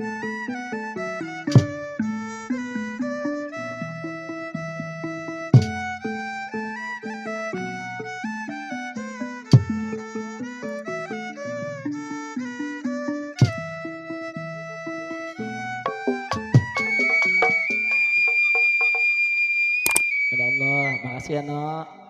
Ya Allah, makasih ya Nok.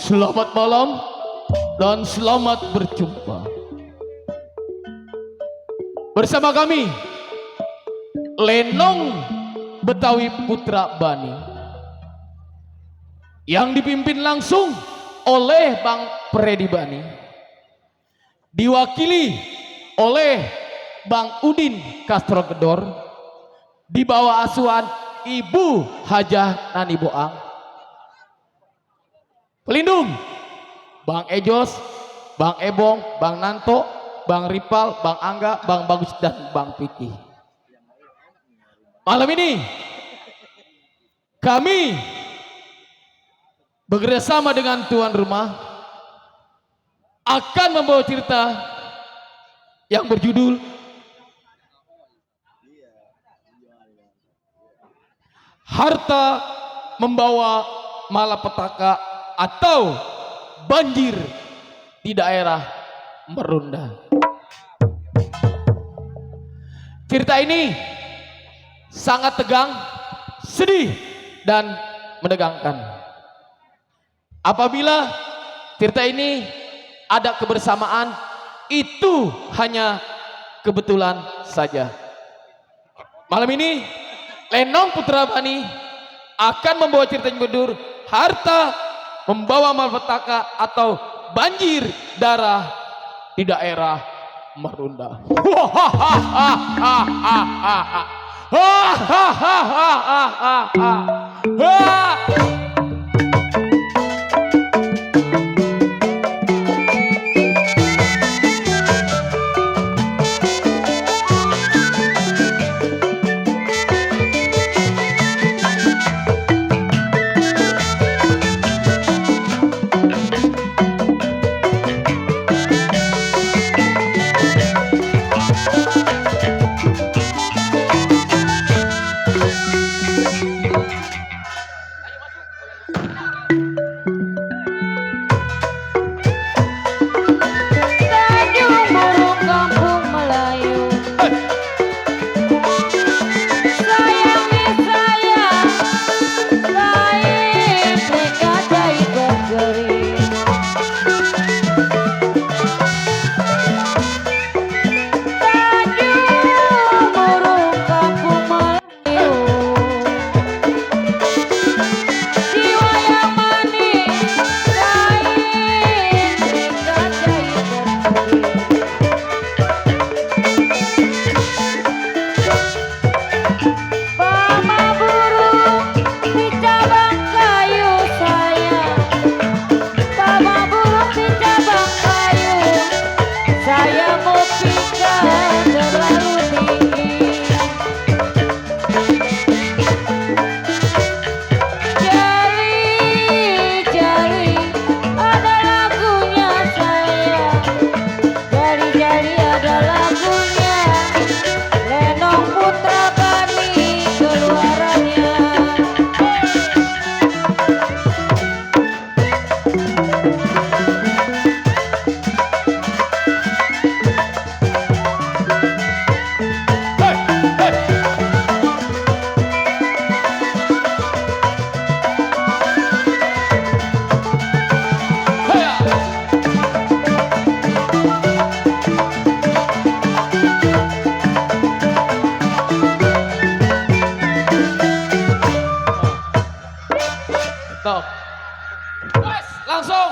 Selamat malam dan selamat berjumpa bersama kami Lenong Betawi Putra Bani yang dipimpin langsung oleh Bang Freddy Bani, diwakili oleh Bang Udin Kastrogedor, di bawah asuhan Ibu Hajah Nani Boang, pelindung Bang Ejos, Bang Ebong, Bang Nanto, Bang Ripal, Bang Angga, Bang Bagus, dan Bang Piki. Malam ini kami bekerjasama dengan tuan rumah akan membawa cerita yang berjudul Harta Membawa malapetaka atau banjir di daerah Marunda. Cerita ini sangat tegang, sedih, dan menegangkan. Apabila cerita ini ada kebersamaan, itu hanya kebetulan saja. Malam ini Lenong Putra Bani akan membawa cerita yang berjudul Harta Membawa Malapetaka atau Banjir Darah di daerah Marunda. Tuh. Wes, langsung.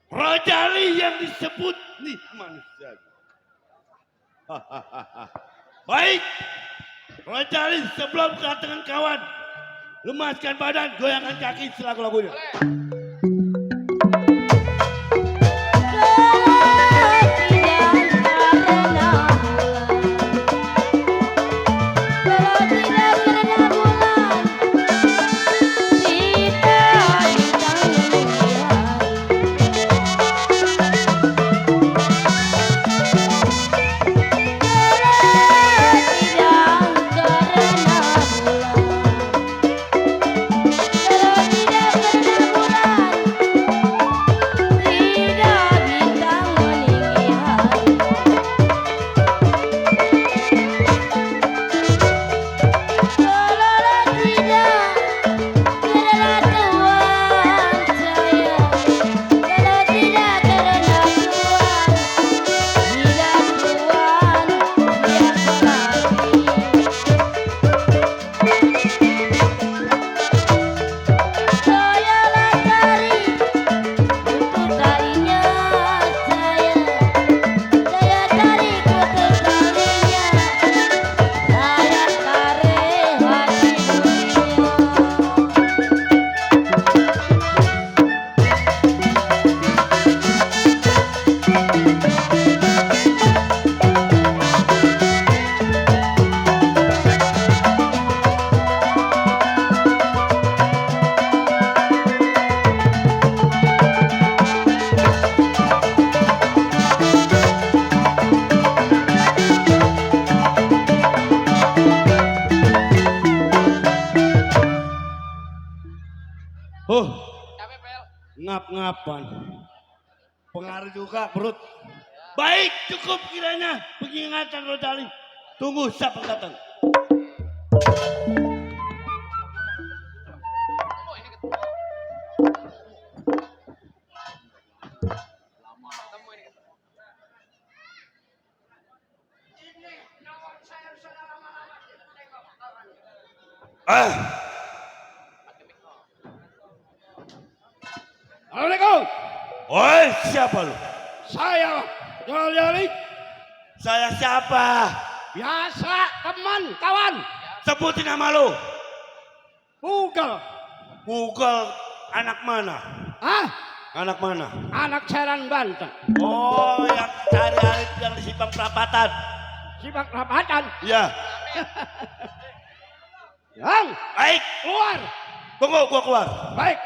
Rojali yang disebut nih manusia. Baik, Rojali sebelum kedatangan kawan, lemaskan badan, goyangkan kaki selaku lagunya. Ngap-ngapan. Pengaruh juga perut. Baik, cukup kiranya pengingatan Rojali. Tunggu siapa datang. Assalamualaikum. Oi, siapa lu? Saya Rojali. Saya siapa? Biasa, teman, kawan. Sebutin nama lu. Google. Google anak mana? Hah? Anak mana? Anak Serang Banten. Oh, yang cari yang di Simpang Perapatan. Simpang Perapatan? Iya. Yang? Baik. Keluar. Tunggu, gua keluar. Baik.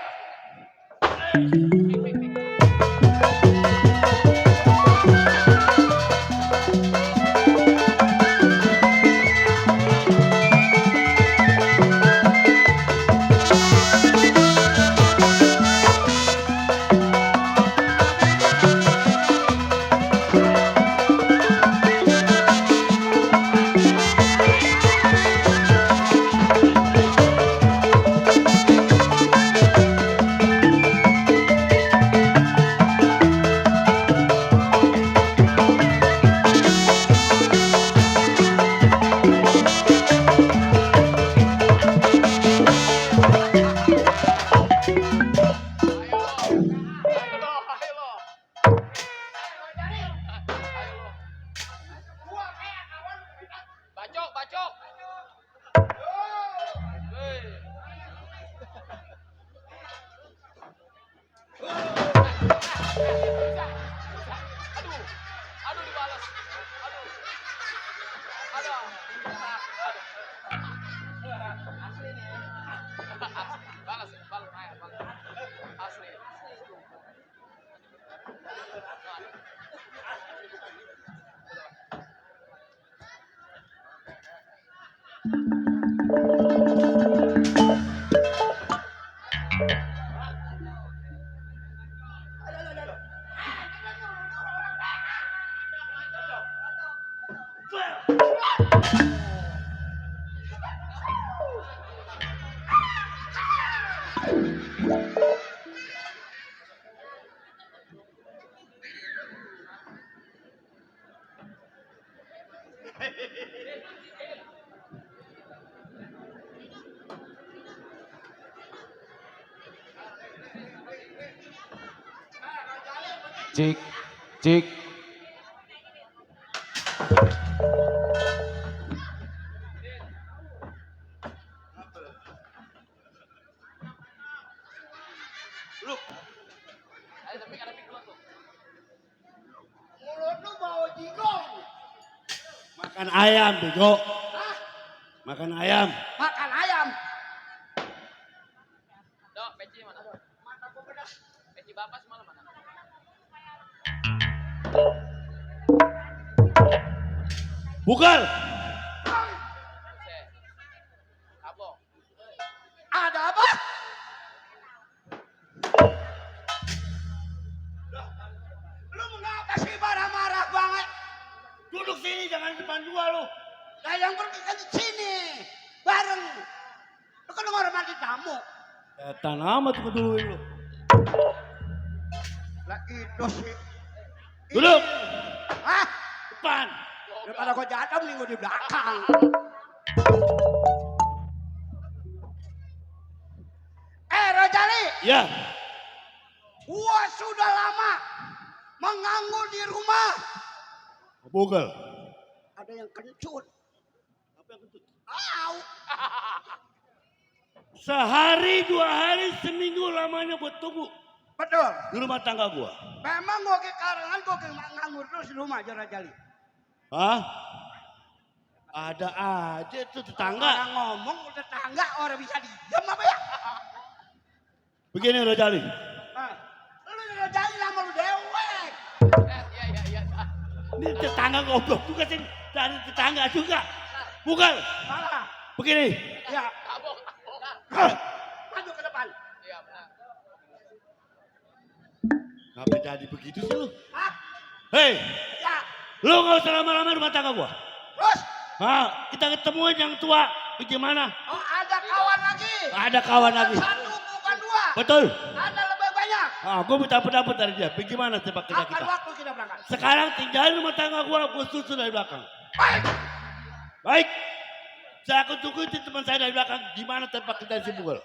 Cik, cik. Lu Mulut lu bau jigong. makan ayam, bego. Makan ayam. Makan ayam. Dok, peci mana? Peci bapak semalam mana? Bukal. Abong. Ada apa? Lu mengapa sih marah-marah banget? Duduk sini, jangan depan gua lu. Nah yang pergi kan di sini. Bareng. Lu kan menghormati tamu. Setan amat gua duluin lu. Lah itu sih. Duduk. Hah? Depan. Daripada gua jatuh minggu di belakang. Rojali, Ya. gua sudah lama menganggur di rumah. Bukal. Ada yang kencut. Apa yang kentut? Au. Sehari, 2 hari, seminggu lamanya buat tunggu Betul. di rumah tangga gua. Memang gua ke karangan gua ke nganggur terus di rumah aja Rojali. Hah? Ada aja tuh tetangga. Orang ngomong tetangga orang bisa diam apa ya? Begini Rojali. Lu Rojali lama lu dewek. Iya. Ini tetangga goblok juga sih. Dari tetangga juga. Bukan. Malah. Begini. Ya. Abong. Maju ke depan. Iya benar. Ngapa jadi begitu sih lu? Hah? Hei, Ya. lu gak usah lama-lama rumah tangga gua. Terus. Kita ketemuin yang tua. Bagaimana? Oh ada kawan lagi. Ada kawan lagi. Satu bukan dua. Betul. Ada lebih banyak. Gua minta pendapat dari dia. Bagaimana sepak Kapan kita? waktu kita berangkat? Sekarang tinggalin rumah tangga gua susul dari belakang. Baik. Baik. Saya akan tungguin teman saya dari belakang. Gimana tempat kita di Bugel?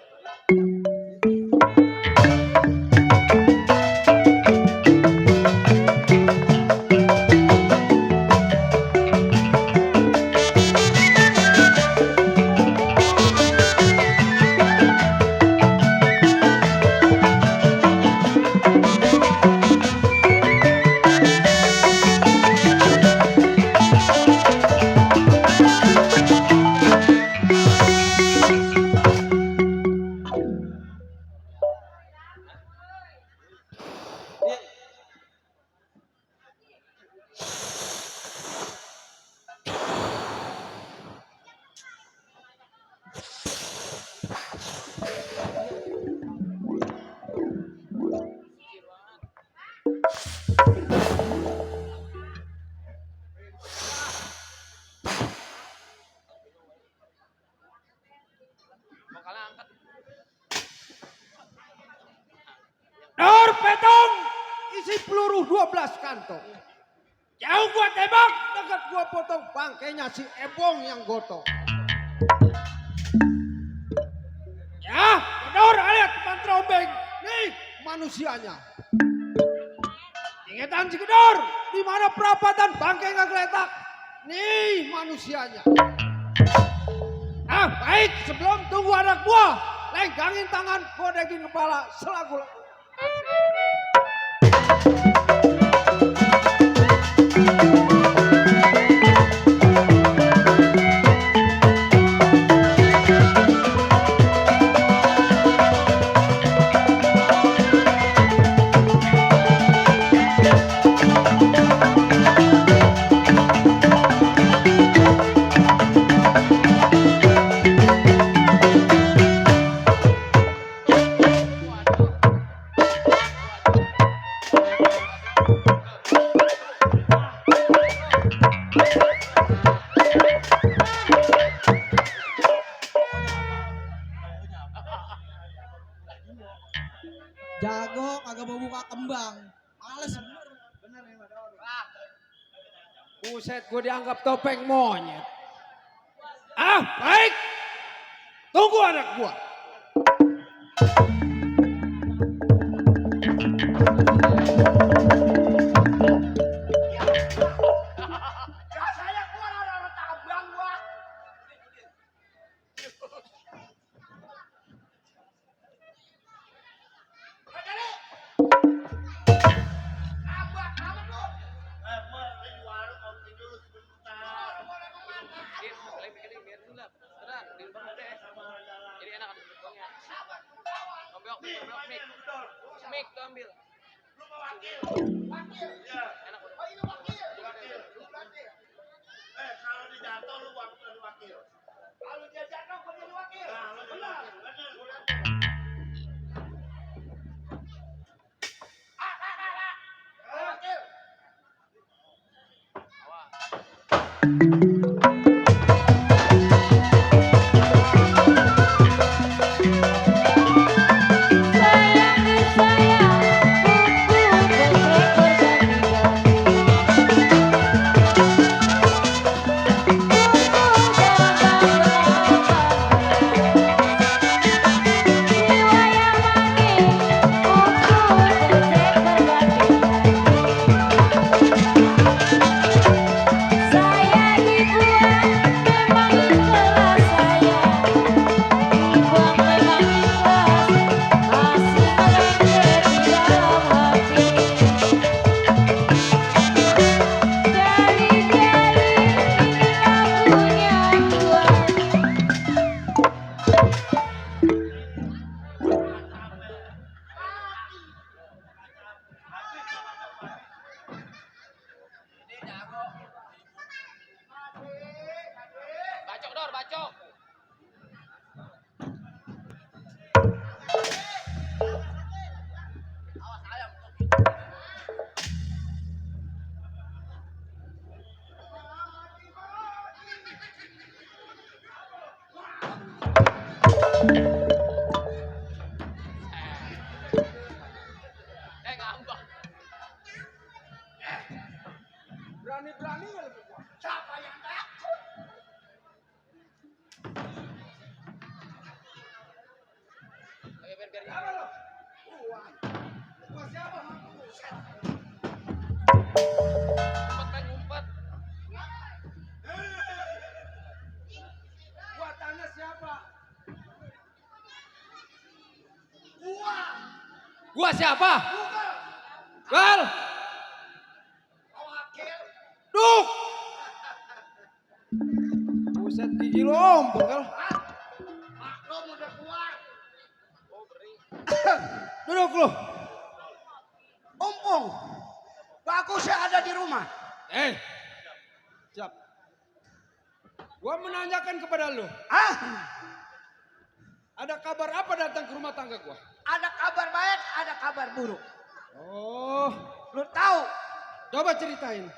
Dor petong isi peluru 12 kantong. Jauh gua tembak, dekat gua potong bangkainya si Ebong yang gotong. Ya, Dor lihat teman terombeng. Nih manusianya. Ingetan si Kedor, di mana perapatan bangkai nggak geletak. Nih manusianya. Baik, sebelum tunggu anak buah, lenggangin tangan, godekin kepala, selagu. Jago kagak mau buka kembang. Males bener. Buset, gue dianggap topeng monyet. Baik. Tunggu anak gua. Mik tuh ambil. Lu mau wakil. Wakil. Iya. Oh ini wakil. Wakil. Kalau dia jatuh lu wakil. Kalau dia jatuh gua jadi wakil. Nah, lu jadi wakil. Bener. Wakil. Bacok Dor, bacok. Ngambang. Berani-beraninya lu. Siapa yang takut? Biar Apa lo? Gua siapa? ngumpet. Gua tanya siapa? Gua siapa? Gal. Wakil. Duk! Buset gigi lo ompong kal. Maklum udah kuat. Duduk lu. Umpung. Bagusnya ada di rumah. Siap. Gua menanyakan kepada lu. Ah, Ada kabar apa datang ke rumah tangga gua? ada kabar baik, ada kabar buruk. Oh, Lu tahu? coba ceritain.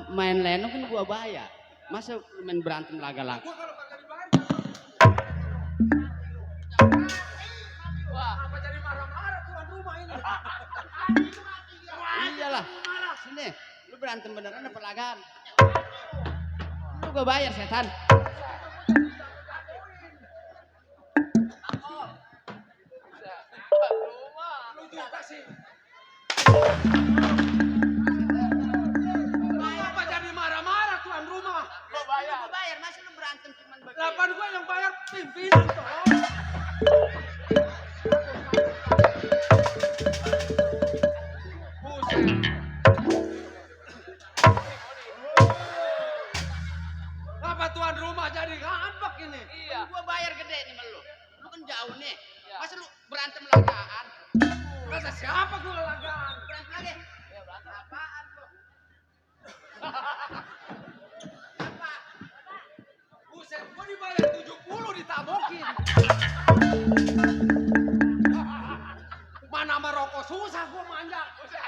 Main leno kan gua bayar. Masa lu main berantem laga-laga? Gua kalau kagak dibayar, apa jadi marah-marah tuan rumah ini? Iyalah. Sini, lu berantem beneran apa lagaan? Lu gua bayar setan. Lu juga sih. Apa jadi marah-marah tuan rumah? tuan rumah jadi ngambek ini. Iya. Gua bayar gede nih sama lu. Lu kan jauh nih. Masa lu berantem lagaan? Kata siapa gue lagaan? Berantem lagi? Ya berantem apaan lu? Apa? Buset, gue dibayar 70 ditabokin. Mana sama rokok susah gue manjak. Kagak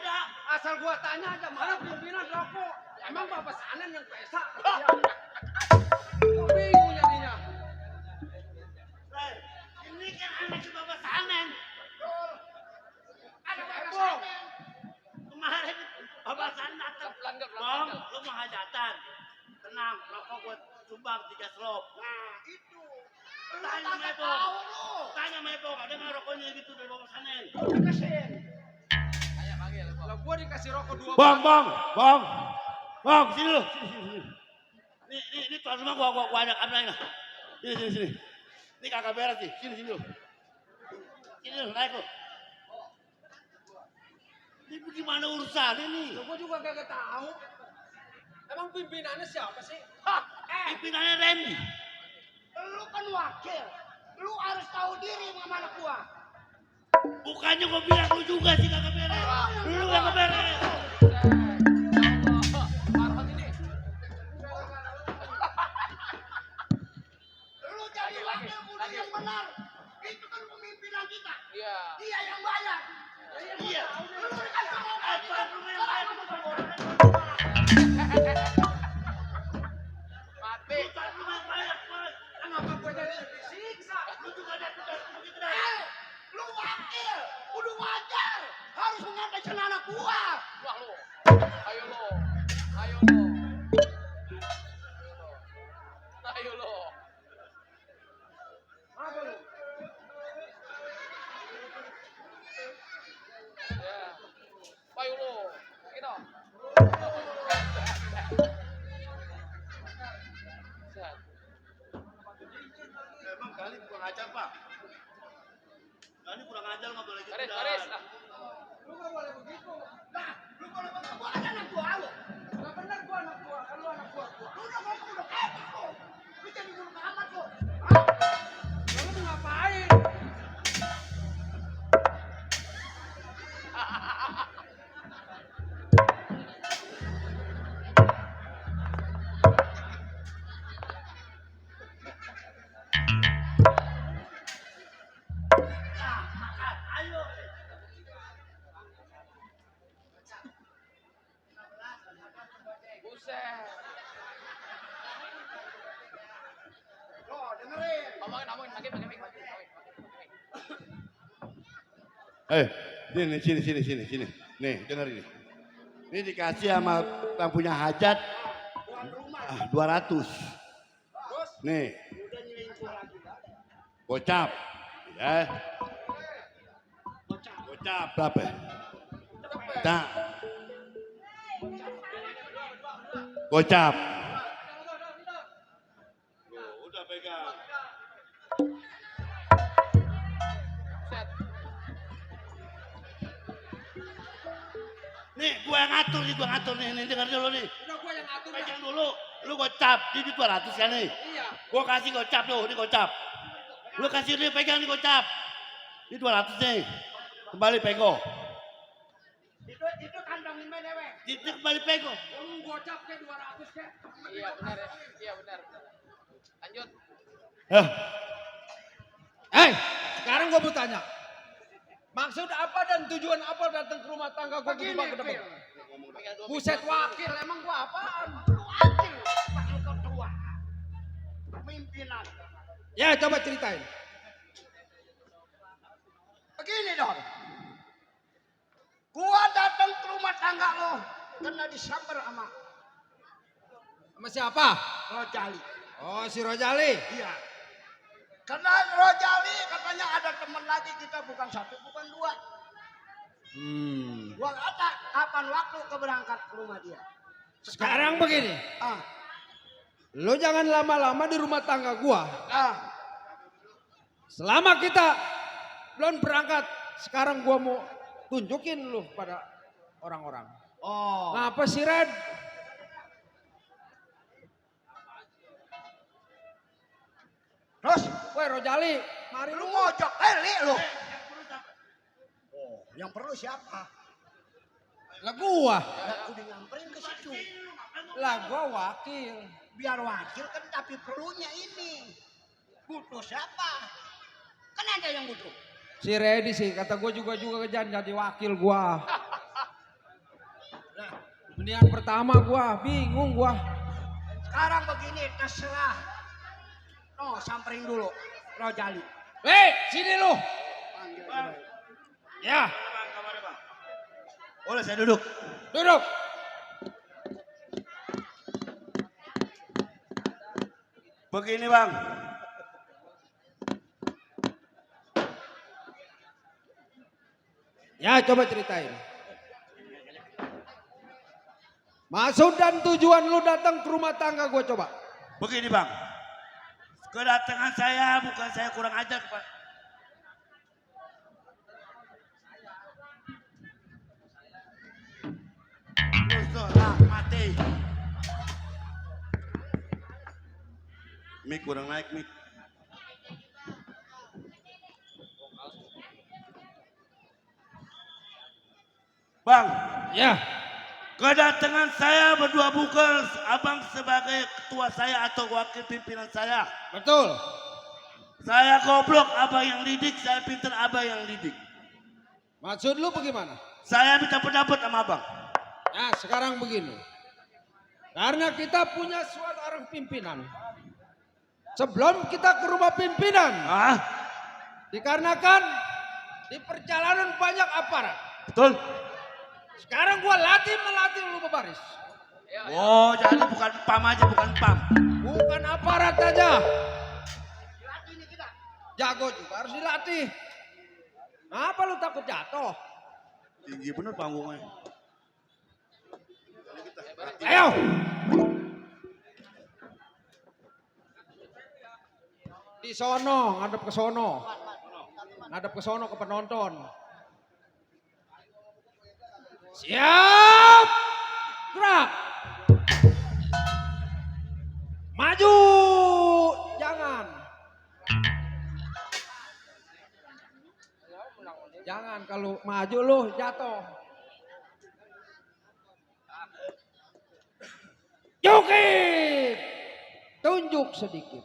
ada. Asal gue tanya aja mana pimpinan rokok. Emang bapak sanen yang pesa? Gue bingung jadinya. Ini kan anak si Bapak Sanen. Ada Bapak Ebong. Sanen. Kemarin Bapak Sanen datang. Bang, lu mau hajatan. Tenang, rokok gua sumbang 3 slop. Nah, itu. Lu Tanya kagak Mebong. tahu lu. Tanya Mebong, ada nggak rokoknya gitu dari Bapak Sanen? Kesin. Lah gue dikasih rokok 2 Bang, sini lu. Sini. Ini tuan rumah gua ada kameranya. Sini. Ini kagak beres nih. Sini lu. Sini lu, naik lu. Ini bagaimana urusan ini? Gue juga kagak tahu. Emang pimpinannya siapa sih? Pimpinannya Randy. Lu kan wakil. Lu harus tahu diri sama anak gua. Bukannya gua bilang lu juga sih kagak beres. Lu yang kagak beres. Lu jadi wakil kudu yang benar. Itu kan pemimpinan kita. Iya. Dia yang bayar. Iya. Lu dikasih rokok Tuan rumah yang bayar. Mati. Tuan rumah yang bayar. Kenapa gue jadi disiksa? Lu juga ada tugas begitu dah. Lu wakil. Kudu wajar. Harus mengantar celana gua. Wah lu. Ayo lu. Apa lu? Ya. Ayo lu. Gitu. Emang kali kurang ajar, Pak. Kali kurang ajar nggak boleh gitu. Garis. Lu gak boleh begitu. Nah, lu kalau begitu gua kan anak gua lu. Gak bener gue anak gua, kan lu anak gua. Lu udah ngomong udah kepek lu. Lu jadi bulu amat lu. Lalu mau ngapain? Ayo. Buset. Lo dengerin. Ngomongin. Makin. Sini. Nih, denger ini. Ini dikasih sama yang punya hajat. 200. Nih. Gocap. Ya. Gocap berapa? Tak. Gocap. Udah pegang. Buset. Nih, gua yang ngatur nih. Nih, denger dulu nih. Udah gue yang ngatur dah. Pegang dulu. Lu gocap. Ini 200 kan nih. Iya. Gua kasih gocap tuh, ini gocap. Lu kasih dia pegang nih gocap. Ini 200 nih. Kembali pego. Itu kandangin menewe. Itu kembali pego. Lu gocap ke 200 ke. Iya benar ya. Iya benar. Lanjut. Sekarang gue mau tanya. Maksud apa dan tujuan apa datang ke rumah tangga gue Begini, ke depan? Phil. Pegang 2 Buset wakil, emang gue apaan? Lu wakil. Wakil ketua. Pimpinan. Ya coba ceritain. Begini dong. Gua datang ke rumah tangga lo. Kena disamber sama Sama siapa? Rojali. Oh si Rojali. Iya. Karena Rojali katanya ada teman lagi kita bukan 1 bukan 2. Gua kata kapan waktu keberangkat ke rumah dia. Sekarang begini. Ah, Lo jangan lama-lama di rumah tangga gua. ah. Selama kita belum berangkat, sekarang gua mau tunjukin lu pada orang-orang. Oh. Ngapa sih Red? Rojali. Mari Lu lu. ngojok Eli lu. Oh, yang perlu siapa? Lah gua. Lah udah nyamperin ke situ. Lah gua wakil. Biar wakil kan tapi perlunya ini. Butuh siapa? Kan ada yang butuh. Si Redi sih kata gua juga jadi wakil gua. Nah, pilihan pertama gua bingung gua. Sekarang begini terserah. No, samperin dulu Rojali. Sini lu. Ya, Boleh saya duduk? duduk. Begini bang. Ya, coba ceritain. Maksud dan tujuan lu datang ke rumah tangga gua coba. Begini bang. Kedatangan saya bukan saya kurang ajar Pak. Lah, mati. Mik kurang naik mik. Bang, Ya, kedatangan saya berdua bukan abang sebagai ketua saya atau wakil pimpinan saya. betul. Saya goblok, abang yang didik, saya pintar, abang yang didik. Maksud lu bagaimana? Saya minta pendapat sama abang. Nah, sekarang begini. Karena kita punya suatu orang pimpinan. Sebelum kita ke rumah pimpinan, Ah, dikarenakan di perjalanan banyak aparat. betul. Sekarang gua melatih lu berbaris. Oh, jadi bukan pam aja, bukan pam. Bukan aparat aja. Jago juga harus dilatih. Apa lu takut jatuh? Tinggi bener panggungnya. Ayo. Di sono, ngadep ke sono. Ngadep ke sono ke penonton. Siap. Gerak. Maju. Jangan. Jangan kalau maju lu jatuh. Joget. Tunjuk sedikit.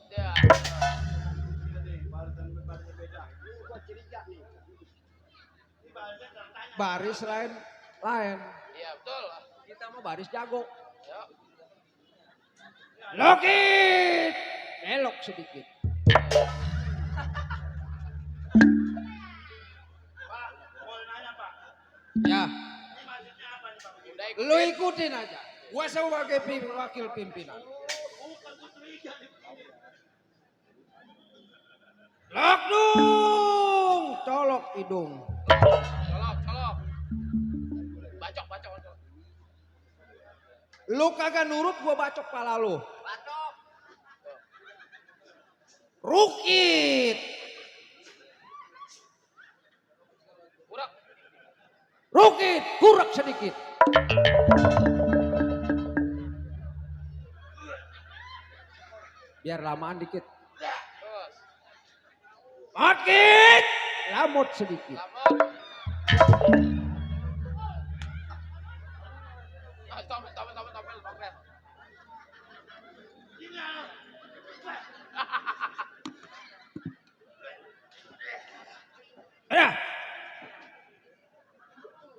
Baris lain. Iya betul. Kita mau baris jago. Lokit. Belok sedikit. Ya. Lu ikutin aja. Gua sebagai wakil pimpinan. Lokdung. Colok hidung. Colok. Bacok. Lu kagak nurut gua bacok pala lu. Bacok. Rukit. Rukit, kurak sedikit. Biar lamaan dikit. Makin lamut sedikit. Ya.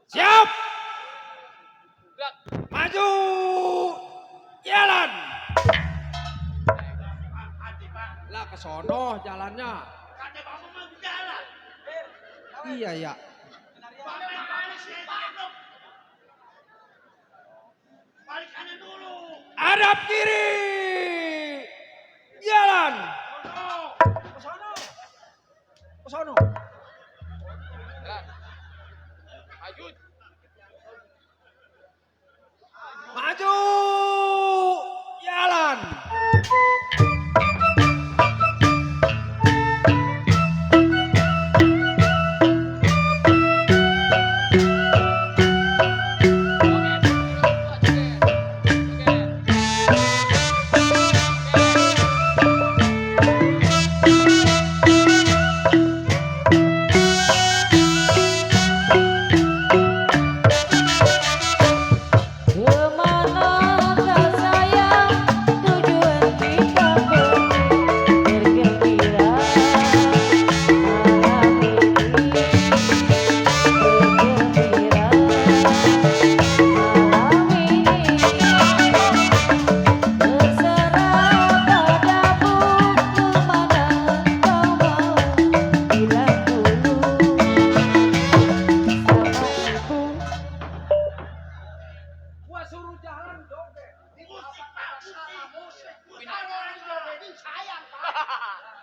Siap. Maju. Jalan. Lah ke sono jalannya. Iya ya. Hadap kiri. Jalan. Ke sono. Ke sono. Maju. Jalan.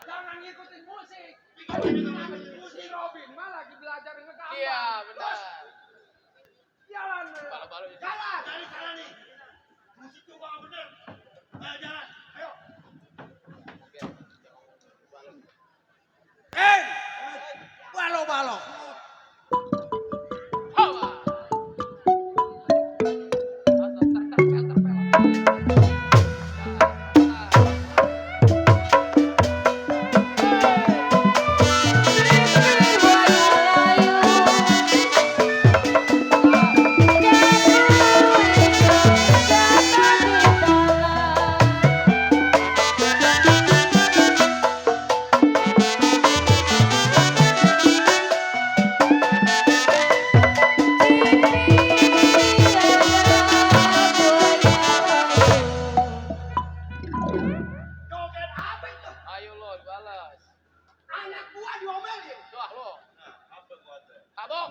Jangan ngikutin musik. Si Robin mah lagi belajar ngegambar. Iya, benar. Jalan. Balu-balu. Jalan. Dari sana nih. Musik juga nggak bener. Ayo jalan. Ayo. Balo-balo. Joget apa itu? Ayo lo, balas. Anak gua diomelin. Tuh lo. Kabok.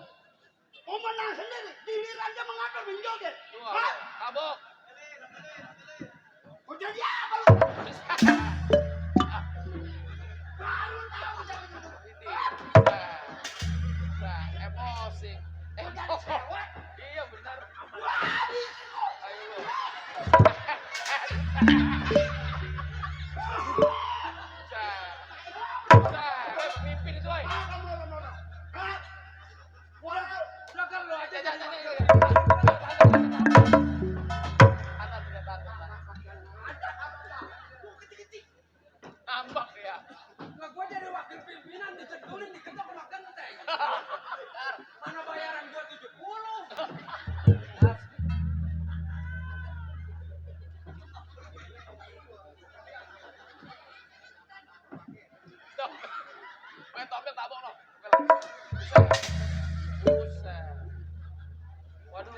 Mau menang sendiri. Giliran dia mengatur menjoget. Tuh Hah? lo. Kabok. Mau jadi apa lu? Baru tahu jadi gitu. Emosi. Mau jadi cewek. Iya benar. Wah, Ayo lo. Pemimpin itu, woy. Hah? Wah, belakang lu aja. Jangan. Ngambek ya. Nah, gua jadi wakil pimpinan dicedulin diketok sama genteng. Mana bayaran gua 70? Stop. Main topeng tabok lo. Buset. Waduh.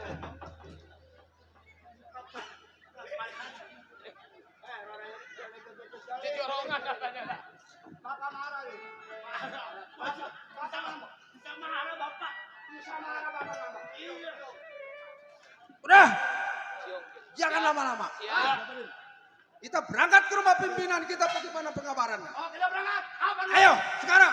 Jadi orongan katanya. Bapak marah ya. Bisa marah bapak. Bisa marah bapak ngambek. Iya. Udah, Siung. jangan lama-lama. Siap. Kita berangkat ke rumah pimpinan kita bagaimana pengabarannya. Oh kita berangkat. Apa? Ayo, sekarang.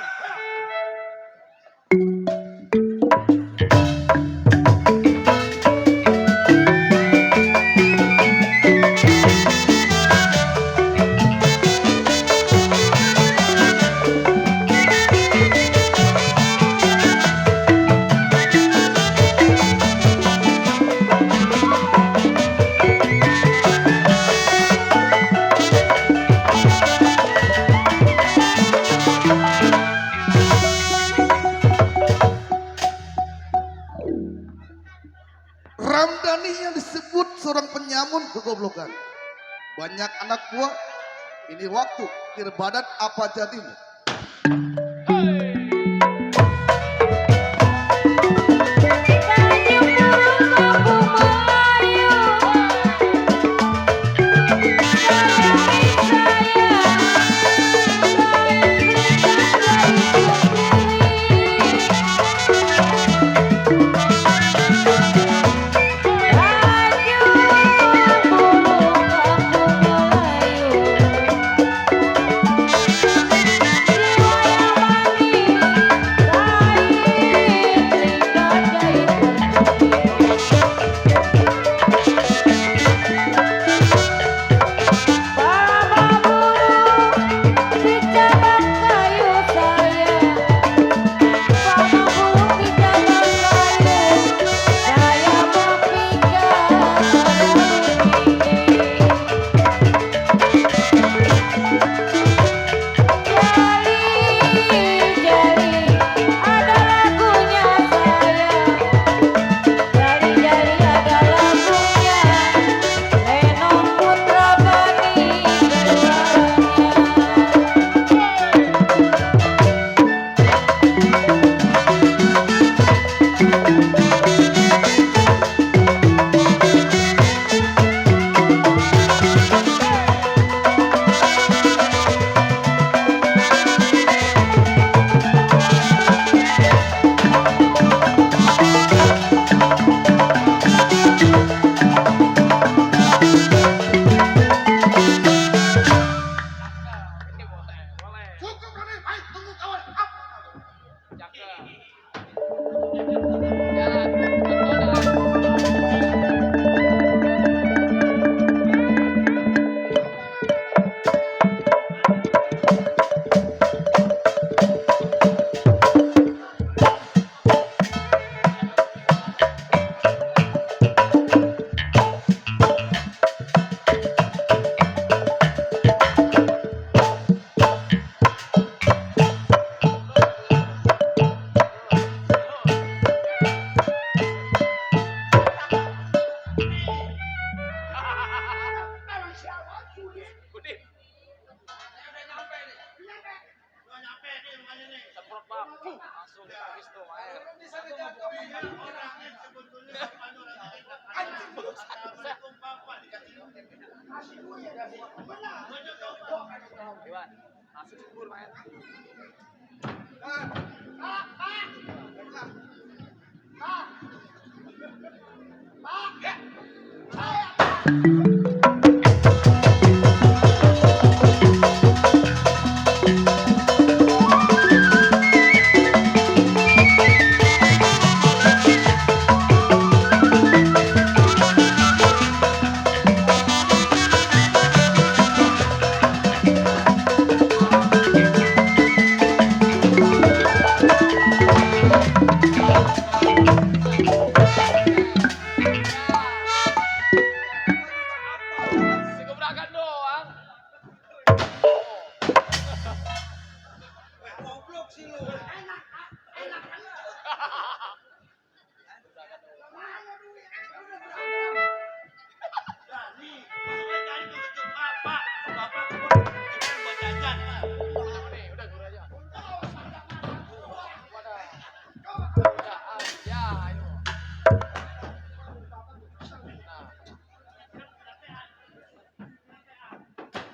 Ramdhani yang disebut seorang penyamun kegoblokan. Banyak anak buah, ini waktu kir badan apa jadimu. Jiwa yang Gebrakan doang. Goblok sih lu. Nah, nih, maksudnya cari tuh untuk bapak. Bapak buat jajan. Nih, udah guru aja. Udah, ya, ayo.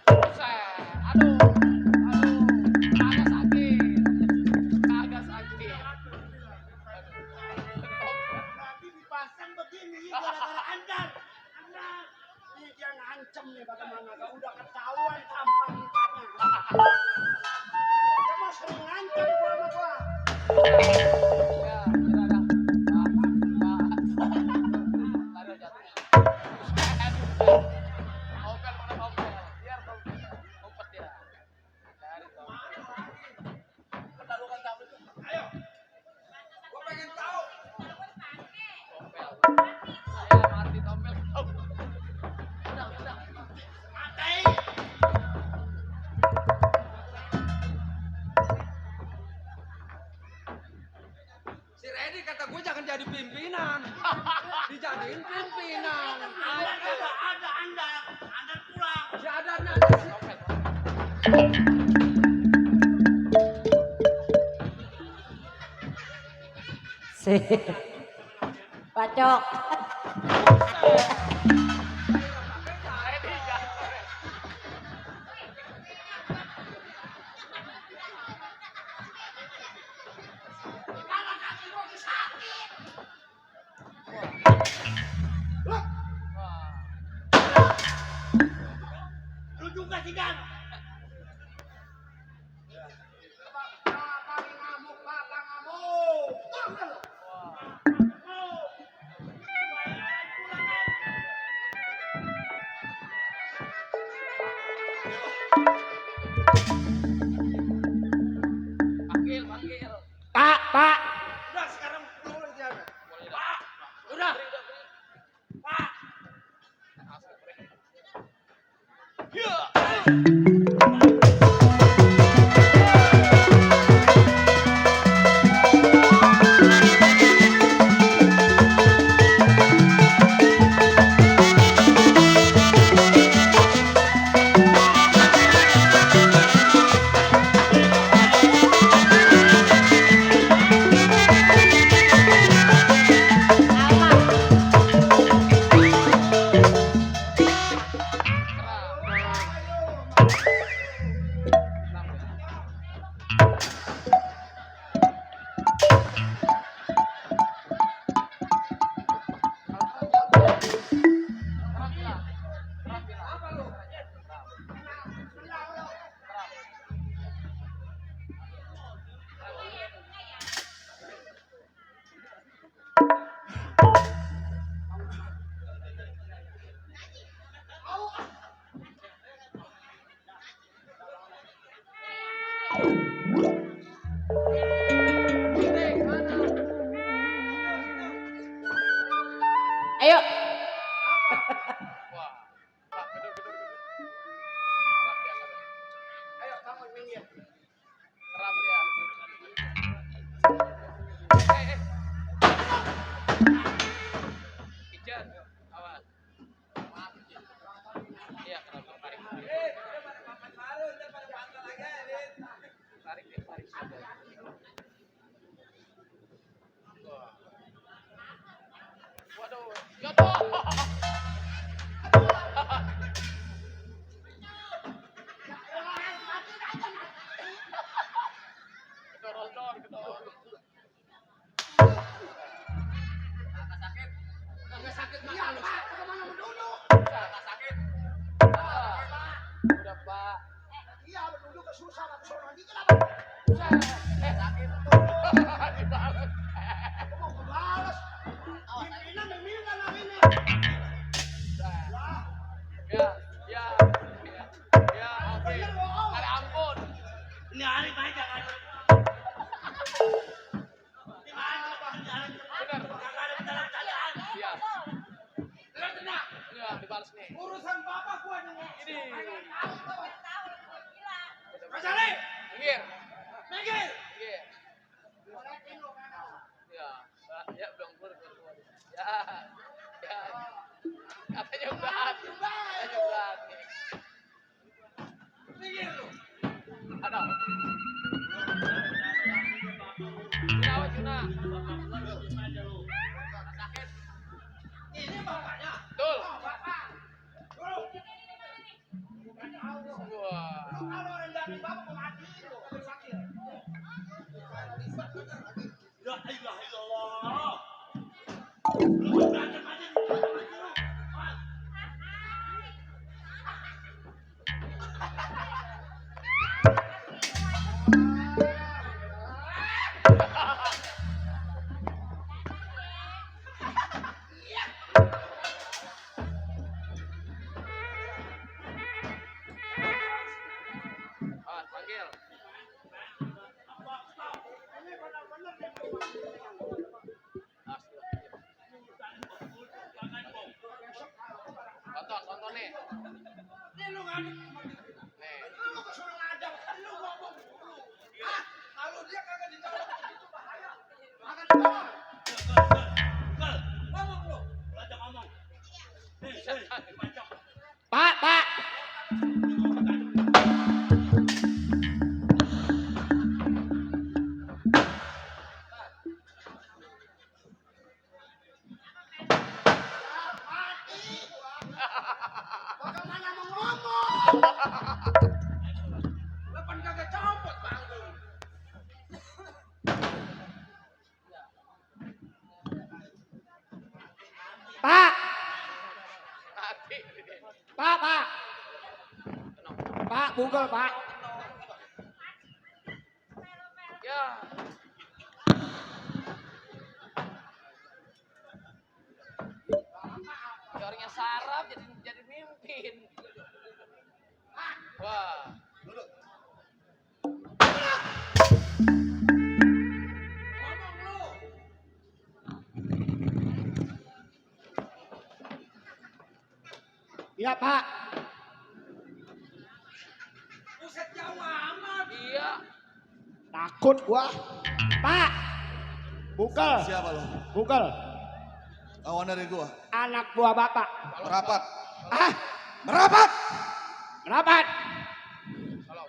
Buset, aduh, kagak sakit, kagak sakit. Berarti dipasang begini gara-gara andar. Andar. Ini dia ngancem nih bagaimana. Gak udah ketahuan tampang mukanya. Dia mau sering ngancem gua sama gua. Ya, udah, taruh jatuh. Buset, opel, mana opel? Biar opet dia. Dari tuh. Pertarungan kamu itu. Ayo. Gua pengen tahu. Tompel. Saya mati tompel. Oh. Udah. Matai. Si Redi kata gue jangan jadi pimpinan. Dijadiin pimpinan. Ada andar. Andar pulang. Si Adarnya ada si Tompel. Pacok. Ready jatuh. Lu juga sih Dan. Bapak ngamuk, bapak ngamuk. Panggil. Pak. Udah sekarang dulu dia. Pak. Udah. Pak. Iya, duduk ke susah ke sono dikit apa? Sakit. Aku mau kebales. Pimpinan meminta nama ini. Ya, ya, ya, ya, oke. Ada ampun. Ini hari baik jangan. Ini hari apa? Ini hari. Benar. Kagak ada jalan-jalan. Iya. Lu tenang. Iya, dibalas nih. Urusan bapak gua nih. Ini. Mas Ali. Minggir. Minggir. Minggir. Ya, ya belum keluar. Ya, ya. Katanya berat. Katanya berat. Minggir lu. Ada. Juna, Juna. Sakit. Ini bapaknya. Betul. Oh, bapak. Dulu. Wah. Kalau orang jadi bapak mau mati itu, kalau sakit. Ya ilah illallah. Lu berantem aja di lu. Panggil. Tonton nih. Ini lu nggak Nih. lu kesuruh ngajak, lu ngomong dulu. Ah, kalau dia kagak dijawab itu bahaya. Kagak dijawab. Ngomong lu. Belajar ngomong. Pak. Bagaimana mau ngomong? Lepas kagak copot bangun. Pak. Pak. Pak, Google, Pak. Ya. Orangnya sarap jadi mimpin. Wah. Iya Pak. Buset jauh amat. Iya. Takut gua. Pak. Bukel. Siapa lo? Bukel. Kawan dari gua. Anak buah bapak. Merapat. Ah, Merapat. merapat. Kalau.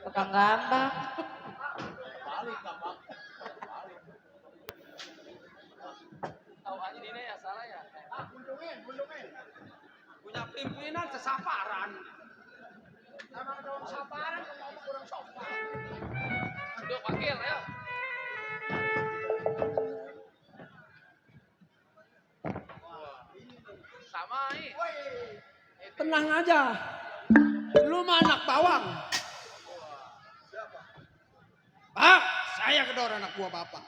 Tukang gambang. Tahu aja Dina ya salah ya. Bundungin. Punya pimpinan sesaparan. Sama dong sabaran ngomong kurang sopan. Udah panggil ya. Sama ini. Tenang aja. Lu mah anak bawang. Pak, saya kedor anak buah bapak.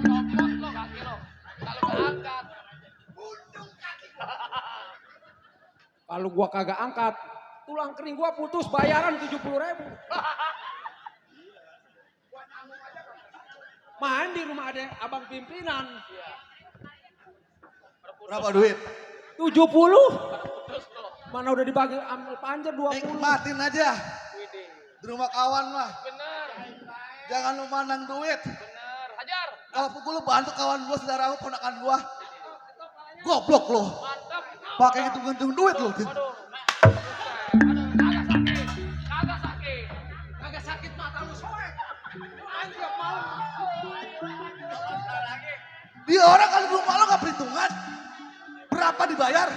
Copot lo kaki lo. Kalau nggak angkat. Kalau gua kagak angkat, tulang kering gua putus bayaran 70.000. Main di rumah ada abang pimpinan. Berapa duit? 70. Mana udah dibagi ambil panjer 20. Nikmatin aja. Di rumah kawan mah. Bener. Jangan lu mandang duit. Bener. Hajar. Kalau pukul lu bantu kawan gua, saudara gua, ponakan gua. Goblok lu. Mantap. Pakai hitung-hitung duit lu. Waduh. Kagak sakit. Kagak sakit mata lu soek. Anjir mau. Dia orang kalau di rumah lo gak perhitungan. Berapa dibayar?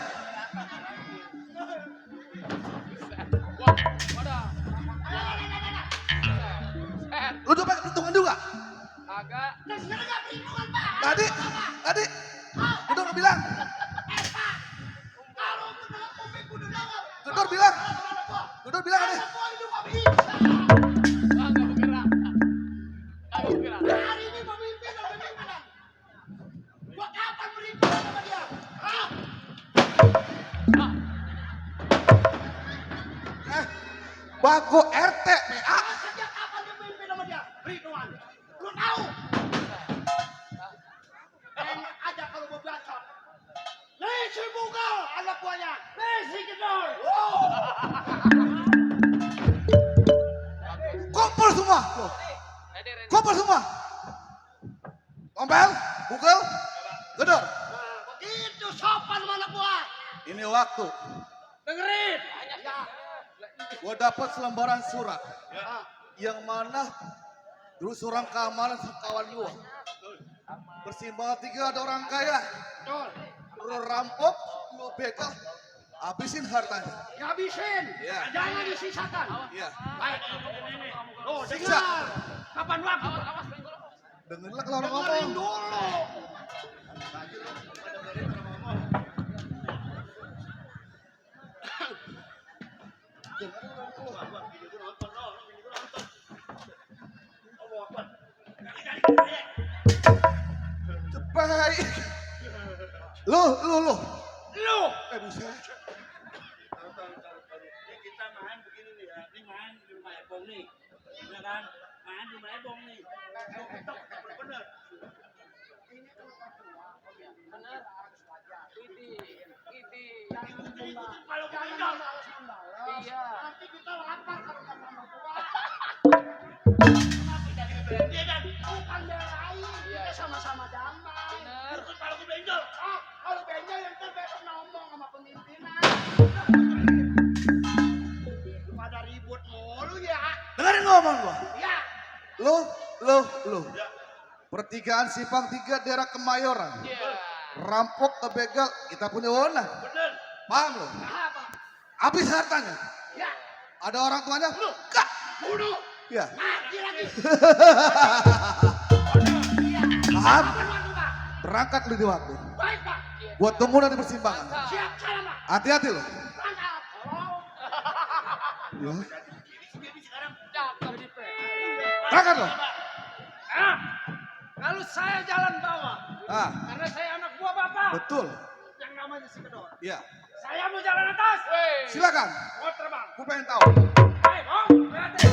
Lu coba perhitungan juga? Kagak. Tadi, Gedor bilang. Gedor bilang tadi. Kagak bergerak. Kagak bergerak. Hari ini pemimpin dan pemimpinan. Gua kapan berimpin sama dia? Hah? Bago RT, PA. Sejak kapan dia pemimpin sama dia? Ridwan. Lu tahu? Enak aja kalau mau bacot. Nih si Bugal, anak buahnya. Nih si Gedor. Kumpul semua. Kumpul semua. Ompel, Bugel, Gedor. Nah, begitu sopan sama anak buah. Ini waktu. Dengerin. Ya. Gue dapat selembaran surat. Yang mana dulu seorang keamanan kawan gue. Persimpangan 3 ada orang kaya. Betul. Lu rampok, lu begal, habisin hartanya. Ngabisin. Iya. Jangan disisakan. Iya. Baik. Oh, Siksa. dengar. Kapan waktu? Dengarlah kalau orang Dengerin ngomong. dulu. Baik. Lu. Lu. Buset. Ini kita main begini nih ya. Ini main di rumah Ebong nih. Ya kan? Main di rumah Ebong nih. Bener. Kalau gagal, Iya. nanti kita lapar kalau nggak sama gua. Dia kan. Bukan belain, kita sama-sama damai. Bener. Terus kalau gue benjol. Ah, kalau benjol yang ntar besok ngomong sama pemimpinan. Pada ribut mulu ya. Dengerin ngomong gua. Ya. Lu. Pertigaan Simpang 3 daerah Kemayoran. Iya. Rampok ke begal, kita punya wewenang. Bener. Paham lu? Apa? Habis hartanya. Ya. Ada orang tuanya? Enggak. Bunuh. Ya. Mati lagi. Paham? Kapan waktu, Pak? Berangkat lu di waktu. Baik, Pak. Buat tunggu nanti persimpangan. Siap, salam, Pak. Hati-hati lu. Berangkat. Oh. Ya. Cakep di pe. Berangkat lu. Ah, kalau saya jalan bawah, Ah, karena saya anak buah bapak betul. yang namanya si Gedor. Iya. Saya mau jalan atas. Silakan. Mau terbang. Gue pengen tahu. Baik, Om. Berhati.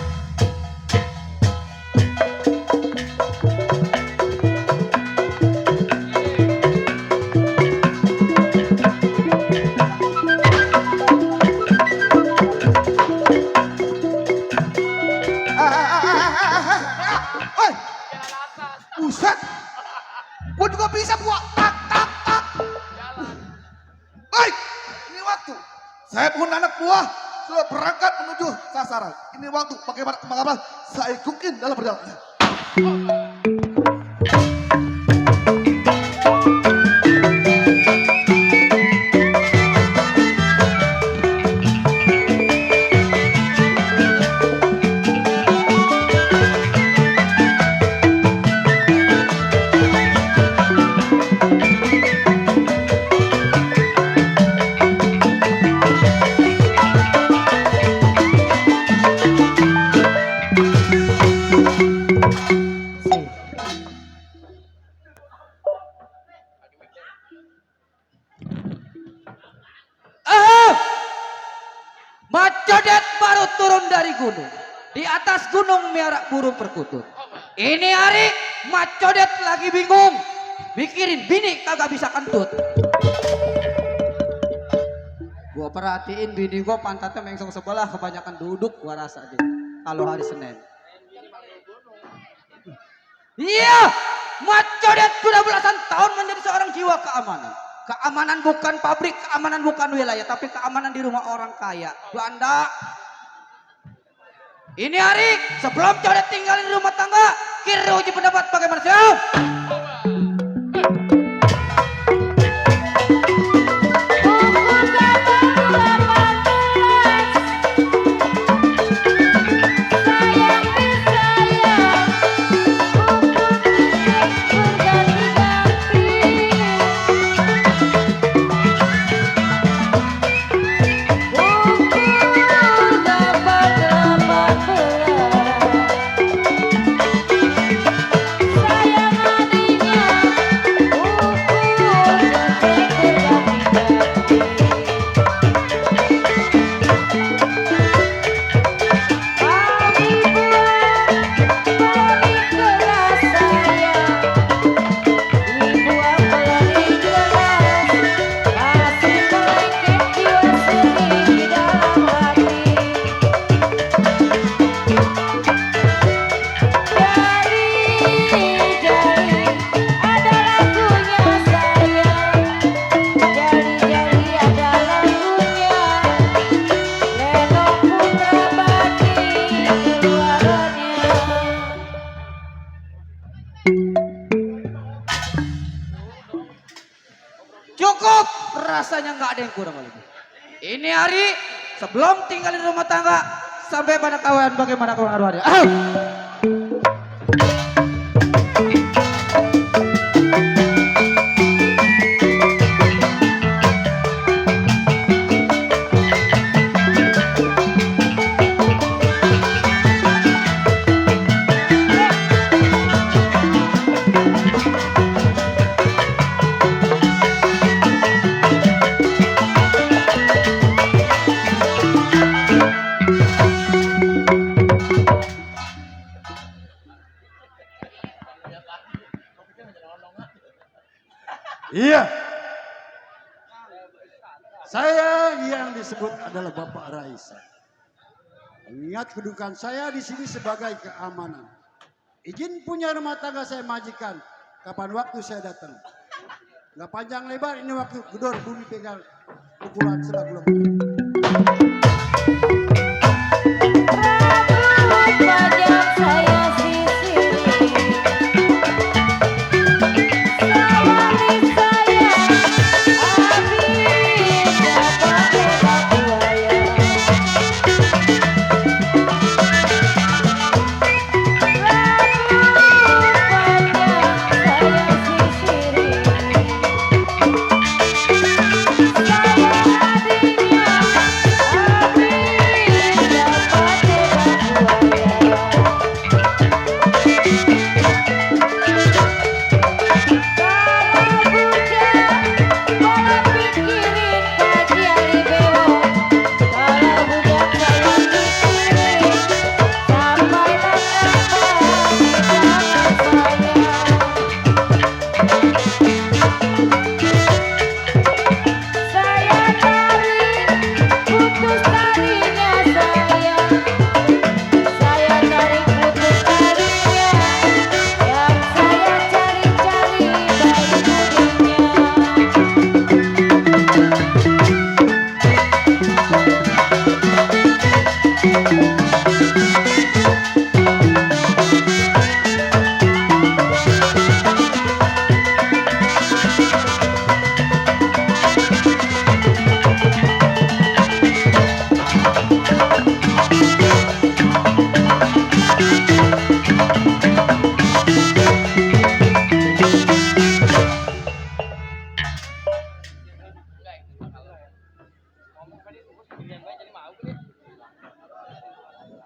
Oi, buset. Gue juga bisa buat tak. Baik, ini waktu. Saya pun anak buah sudah berangkat menuju sasaran. Ini waktu bagaimana kemana saya ikutin dalam perjalanan. turun dari gunung. Di atas gunung miara burung perkutut. Ini hari Mak Codet lagi bingung. Mikirin bini kagak bisa kentut. Gua perhatiin bini gua pantatnya mengsong sebelah, kebanyakan duduk gua rasa dia. Kalau hari Senin. Iya, Mak Codet sudah belasan tahun menjadi seorang jiwa keamanan. Keamanan bukan pabrik, keamanan bukan wilayah, tapi keamanan di rumah orang kaya. Belanda. Ini hari sebelum Codet tinggal di rumah tangga, kira uji pendapat bagaimana siap? Cukup, rasanya nggak ada yang kurang lagi. Ini hari sebelum tinggal di rumah tangga sampai pada kawan bagaimana kawan arwahnya. Iya. Saya yang disebut adalah Bapak Raisa. Mengingat kedudukan saya di sini sebagai keamanan. Izin punya rumah tangga saya majikan. Kapan waktu saya datang. Nggak panjang lebar, ini waktu gedor bumi pegang pukulan selagu lembu.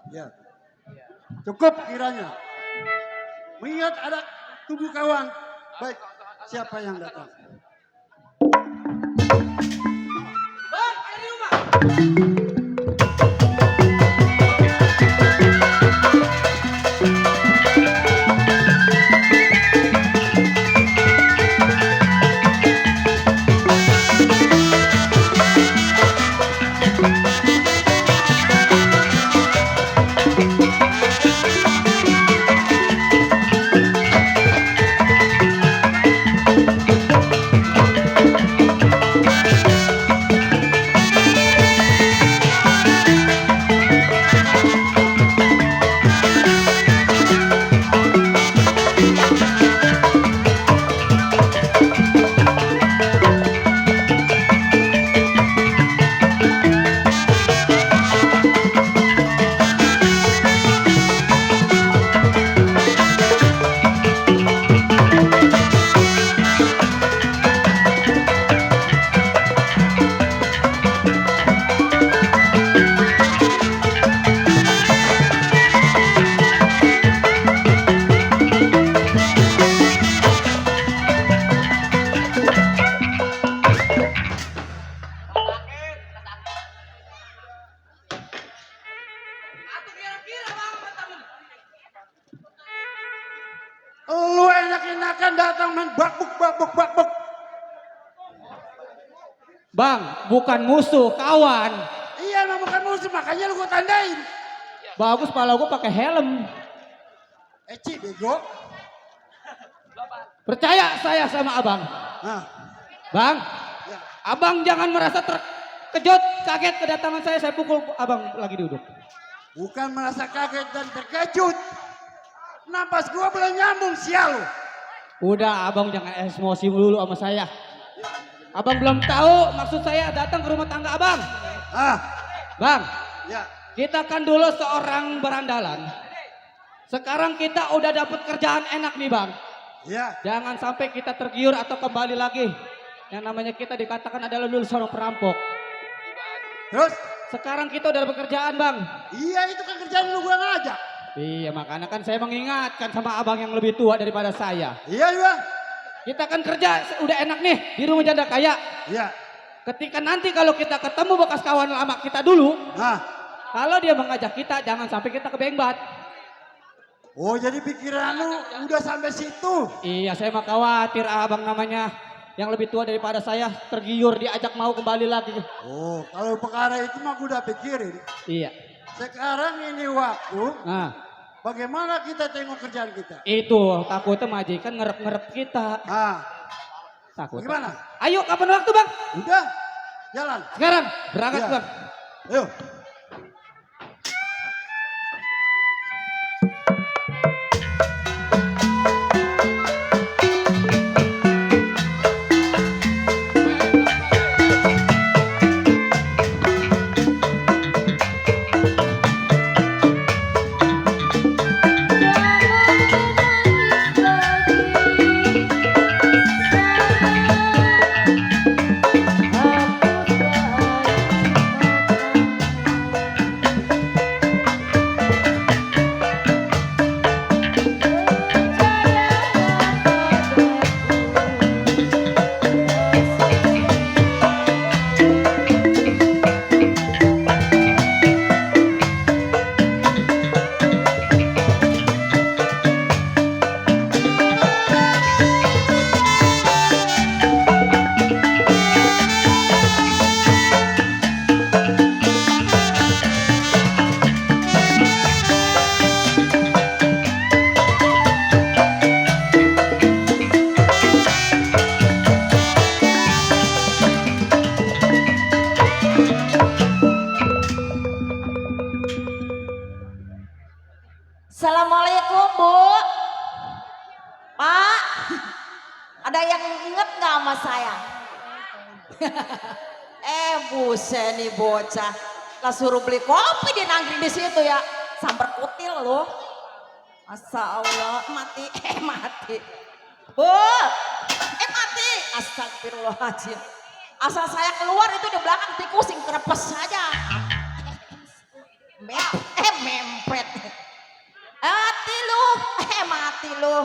Ya. Cukup kiranya. Mengingat ada tubuh kawan. Baik, siapa yang datang? Bang, ada di rumah. bak bak. Bang, bukan musuh, kawan. Iya, emang bukan musuh, makanya lu gua tandain. Bagus pala gue pakai helm. Cik, bego. Percaya saya sama abang. Nah, Bang, ya. abang jangan merasa terkejut, kaget kedatangan saya pukul abang lagi duduk. Bukan merasa kaget dan terkejut. Napas gua belum nyambung, sial lu. Udah, abang jangan emosi dulu sama saya. Abang belum tahu maksud saya datang ke rumah tangga abang. Bang, Ya. kita kan dulu seorang berandalan. Sekarang kita udah dapat kerjaan enak nih bang. Ya. Jangan sampai kita tergiur atau kembali lagi. Yang namanya kita dikatakan adalah dulu seorang perampok. Terus? Sekarang kita udah dapat kerjaan bang. Iya, itu kan kerjaan lu gua ngajak. Iya, makanya kan saya mengingatkan sama abang yang lebih tua daripada saya. Iya juga. Kita kan kerja udah enak nih di rumah janda kaya. Iya. Ketika nanti kalau kita ketemu bekas kawan lama kita dulu, kalau dia mengajak kita jangan sampai kita kebengbat. Oh, jadi pikiran lu udah sampai situ. Iya, saya mah khawatir abang namanya yang lebih tua daripada saya tergiur diajak mau kembali lagi. Oh, kalau perkara itu mah gua udah pikirin. Iya. Sekarang ini waktu. Nah, Bagaimana kita tengok kerjaan kita? itu takutnya majikan ngerep-ngerep kita. Takut. Gimana? Ayo, kapan waktu bang? Udah, jalan. Sekarang berangkat Iya. bang. Ayo. Assalamualaikum Bu. Pak, ada yang inget nggak sama saya? Buset nih bocah. Lah suruh beli kopi dia nangkring di situ ya. Samper kutil loh. Masa Allah, mati. Mati. Bu, mati. Astagfirullahaladzim. Asal saya keluar itu di belakang tikusing kerepes saja. Mempret. Mati lu, mati lu.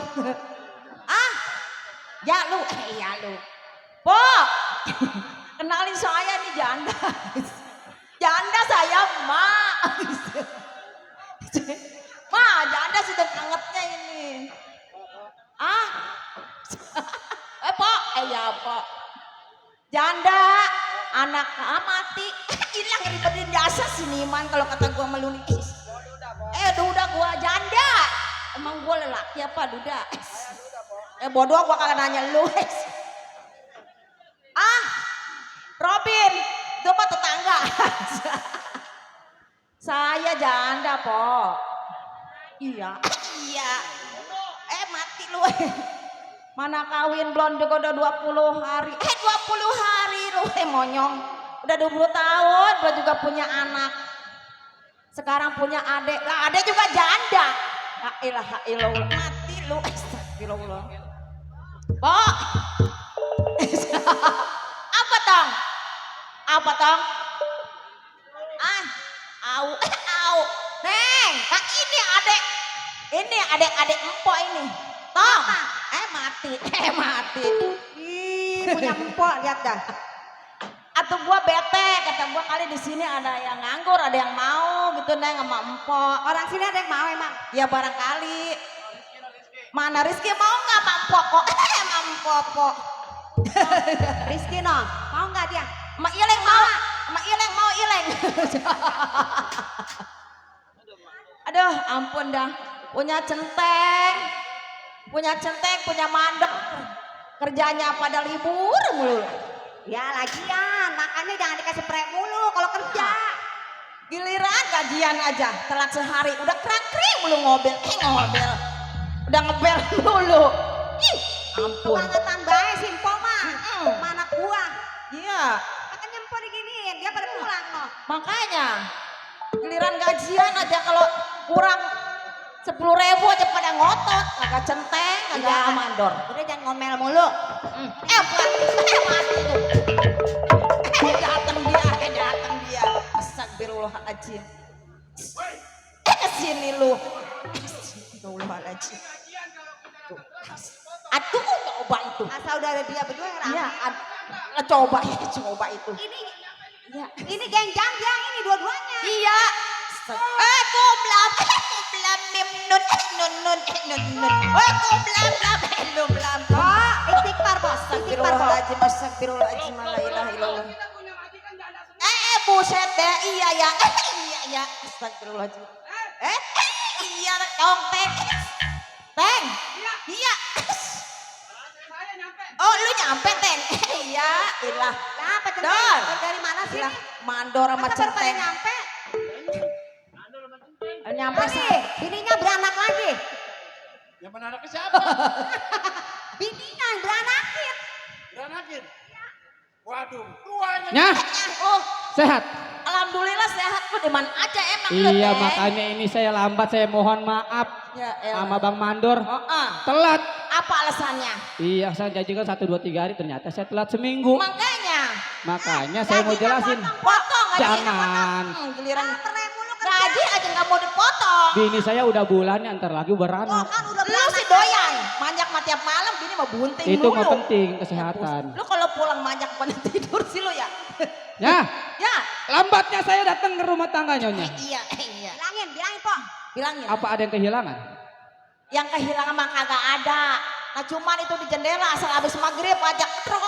Ya lu, ya lu. Po, kenalin saya nih janda. Janda saya, Ma. Ma, janda sedang angetnya ini. Po, ya po. Janda, anak mati. Ini yang ribetin jasa seniman kalau kata gua melukis. Duda gua janda. Emang gua lelaki apa duda? Bodoh gua kagak nanya lu. Robin, itu mah tetangga. Saya janda, Po. Iya. Mati lu. Mana kawin belum juga udah 20 hari. 20 hari lu monyong. Udah 20 tahun belum juga punya anak. Sekarang punya adik. Lah adik juga janda. La ilaha illallah. Mati lu. Astagfirullah. Po. Apa tong? Apa tong? Au. Neng, nah ini adek. Ini adik-adik empok ini. Tong. Mati. Ih, punya empok lihat dah. Atau gua bete, kata gua kali di sini ada yang nganggur, ada yang mau gitu Neng sama empok. Orang sini ada yang mau emang? Ya barangkali. Mana Rizky mau nggak sama empok kok? Sama Popo. Rizky no, mau nggak dia? Ma Ileng mau. Ma Ileng mau Ileng. Aduh, ampun dah. Punya centeng. Punya mandek. Kerjanya pada libur mulu. Ya lagian, makanya jangan dikasih prek mulu kalau kerja. Giliran gajian aja, telat sehari udah krak-krik mulu ngobel. Ngobel. Udah ngebel mulu. Ih, ampun. Kebangetan bae si Mpo mah. Mana gua? Iya, Makanya Mpo diginiin, dia pada pulang no. makanya giliran gajian aja kalau kurang 10.000 aja pada ngotot, kagak centeng, kagak mandor. Udah jangan ngomel mulu. Mati tuh. Datang dia. Astagfirullahaladzim. Kesini lu. Astagfirullahaladzim. Tuh. Aduh, coba itu. Asal udah ada dia berdua yang rame. Iya, coba itu. Ini geng jam ini dua-duanya. Iya. Kublam mim nun. Kublam. Oh, istighfar bos. Astagfirullahaladzim. La ilaha illallah. Buset deh, iya ya. Astagfirullahaladzim. Iya dong, Teng. Iya. Oh, lu nyampe, Teng. Iya, ilah. Lah, apa Dor. dari mana sih? Ilah, mandor sama Masa baru pada centeng. nyampe? Nyampe Nih, bininya beranak lagi. Yang mana anaknya siapa? Bininya yang beranakin. Beranakin. Waduh, tuanya. Nyah, Oh, sehat. alhamdulillah sehat lu di mana aja emang lu, Iya, Teng. makanya ini saya lambat, saya mohon maaf Ya, elah. sama Bang Mandor. Heeh. Telat. Apa alasannya? Iya, saya janjikan 1, 2, 3 hari, ternyata saya telat seminggu. Makanya saya mau jelasin. Potong aja. Jangan. Giliran Pernah mulu kerja. gaji aja nggak mau dipotong. Bini saya udah bulannya, ntar lagi Oh, beranak. kan udah Lu sih doyan, manjak mah tiap malam gini mah bunting Itu mulu. mah penting, kesehatan. Lu kalau pulang manjak pada tidur sih lu ya. Ya, Ya. lambatnya saya datang ke rumah tangga Nyonya. Iya. Bilangin, Po. Bilangin. Apa ada yang kehilangan? Yang kehilangan mah kagak ada. Nah cuman itu di jendela asal habis maghrib aja trok.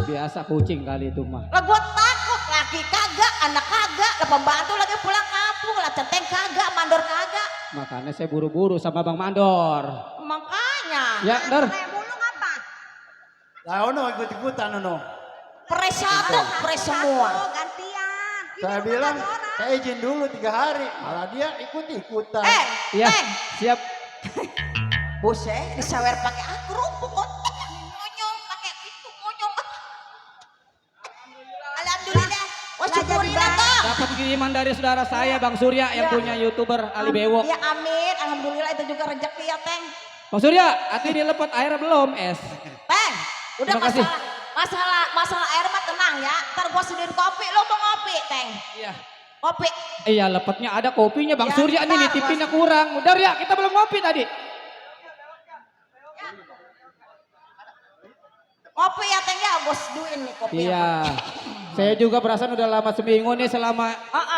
Biasa kucing kali itu mah. Lah gua takut laki kagak, anak kagak, lah pembantu lagi pulang kampung, lah centeng kagak, mandor kagak. Makanya saya buru-buru sama Bang Mandor. Makanya. Ya, Dor. Pernah mulu ngapa? Lah ono ikut-ikutan ono. Pres satu, pres semua. Satu, gantian. Ini Saya rumah bilang tangga orang. saya izin dulu 3 hari, malah dia ikut-ikutan. Iya, Teng. siap. Buset, disawer pakai kerupuk kok. Monyong pakai itu monyong. Alhamdulillah. Wah, syukurin toh. Dapat kiriman dari saudara saya Bang Surya yang Ya. punya YouTuber Ali Bewo. Ya amin, alhamdulillah itu juga rezeki ya, Teng. Bang Surya, hati dilepot air belum es? Teng, udah Terima kasih. masalah air mah tenang ya. Ntar gua sediain kopi, lo mau ngopi, Teng? Iya. Kopi. Iya, lepotnya ada kopinya Bang Ya, Surya nih, bentar, nitipinnya kurang. Udah ya, kita belum ngopi tadi. Kopi ya, Teng ya, bos duin nih kopi. Iya. Saya juga perasaan udah lama seminggu nih selama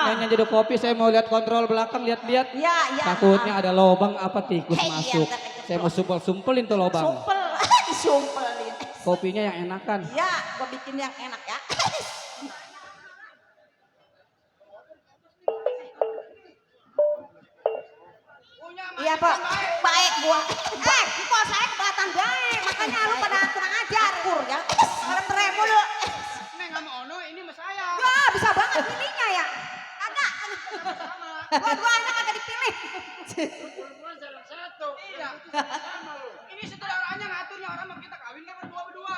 nyanyi jadi kopi, saya mau lihat kontrol belakang, lihat-lihat. Iya. Takutnya ada lobang apa tikus Iya, masuk. iya. Saya mau sumpel-sumpelin tuh lobang. Sumpel, disumpelin. Kopinya yang enakan. Ya, gua bikin yang enak ya. Iya, Pak. Baik gua. Kok saya kelihatan baik, makanya lu pada kurang ajar. Akur ya. Pada pernah mulu. Neng sama Ono ini sama saya. Ya, bisa banget pilihnya ya. Kagak. Dua-duanya kagak dipilih. Iya. Ini saudaranya ngaturnya orang mau kita kawin kan berdua-berdua.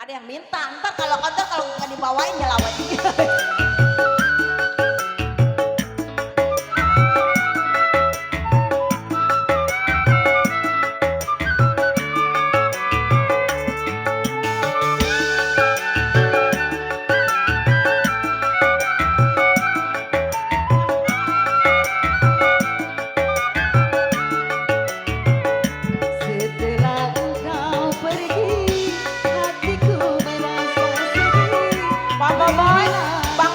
Ada yang minta, ntar kalau nggak dibawain ya lawan. Setelah engkau pergi, hatiku merasa sedih. Bang Boboy, Bang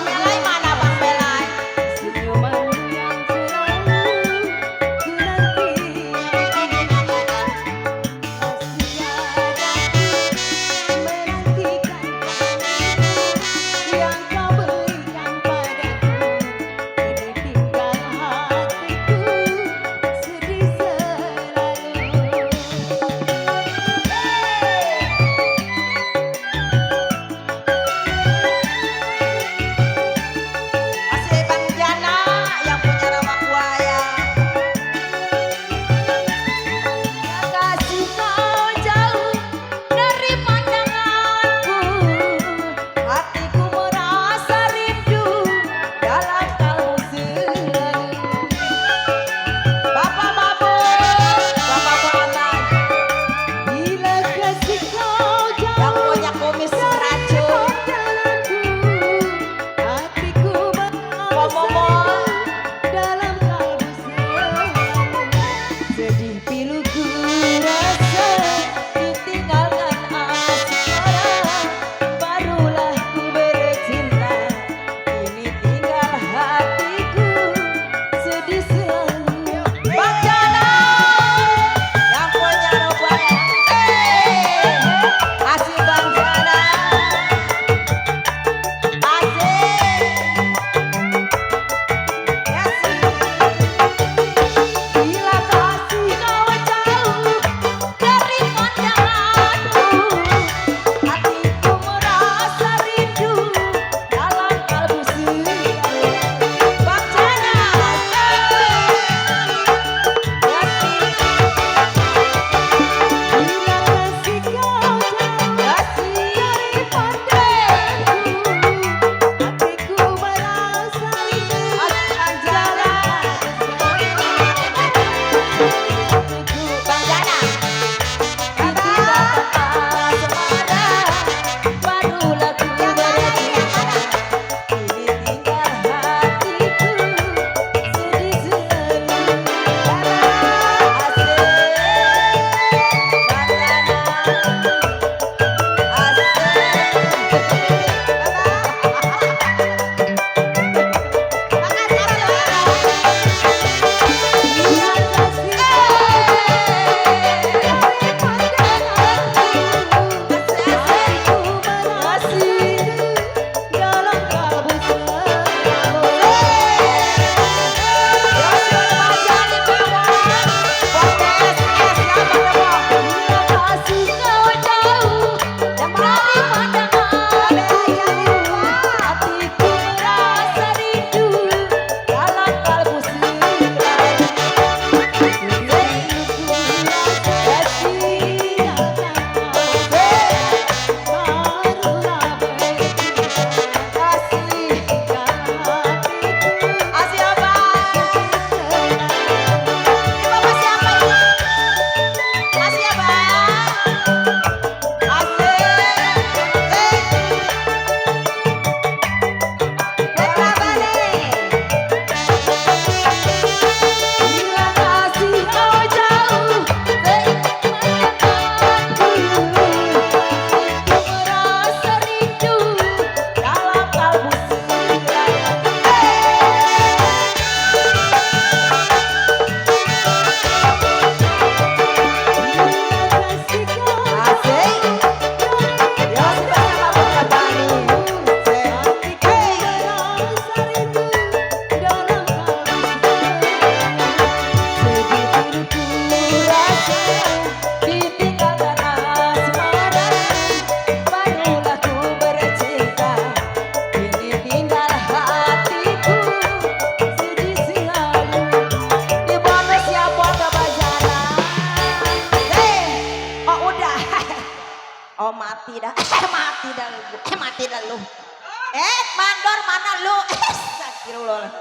Astagfirullah.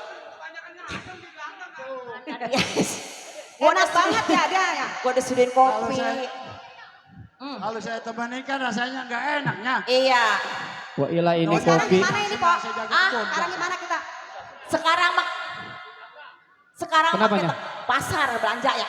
Yes. Bonus banget ya dia ya. Gua udah sudahin Kalau kopi. saya, kalau saya temenin kan rasanya nggak enaknya. Iya. Wah ilah ini Sekarang kopi. gimana ini, Pok? Saya jaga Ah, kebun. sekarang gimana kita? Sekarang mah Kenapanya? kita pasar belanja ya.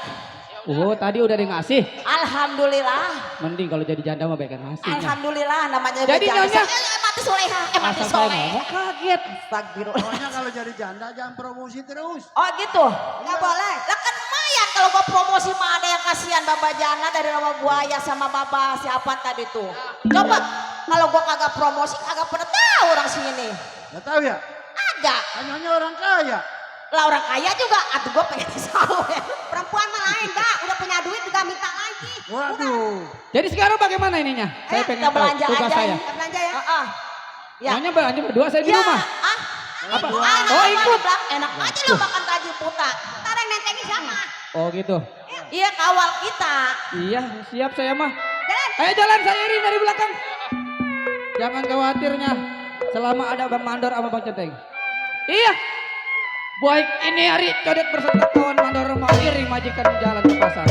Oh tadi udah ngasih. Alhamdulillah. Mending kalau jadi janda mah baikkan ngasihnya. Alhamdulillah namanya Jadi janda. nyonya. Mati soleha, mati Asal saya soleh. ngomong Kaget. Astagfirullah. Pokoknya kalau jadi janda jangan promosi terus. Oh gitu? Nggak boleh. Lah kan lumayan kalau gua promosi mah ada yang kasihan Baba Jana dari nama buaya sama Baba siapa tadi tuh. Coba kalau gua kagak promosi kagak pernah tahu orang sini. Nggak tahu ya? Agak. Hanya orang kaya. Lah orang kaya juga, atuh gue pengen tahu ya. Perempuan mah lain, Kak. Udah punya duit juga minta lagi. Waduh. Jadi sekarang bagaimana ininya? Saya pengen kita tahu belanja tugas aja. saya. Kita belanja ya. Ya. Nyonya belanja berdua saya di Ya. rumah. Apa? Oh, ikut. Enak aja lo makan taji puta. Ntar yang nentengin siapa? Oh gitu. Iya kawal kita. Iya siap saya mah. Dan Ayo jalan saya iring dari belakang. Jangan khawatirnya. Selama ada Bang Mandor sama Bang Centeng. Iya. Baik ini hari codet berserta kawan Mandor mau iring majikan jalan ke pasar.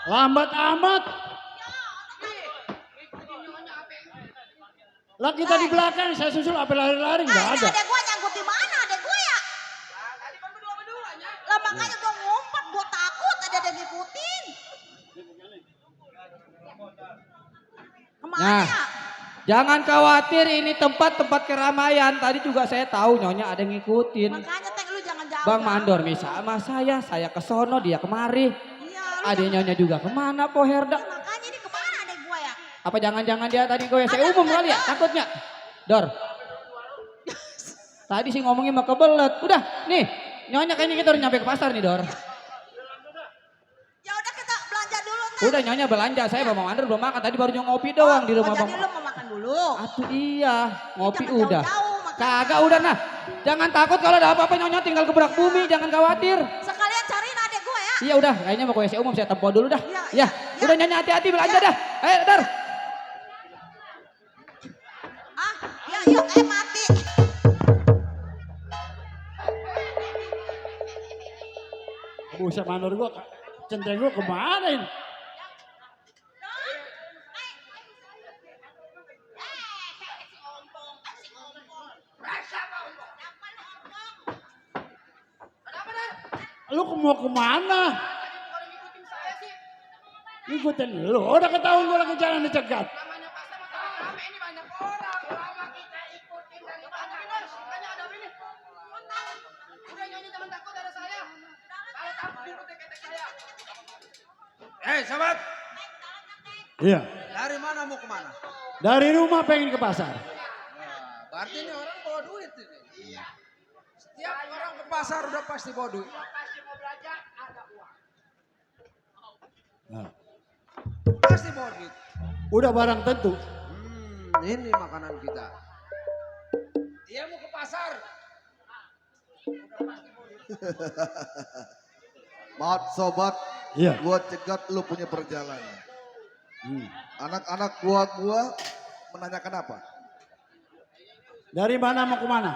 Lambat amat. Lah kita di belakang, saya susul apa lari-lari nggak ada. Adek gue nyangkut di mana adek gue ya? Lah makanya gue ngumpet, gue takut ada yang ngikutin. Kemana Nah. ya? Jangan khawatir, ini tempat-tempat keramaian. Tadi juga saya tahu nyonya ada yang ngikutin. Makanya Teng lu jangan jauh. Bang Mandor misal sama saya ke sono, dia kemari. Iya, lu Ada nyonya juga kemana Po Herda? makanya ini kemana adek gue ya? Apa jangan-jangan dia tadi gue saya umum kali ya, takutnya. Dor. Tadi sih ngomongin mah kebelet. Udah, nih. Nyonya kayaknya kita udah nyampe ke pasar nih, Dor. Ya udah kita belanja dulu Teng. Udah nyonya belanja, saya Bang Mandor belum makan. Tadi baru ngopi doang di rumah Bang. Jadi lu mau makan dulu. Atuh iya, ngopi Jangan udah. jauh-jauh, makanya. Kagak udah nah. Jangan takut kalau ada apa-apa nyonya tinggal gebrak bumi, jangan khawatir. Sekalian cariin adek gue ya. Iya udah, kayaknya mau ke WC umum saya tempo dulu dah. Iya, Ya, iya. udah nyonya hati-hati belanja dah. Ayo, Dar. Ah, ya yuk mati. Buset Mandor gua, centeng gua kemana ini? Lu mau kemana? Ngikutin lu, udah ketahuan gua lagi jalan dicegat. Sobat, Iya, dari mana mau kemana? dari rumah pengen ke pasar. Berarti ini orang bawa duit ini. Setiap orang ke pasar udah pasti bawa duit. Nah, Pasti bawa duit. udah barang tentu. Ini makanan kita. Dia mau ke pasar. Maaf sobat, Iya. gua cegat lu punya perjalanan. Hmm. Anak-anak gua menanyakan apa? Dari mana mau kemana?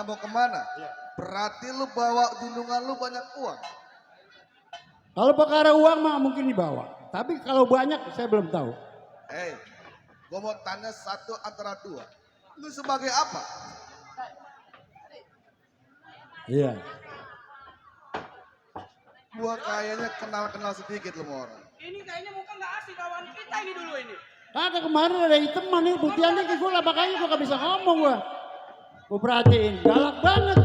Mau kemana? Berarti lu bawa junjungan lu banyak uang. Kalau perkara uang mah mungkin dibawa. Tapi kalau banyak saya belum tahu. Gua mau tanya satu antara dua. Lu sebagai apa? Iya. Gua kayaknya kenal-kenal sedikit lu sama orang. Ini kayaknya muka nggak asik kawan kita ini dulu ini. Kagak kemarin ada hiteman nih, buktiannya ke gue lah, makanya gue gak bisa ngomong gue. Gue perhatiin, galak banget.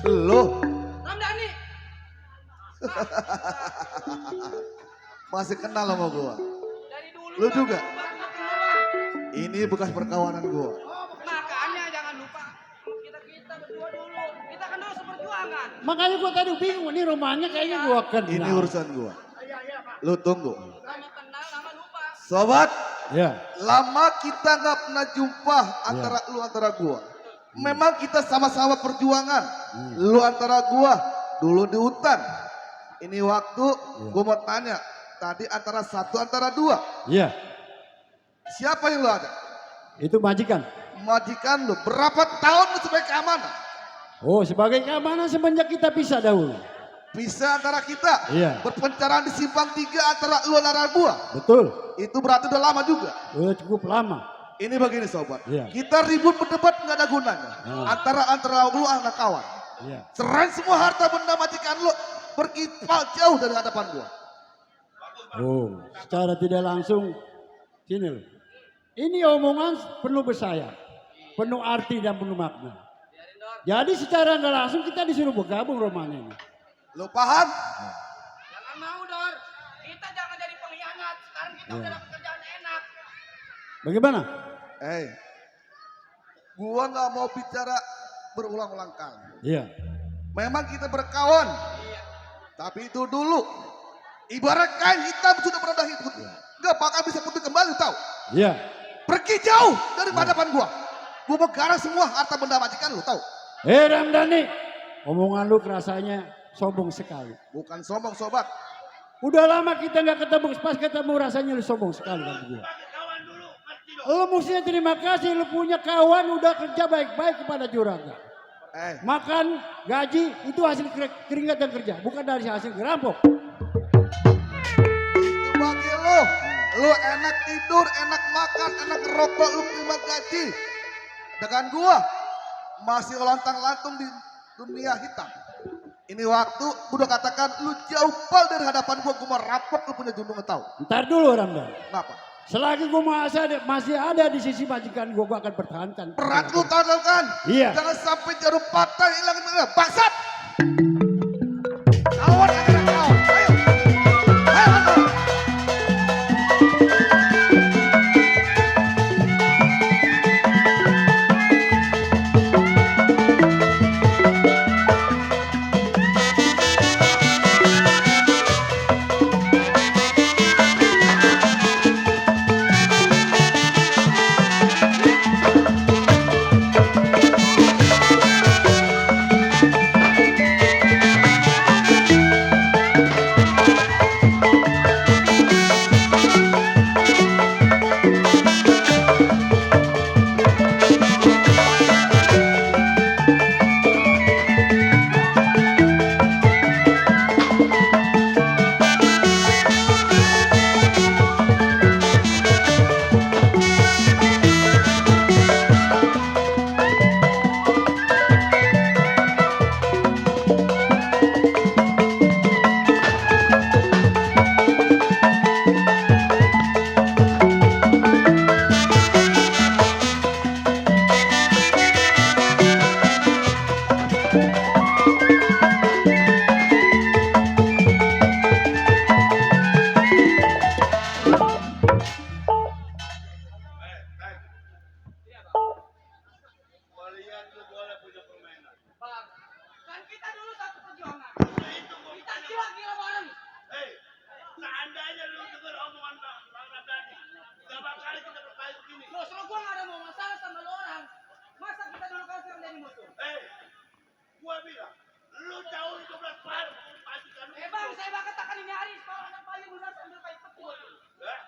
Lu Ramdhani. masih kenal sama gua. Dari dulu. Lu juga? Ini bekas perkawanan gua. Makanya jangan lupa kita berdua dulu. Kita kan dulu seperjuangan. Makanya gue tadi bingung, ini rumahnya kayaknya gue kenal. Ini urusan gua. Lu tunggu. Lama kenal, lama lupa. Sobat, Ya, lama kita nggak pernah jumpa antara gua. Memang kita sama-sama perjuangan. Lu antara gua dulu di hutan. Ini waktu gua mau tanya. Tadi antara satu antara dua. iya. Siapa yang lu ada? Itu majikan. Majikan lu. Berapa tahun lu sebagai keamanan? Oh, sebagai keamanan semenjak kita pisah dahulu. Bisa antara kita. Iya. Berpencaran di simpang 3 antara lu antara gua. Betul, Itu berarti udah lama juga. udah cukup lama. Ini begini sobat. Iya. Kita ribut berdebat nggak ada gunanya. Antara lu anak kawan. Iya. Serahin semua harta benda majikan lu. Berkipal jauh dari hadapan gua. Oh, secara tidak langsung, sini loh. Ini omongan penuh bersayap, penuh arti dan penuh makna. Jadi secara tidak langsung kita disuruh bergabung rumahnya ini. Lu paham? Jangan mau Dor. Kita jangan jadi pengkhianat. Sekarang kita udah dapat kerjaan enak. Bagaimana? Gua nggak mau bicara berulang-ulang kali. Iya. Memang kita berkawan. Tapi itu dulu. Ibarat kain hitam sudah pernah hitam. Gak bakal bisa putih kembali tahu. Iya. Pergi jauh dari hadapan gua. Gua mau garang semua harta benda majikan lu tahu. Ramdhani, omongan lu rasanya sombong sekali. Bukan sombong sobat. Udah lama kita nggak ketemu, pas ketemu rasanya lu sombong sekali kan gua. Lu mestinya terima kasih, lu punya kawan udah kerja baik-baik kepada juragan. Makan, gaji, itu hasil keringat dan kerja, bukan dari hasil ngerampok. Lu enak tidur, enak makan, enak ngerokok, lu terima gaji. Dengan gua masih lontang-lantung di dunia hitam. Ini waktu udah katakan lu jauh pal dari hadapan gua mau rampok lu punya juntung tahu. Ntar dulu Ramdan. Kenapa? Selagi gue masih ada di sisi majikan gue akan pertahankan. Peran lu tahu kan? Iya. Jangan sampai jarum patah hilangin mana. Bangsat! Kawan aja kawan. Ayo. Ayo. Kan kita dulu satu perjuangan. Kita gila-gila bareng. Seandainya lu denger omongan Bang Ramdhani, gak bakal kita berkait begini. Loh, soalnya gua gak ada mau masalah sama lo orang. Masa kita dulu kan sekarang jadi musuh? Gua bilang, lu jauh 12 par majikan lu. Bang, saya bakal katakan ini hari kalau ada payung lunas sambil kayak petul.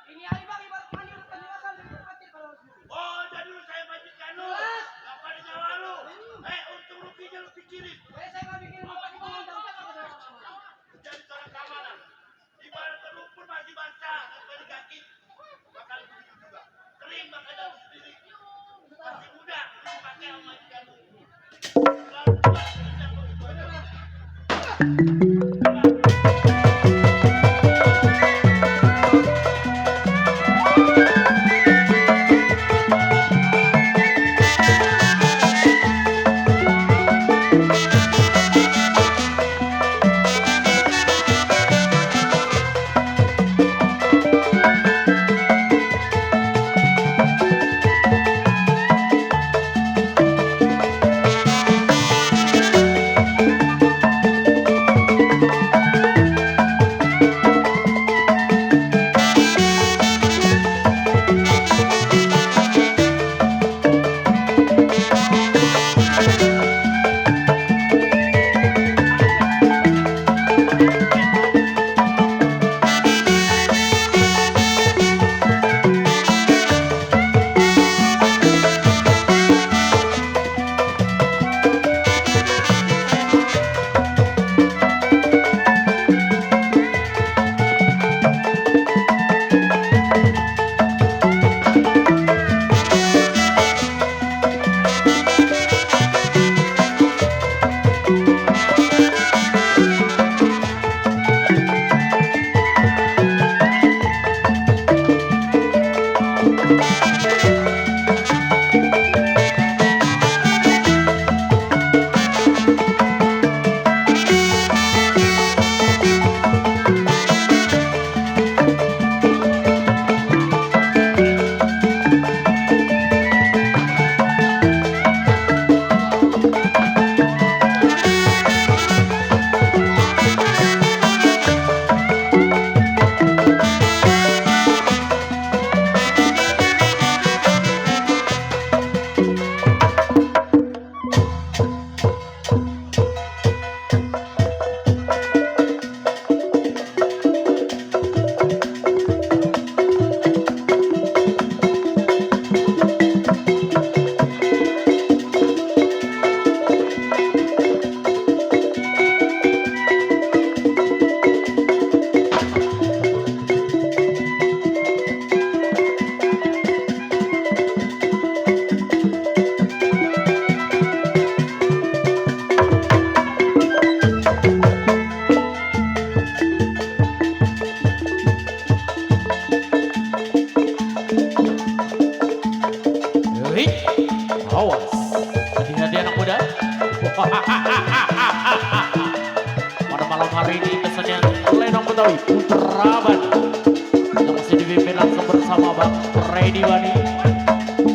Ini hari bang ibarat payung lunas sambil petir kalau harus dulu. Oh, jadi lu saya majikan lu. Jelas. Gak pada nyawa lu. Untung ruginya lu pikirin. Saya gak bikin apa itu ngundang Jadi seorang keamanan. Ibarat lumpur masih basah, dari kaki. Bakal begitu juga. Kering makanya lu sendiri. Masih muda, lu pakai sama majikan lu. ini kesenian Lenong Betawi Putra Batu yang masih dipimpin langsung bersama Bang Freddy Wani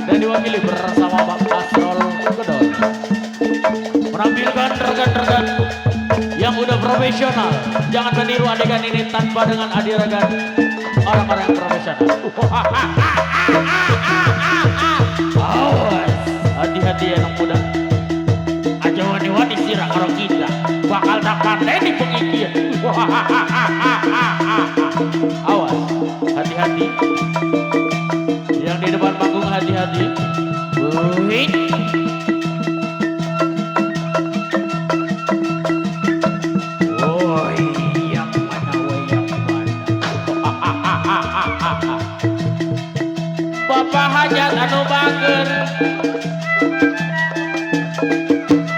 dan diwakili bersama Bang Asrol Gedor, menampilkan rekan-rekan yang udah profesional. Jangan meniru adegan ini tanpa dengan adegan orang-orang yang profesional. Awas, hati-hati ya anak muda. Aja wani-wani sirah orang kita bakal dapat di pengikian. Awas, hati-hati. Yang di depan panggung hati-hati. Wih. Woi, yang mana, woi yang mana? Bapak hajat anu bager,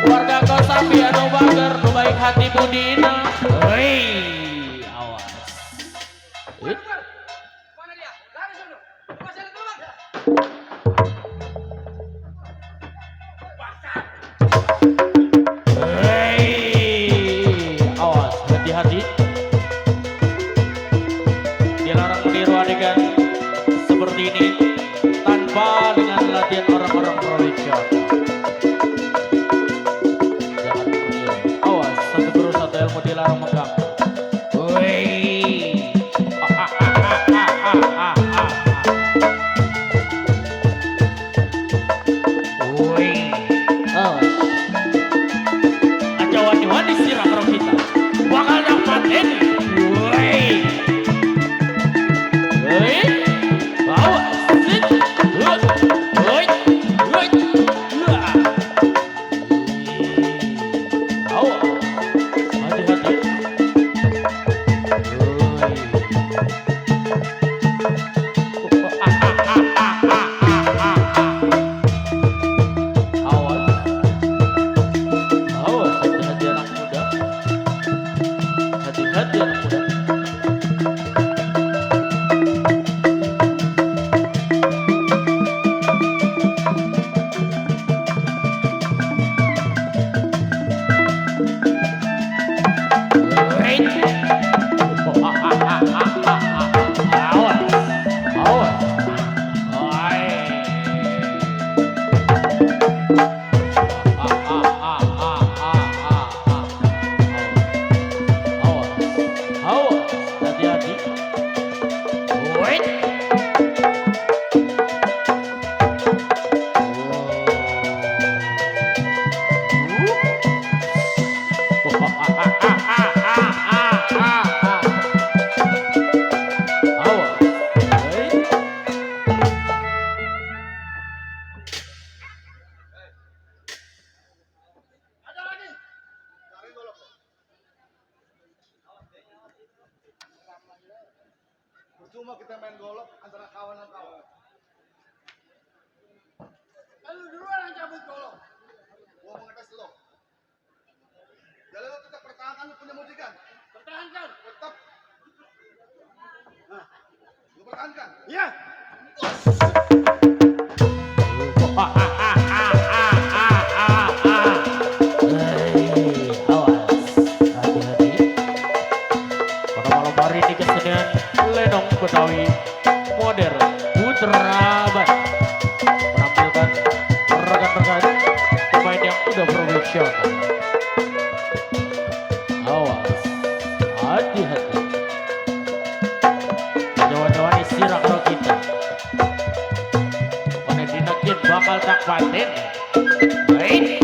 warga Kosambi anu bager, nu baik hati budina. Hei, awas. Mana dia? Lari sono. Masih ada teman. Hei, awas, hati-hati. Dilarang meniru adegan seperti ini tanpa dengan latihan orang-orang profesional. Jangan meniru. Awas, satu guru satu ilmu dilarang megang. Woi. Woi. Awas. Aja wani-wani sirah orang kita bakal dapat ini. Woi. Woi. Awas. Sit. Woi. Woi. Woi. Wah. Awas. Hati-hati. Awas. Awas, hati-hati anak muda. Hati-hati anak muda. Wait. Awas. Awas. Oi. Awas, hati-hati. Wait. Awas. Wait. Percuma kita main golok antara kawan dan kawan. Lu duluan yang cabut golok. Gua mengetes lo. Jadi lo tetap pertahankan lu punya mujikan. Pertahankan. Tetap. Nah, lu pertahankan. Iya. Awas, hati-hati. Pada malam hari ini kesenian Lenong Betawi modern Putra Batu menampilkan rekan-rekan pemain yang udah profesional. Awas, hati-hati. Jawa-jawa ini sirah kalau kita. Mana dinakin bakal tak paten. Baik.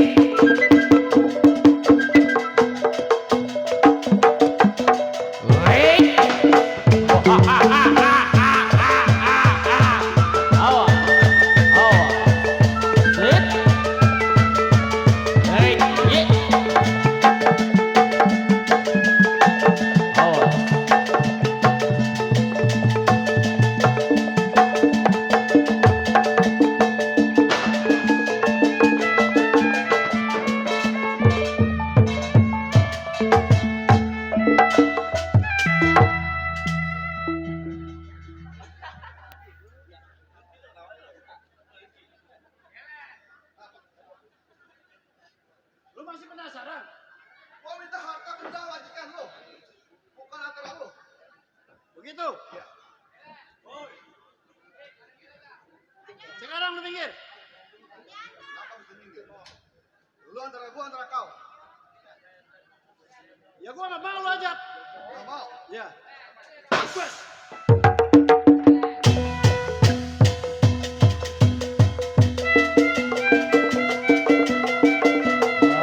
Lu masih penasaran? Gua minta harta benda majikan lu. Begitu. Sekarang lu minggir. Lu antara gua antara kau. Ya gua nggak mau lu ajak. Gak mau. Ya.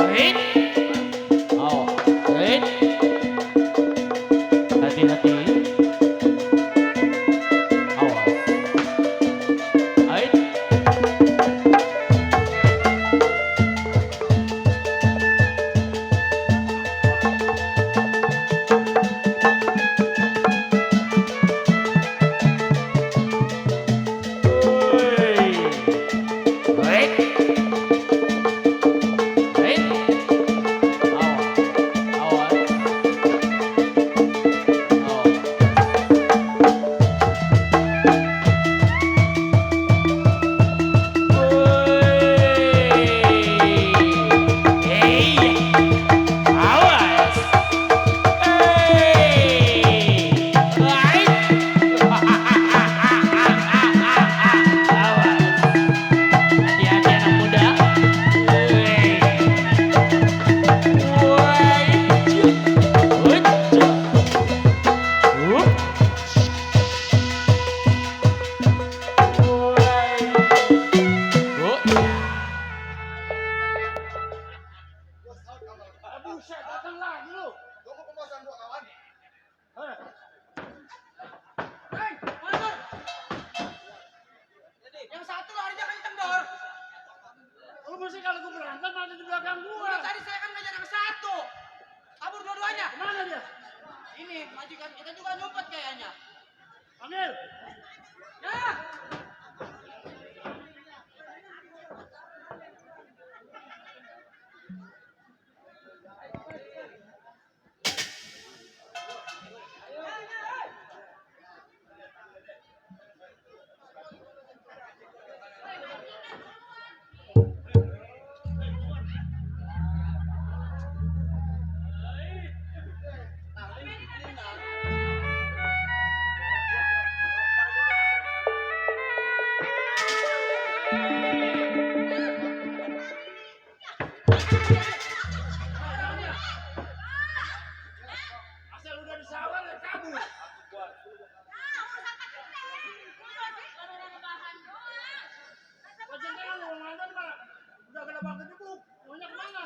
Baik. Baik. Hati-hati. Awas. Baik. Baik. Baik. Awas. Awas. Hati-hati anak muda. Buset, datang lagi lu. Tunggu pembahasan gua kawan. Hei, Mandor. Yang satu larinya kenceng, Dor. Lu mesti kalau gua berantem ada di belakang gua. Udah tadi saya kan ngejar yang satu. Kabur dua-duanya. Mana dia? Ini majikan kita juga nyumpet kayaknya. Panggil. Ya. Asal udah disawar ya kabur. Pajangan lu mantan malah udah kena banget jebuk. Maunya kemana?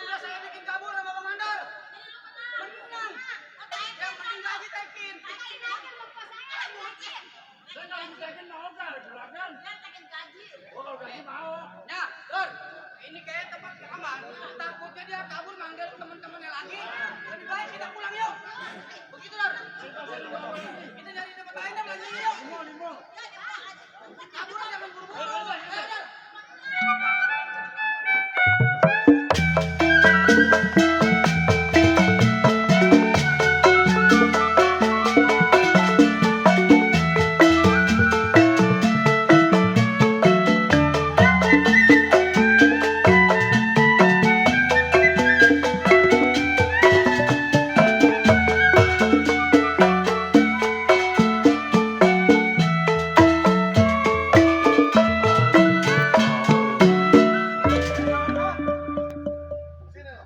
Udah saya bikin kabur sama Bang Mandor. Menang. Yang penting lagi tekin. Saya kalau ditekin mau gak di belakang? Oh kalau gaji mau. Nah, Dor. Ini kayak tempat aman. Takutnya dia kabur manggil teman-temannya lagi. Lebih baik kita pulang yuk. Begitu, Dor. Kita nyari tempat lain dan lanjut yuk. Di mall. Kabur aja jangan buru-buru. Ayo, Dor. Sini lo.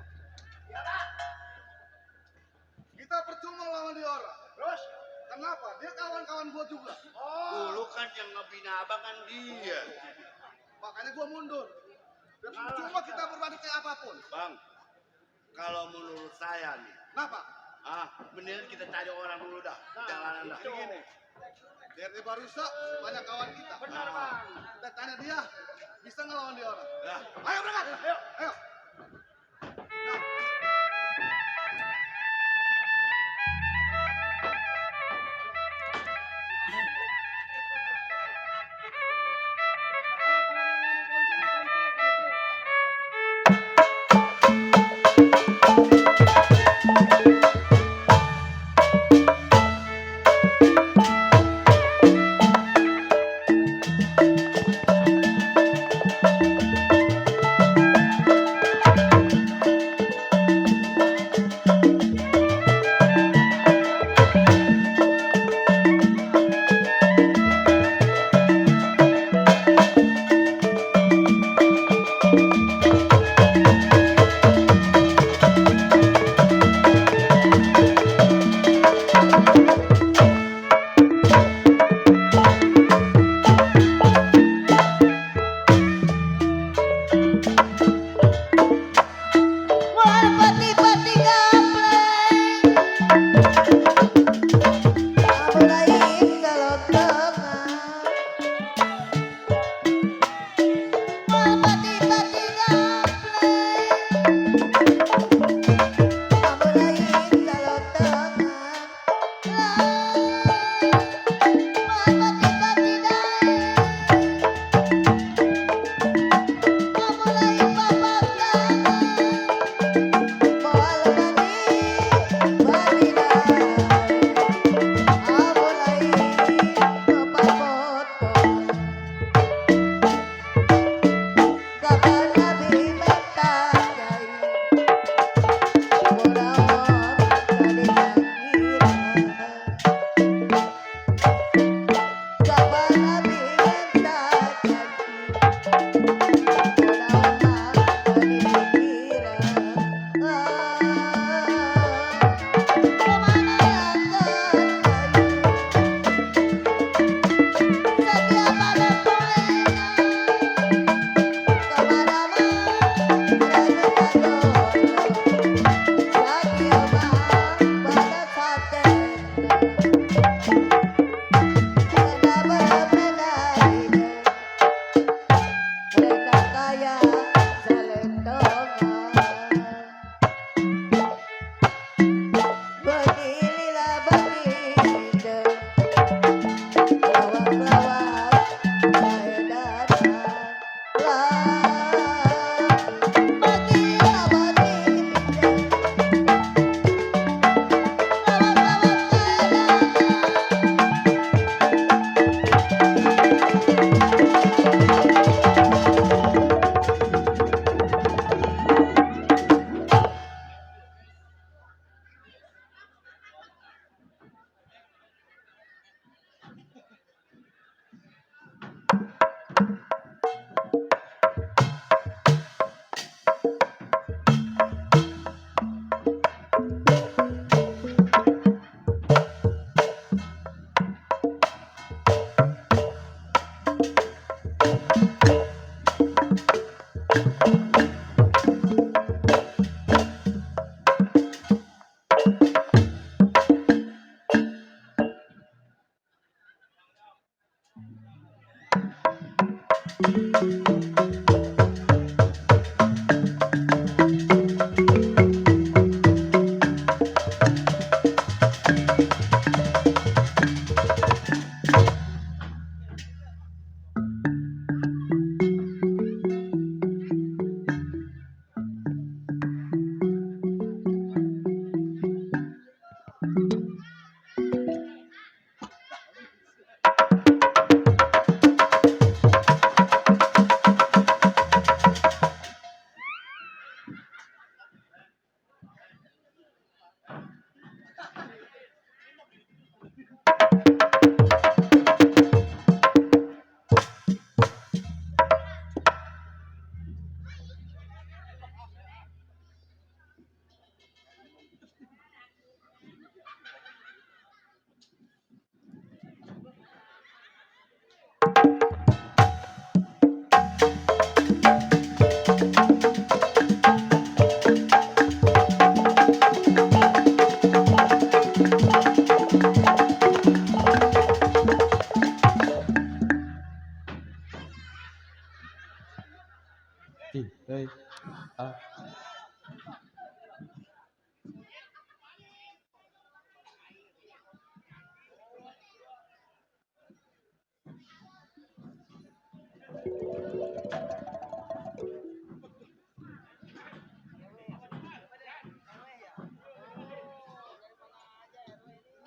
Kita percuma lawan dia orang. Terus? Kenapa? Dia kawan-kawan gua juga. Dulu kan yang ngebina abang kan dia. Makanya gua mundur. Dan percuma kita berbanding kayak apapun. Bang, kalau menurut saya nih, Kenapa? mendingan kita cari orang dulu dah. Jalanan dah. Begini. Biar dia rusak, banyak kawan kita. Benar, Bang. Kita tanya dia, bisa ngelawan dia orang. Dah. Ayo berangkat. Ayo. Ayo.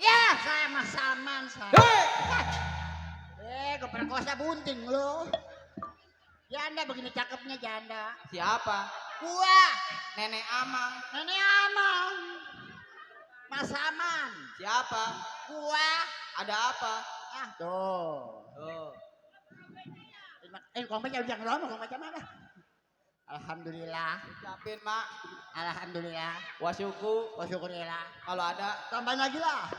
Ya, saya mah saman saya. Gue perkosa bunting lo. Janda begini cakepnya janda. Siapa? Gua, Nenek Amang. Nenek Amang. Mas Aman. Siapa? Gua. Ada apa? Ah, tuh. Tuh. Kong baca jangan lama, kong baca mana? Alhamdulillah. Ucapin, Mak. Alhamdulillah. Wasyuku. Syukurillah. Kalau ada. Tambahin lagi lah.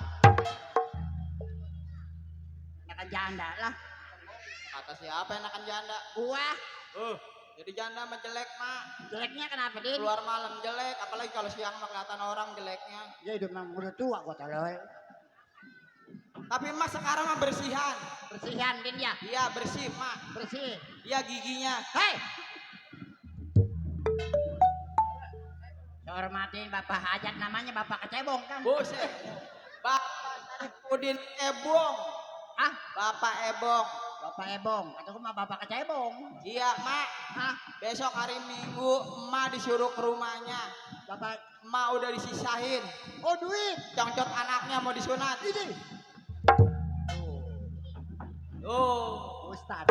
Makan janda lah. Kata siapa yang akan janda? Gua. Jadi janda mah jelek, Mak. Jeleknya kenapa, Din? Keluar malam jelek, apalagi kalau siang mah kelihatan orang jeleknya. Ya hidup memang udah tua gua tolol. Tapi Mas sekarang mah bersihan. Bersihan, Din ya? Iya, bersih, Mak. Bersih. Iya, giginya. Hei! Hormatin Bapak Hajat, namanya Bapak Kecebong kan? Buset. Bapak Udin Ebong. Ah? Bapak Ebong. Bapak Ebong, atau mah Bapak Kecebong. Iya, Mak. Hah? Besok hari Minggu emak disuruh ke rumahnya. Bapak, Emak udah disisahin. oh duit. Congcot anaknya mau disunat. Ini. Tuh. Ustad.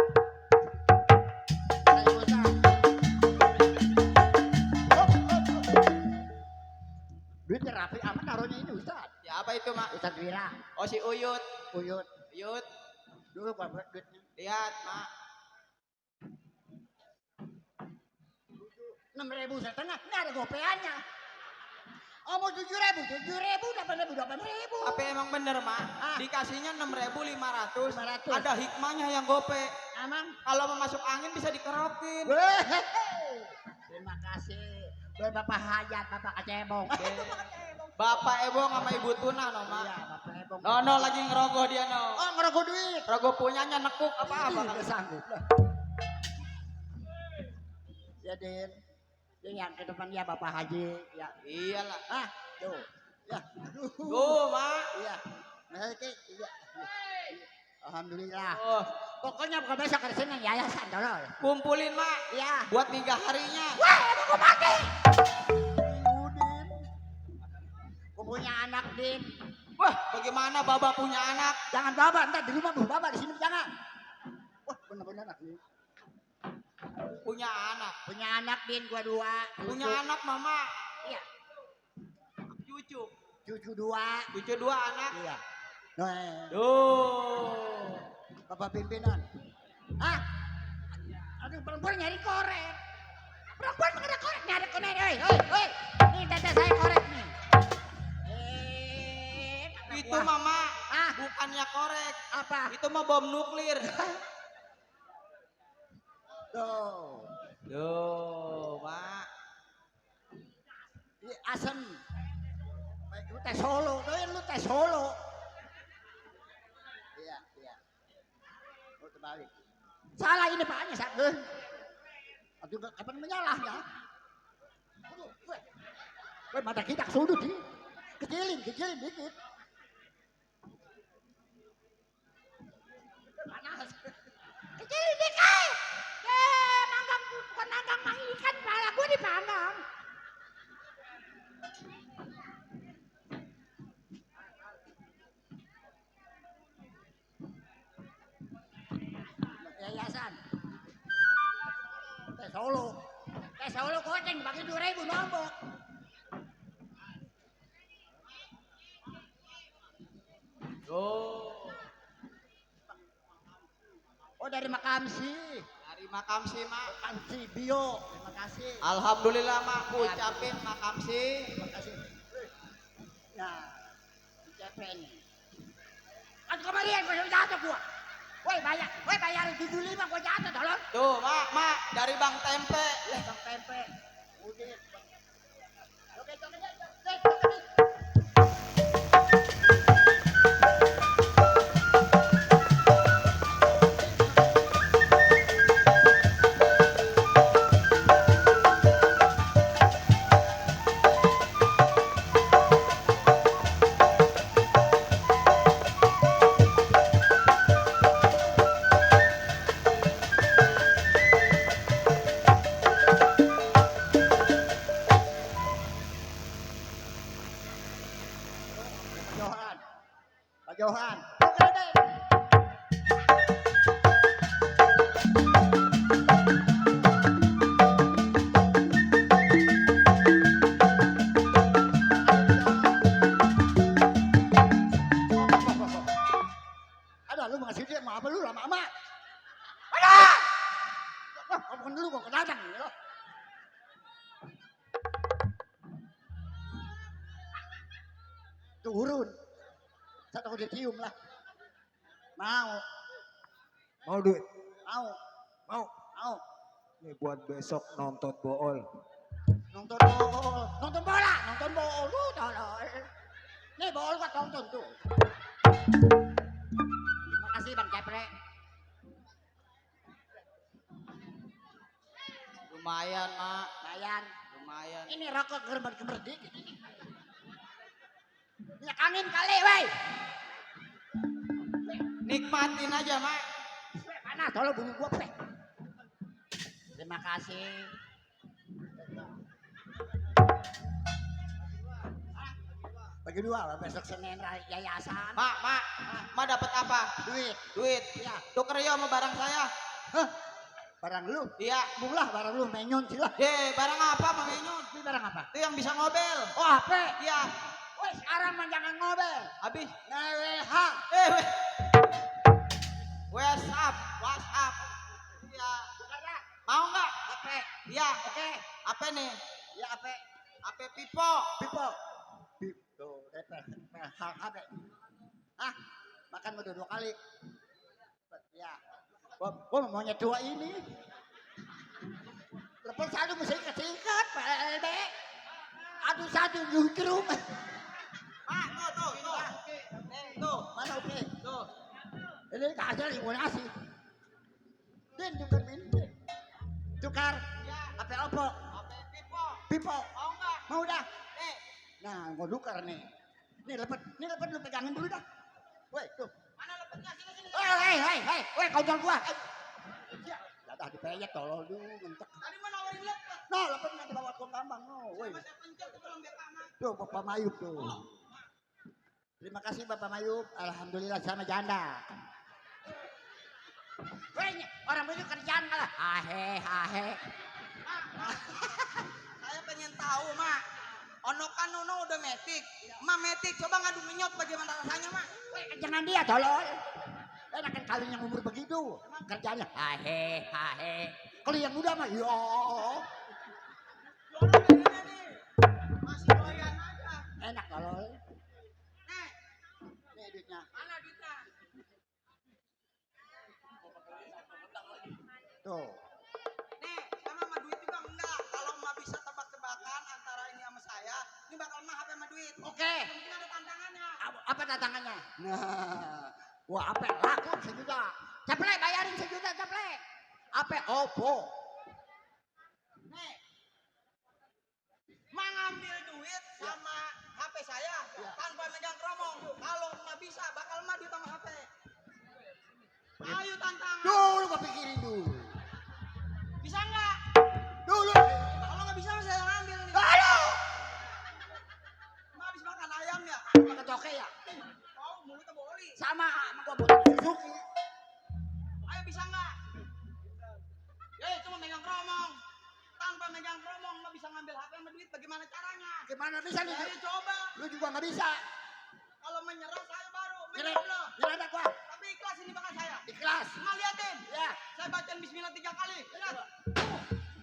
Saya Ustad. Duitnya rapi amat taruhnya ini Ustad. Siapa itu, Mak? Ustad Wira. Oh, si Uyut. Uyut. Uyut. Dulu gua buat duitnya. Lihat, Mak. 6.500 nggak ada gopeannya. Oh mau 7.000, 8.000. Tapi emang bener mak, dikasihnya 6.500. Ada hikmahnya yang gope. Emang? Kalau mau masuk angin bisa dikerokin. Terima kasih. Gue Bapak Hayat, Bapak Kacebong. Bapak Ebong sama Ibu Tuna no mak. Iya, Bapak Ebong. No lagi ngerogoh dia no. Oh ngerogoh duit. Rogoh punyanya nekuk apa Nggak sanggup lah. Ya Din. Ini yang ke depan ya Bapak Haji. Ya. Iyalah. Tuh. Ya. Tuh mak. Iya. Nah, iya. Alhamdulillah. Oh. Pokoknya bukan besok ke sini yayasan dulu. Kumpulin mak. Iya. Buat 3 harinya. Wah, emang gue mati. Din. Gue punya anak, Din. Wah, bagaimana Baba punya anak? Jangan Baba, ntar di rumah bu Baba, di sini jangan. Wah, bener-bener anak Din. Punya anak. Punya anak, Din, gua 2. Punya anak mama. Iya. Cucu. Cucu 2. Cucu 2 anak. Iya. Nah, Duh. Bapak pimpinan. Aduh, perempuan nyari korek. Perempuan mengenai korek, nyari korek. Hei. Nih teteh saya korek nih. Itu mama. Bukannya korek. Apa? Itu mah bom nuklir. Tuh. Duh, mak. Ini asem. Lu teh Solo, lu teh Solo. Iya. Oh, terbalik. Salah ini paknya, Sak. Aduh, kapan menyalah ya? Aduh, gue mata kita kesudut sih. Kecilin dikit. Panas. Kecilin dikit. Manggang, bukan manggang mah ikan, pala gue dipanggang. Yayasan. Teh Solo goceng bagi 2.000 nombok. Oh dari Makamsi. Dari Makamsi mak. Makamsi Bio. Terima kasih. Alhamdulillah mak, ucapin Makamsi. Terima kasih. Nah, ucapin. Kan kemarin gue jatuh gua. Woi bayar 75 gua jatuh tolong. Tuh mak, dari Bang Tempe. Ya Bang Tempe. Udah. Oke. Pak Johan. Oke deh. Ada lu ngasih dia mau apa lu lama-lama? Ada. Wah, ngomong dulu kok kedatang ya. Turun. Saya takut dicium lah. Mau duit? Mau. Ini buat besok nonton bool. Nonton bola. Lu tolol. Nih bool gua tonton tuh. Terima kasih Bang Cepre. Lumayan mak. Lumayan. Ini rokok gerber-gerber dikit ini. Minyak angin kali, wey. Nikmatin aja mak. Panas, tolong bulu gua, wey. Terima kasih. Bagi 2 besok Senin yayasan. Mak dapat apa? Duit. Iya. Tuker yo sama barang saya. Hah? Barang lu? Iya. Murah barang lu, menyon sih lah. Barang apa Bang Enyun? Ini barang apa? Itu yang bisa ngobel. Oh, HP. Iya. Woi, sekarang mah jangan ngobel. Habis. NWH. WhatsApp. Iya. Mau nggak? HP. Ape. Iya, oke. Apa nih? Ya apa? Ape Pipo. Pipo. Pipo. Hal apa? Ah, makan udah 2 kali. Ya. Gua maunya 2 ini. Lepas satu mesti kesikat, PLB. Aduh satu di rumah. Ah, tuh. Tuh. Mana oke? Tuh. Ini kasar ibu nasi. Den tukar minta. Tukar. Apa opo? Ape Pipo. Pipo. Mau nggak? Mau dah. Nih. Nah, gua tukar nih. Ini lepet lu pegangin dulu dah. Woi, tuh. Mana lepetnya sini. Hei, woi, kontrol gua. Ya, dah dipeyet tolol dulu mentek. Tadi mana nawarin lepet? Nah, lepet nanti bawa ke gampang, no. Woi. Sama saya pencet tuh belum biar aman. Tuh, Bapak Mayub tuh. Terima kasih Bapak Mayub. Alhamdulillah sama janda. Woi, orang itu kerjaan malah. Hahe. Saya pengen tahu, Mak. Ono kan udah metik. Ma metik, coba ngadu menyot bagaimana rasanya, Mak? Woi, jangan dia tolol. Enakan kali yang umur begitu. Kerjanya hahe. Kalau yang muda mah yo. Orang begini nih. Masih doyan aja. Enak tolol. Nih, Nih duitnya. mana duitnya? Tuh. Nih, sama sama duit juga enggak. Kalau Ma bisa tebak-tebakan antara ini sama saya, ini bakal mah HP sama duit. Oke. Mungkin ada tantangannya. Apa tantangannya? Nah, wah apa laku 1 juta. Ceplek bayarin 1 juta ceplek. Apa Oppo? Nih, Ma ngambil duit sama HP saya tanpa megang keromong. Kalau Ma bisa, bakal Ma duit sama HP. Ayo tantangan. Dulu gua pikirin dulu. Bisa nggak? Dulu. Kalau nggak bisa, saya ngambil nih. Aduh. Ma habis makan ayam ya? Makan toke ya? Oh, mulutnya boli. Sama gua butuh Suzuki. Ayo bisa nggak? Cuma megang keromong. Tanpa megang keromong, Ma bisa ngambil HP sama duit. Bagaimana caranya? Gimana bisa nih? Ayo coba. Lu juga nggak bisa. Kalau menyerah saya baru. Nyerah, Menyerah loh. nyerah dah gua. Tapi ikhlas ini bakal saya. Ikhlas. Ma liatin. Ya. Saya bacain bismillah 3 kali. Lihat.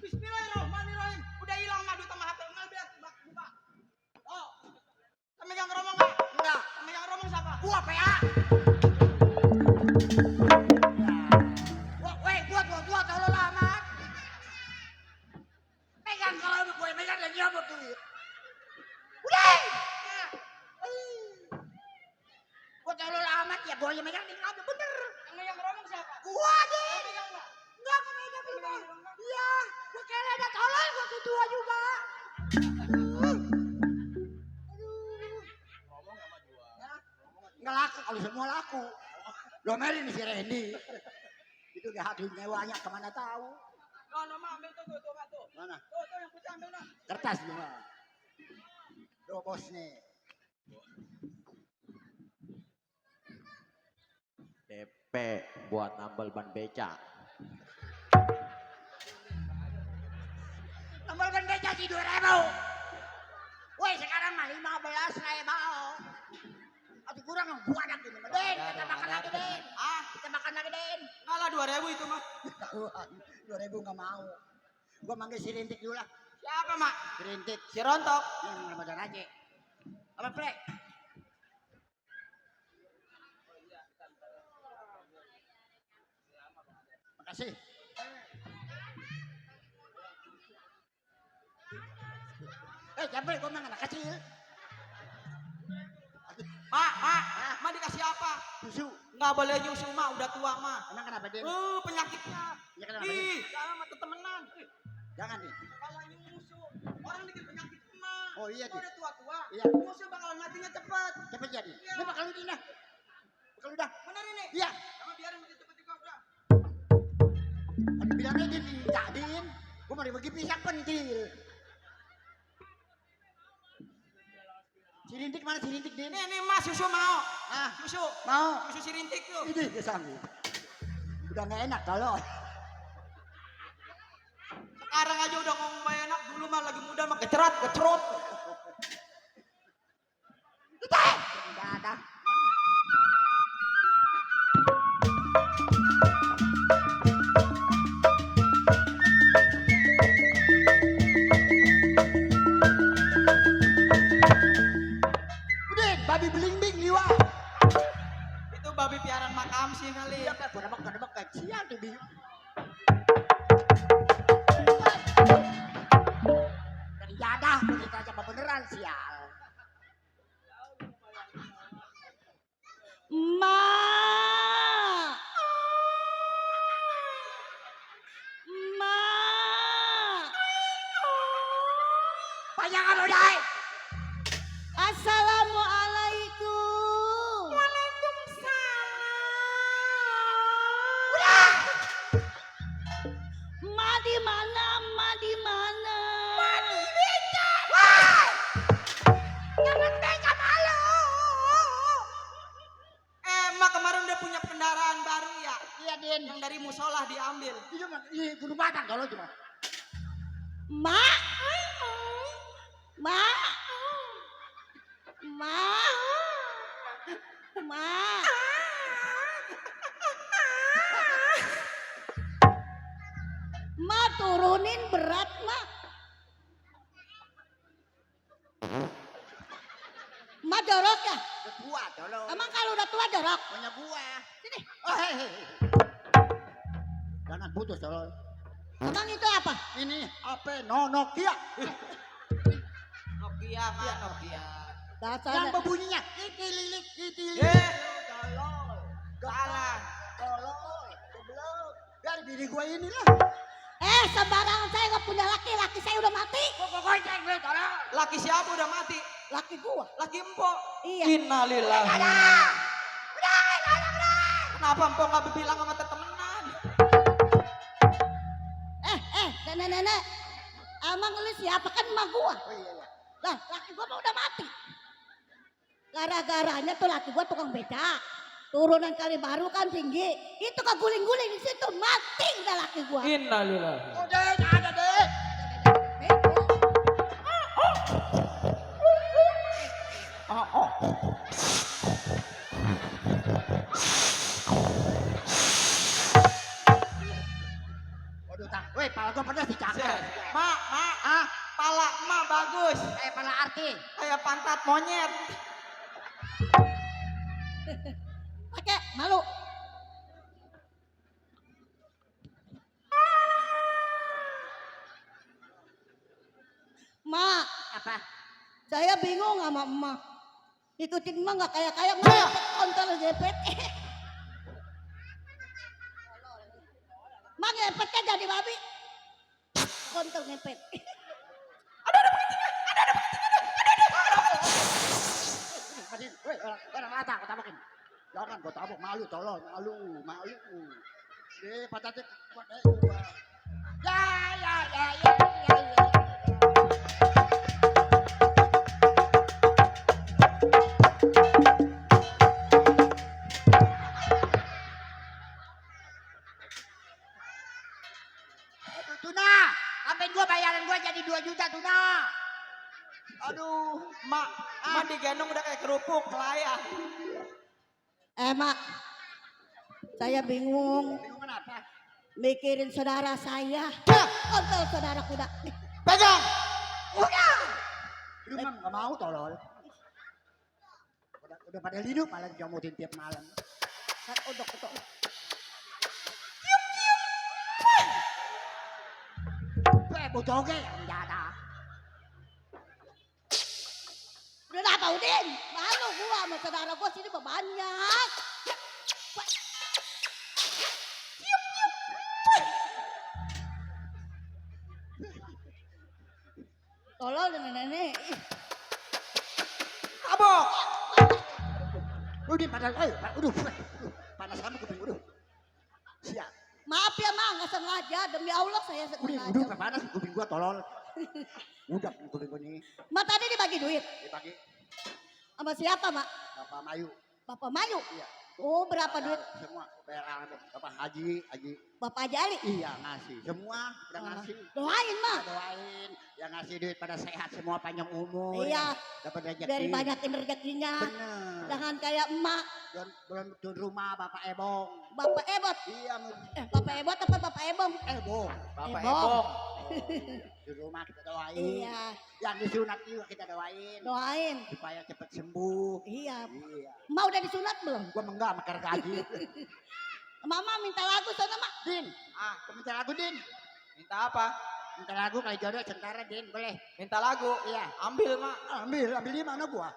Bismillahirrahmanirrahim. Udah hilang madu sama HP. Ngambil buka. Oh. Saya megang keromong nggak? Enggak. Saya megang keromong siapa? Gua PA. Gua tolol amat. Megang kalau gue megang lagi apa duit. Udah. Gua tolol amat ya, gua yang megang di ngambil bener. Yang megang keromong siapa? Gua deh. Saya megang nggak? Enggak gua megang bener. Iya, gua kira ada tolol gua kedua juga. Nggak laku, kalau semua laku. Domelin si Randy. Itu udah hati nyewanya kemana tahu. No, Ma ambil tuh, Mak tuh. Mana? Tuh, yang putih ambil, Mak. Kertas cuma. Tuh bos nih. DP buat nambal ban beca. Nomor kan beca di 2.000. Woi sekarang mah 15.000. Atau kurang gua ada gini. Den, kita makan lagi Den. Kita makan lagi Den. Ngalah 2.000 itu, Mak. 2.000 nggak mau. Gua manggil si Rintik dulu lah. Siapa, Mak? Si Rintik. Si Rontok. Ini Ramadan aja. Apa Plek? Makasih. Jambil gua mah anak kecil. Ma dikasih apa? Susu. Nggak boleh nyusu, Ma. Udah tua, Ma. Emang kenapa Den? Penyakitnya. Ya kenapa? Ih, jangan sama temenan. Jangan nih. Kalau nyusu, orang dikit penyakit emak. Oh iya, Udah tua-tua. Iya. Nyusu bakalan matinya cepet. Cepet jadi. Iya. Ini bakal udah. Bakal udah. Bener ini? Iya. Sama biarin mati cepet juga udah. Ada bilangnya Din, tak Din. Gua mau dibagi pisang pentil. Si Rintik mana si Rintik Din? Nih, Mas, susu mau. Susu. Mau. Susu si Rintik tuh. Ini dia sanggup. Udah nggak enak kalau. Sekarang aja udah ngomong gak enak. Dulu mah lagi muda mah kecerat, kecerot. Udah ada. Panjangan udah. Assalamualaikum. Udah. Ma di mana? Ma di mana? Jangan beca malu. Mak kemarin udah punya kendaraan baru ya? Iya Din. Yang dari musola diambil. Ini kudu batang kalau cuma. Ma. Ma. Ma. Ma. Ma turunin berat, Ma. Ma jorok ya? Udah tua tolong. Emang kalau udah tua jorok? Punya gua. Sini. Oh, hei. Jangan putus tolong. Emang itu apa? Ini apa? Nokia. Nokia, Ma, Nokia. Yang Dasarnya. berbunyinya kitililik kitililik. Tolol. Salah. Tolol. Goblok. Dari bini gua inilah. Sembarangan saya nggak punya laki, laki saya udah mati. Pokoknya gue tolol. Laki siapa udah mati? Laki gua. Laki empok. Iya. Innalillahi. Udah. Kenapa empok nggak bilang sama temenan? Nenek. Emang lu siapa kan emak gua? Oh iya iya. Lah, laki gua mah udah mati. Gara-garanya tuh laki gua tukang beca. Turunan kali baru kan tinggi. Itu keguling-guling di situ mati udah laki gua. Innalillahi. Udah ada deh. Waduh tang. Weh, pala gua pernah dicakar. Mak, pala emak bagus. Pala arti. Kayak pantat monyet. Oke, malu. Ma, Apa? saya bingung sama emak. Ikutin emak nggak kayak emak kontol GPT. Mak ngepetnya jadi babi. Kontol ngepet. Weh, orang lata kau tabokin. Jangan kau tabok malu tolong, malu. Patatnya kuat gua. Ya. Aduh, Tuna, ngapain gua bayaran gua jadi 2 juta, Tuna? Aduh, mak digendong udah kayak kerupuk melayang. Mak, saya bingung. Bingung kenapa? Mikirin saudara saya. Kontol saudara kuda. Pegang! Udah! Lu mah nggak mau tolol. Udah pada hidup malah dijamutin tiap malam. Kan odok ketok. Bocoge yang jada. Udah dah Pak Udin. Malu gua sama saudara gua sini mah banyak. Tolol nenek-nenek. Tabok. Udah panas, panas kamu kuping udah. Siap. Maaf ya Mak, nggak sengaja. Demi Allah saya sengaja. Udah panas kuping gua tolol. Udah kuping gua nih. Mak tadi dibagi duit. Dibagi Sama siapa Mak? Bapak Mayu. Bapak Mayu? Iya. Oh berapa duit? Semua bayar Bapak Haji. Bapak Haji Ali? Iya ngasih. Semua udah ngasih. Doain Mak. Doain yang ngasih duit pada sehat semua panjang umur. Iya. Dapat rezeki. Dari banyakin rezekinya. Bener. Jangan kayak emak. Belum tuh rumah Bapak Ebong. Bapak Ebot. Iya. Bapak Ebot apa Bapak Ebong? Ebong. Bapak Ebong. Ebong. Di rumah kita doain. Iya. Yang disunat juga kita doain. Doain. Supaya cepat sembuh. Iya. Iya. Emak udah disunat belum? Gua enggak makan gaji. Mama minta lagu sana Mak. Din. Gua minta lagu Din. Minta apa? Minta lagu kali jodoh sementara Din, boleh? Minta lagu. Iya. Ambil, mak. Ambil di mana gua?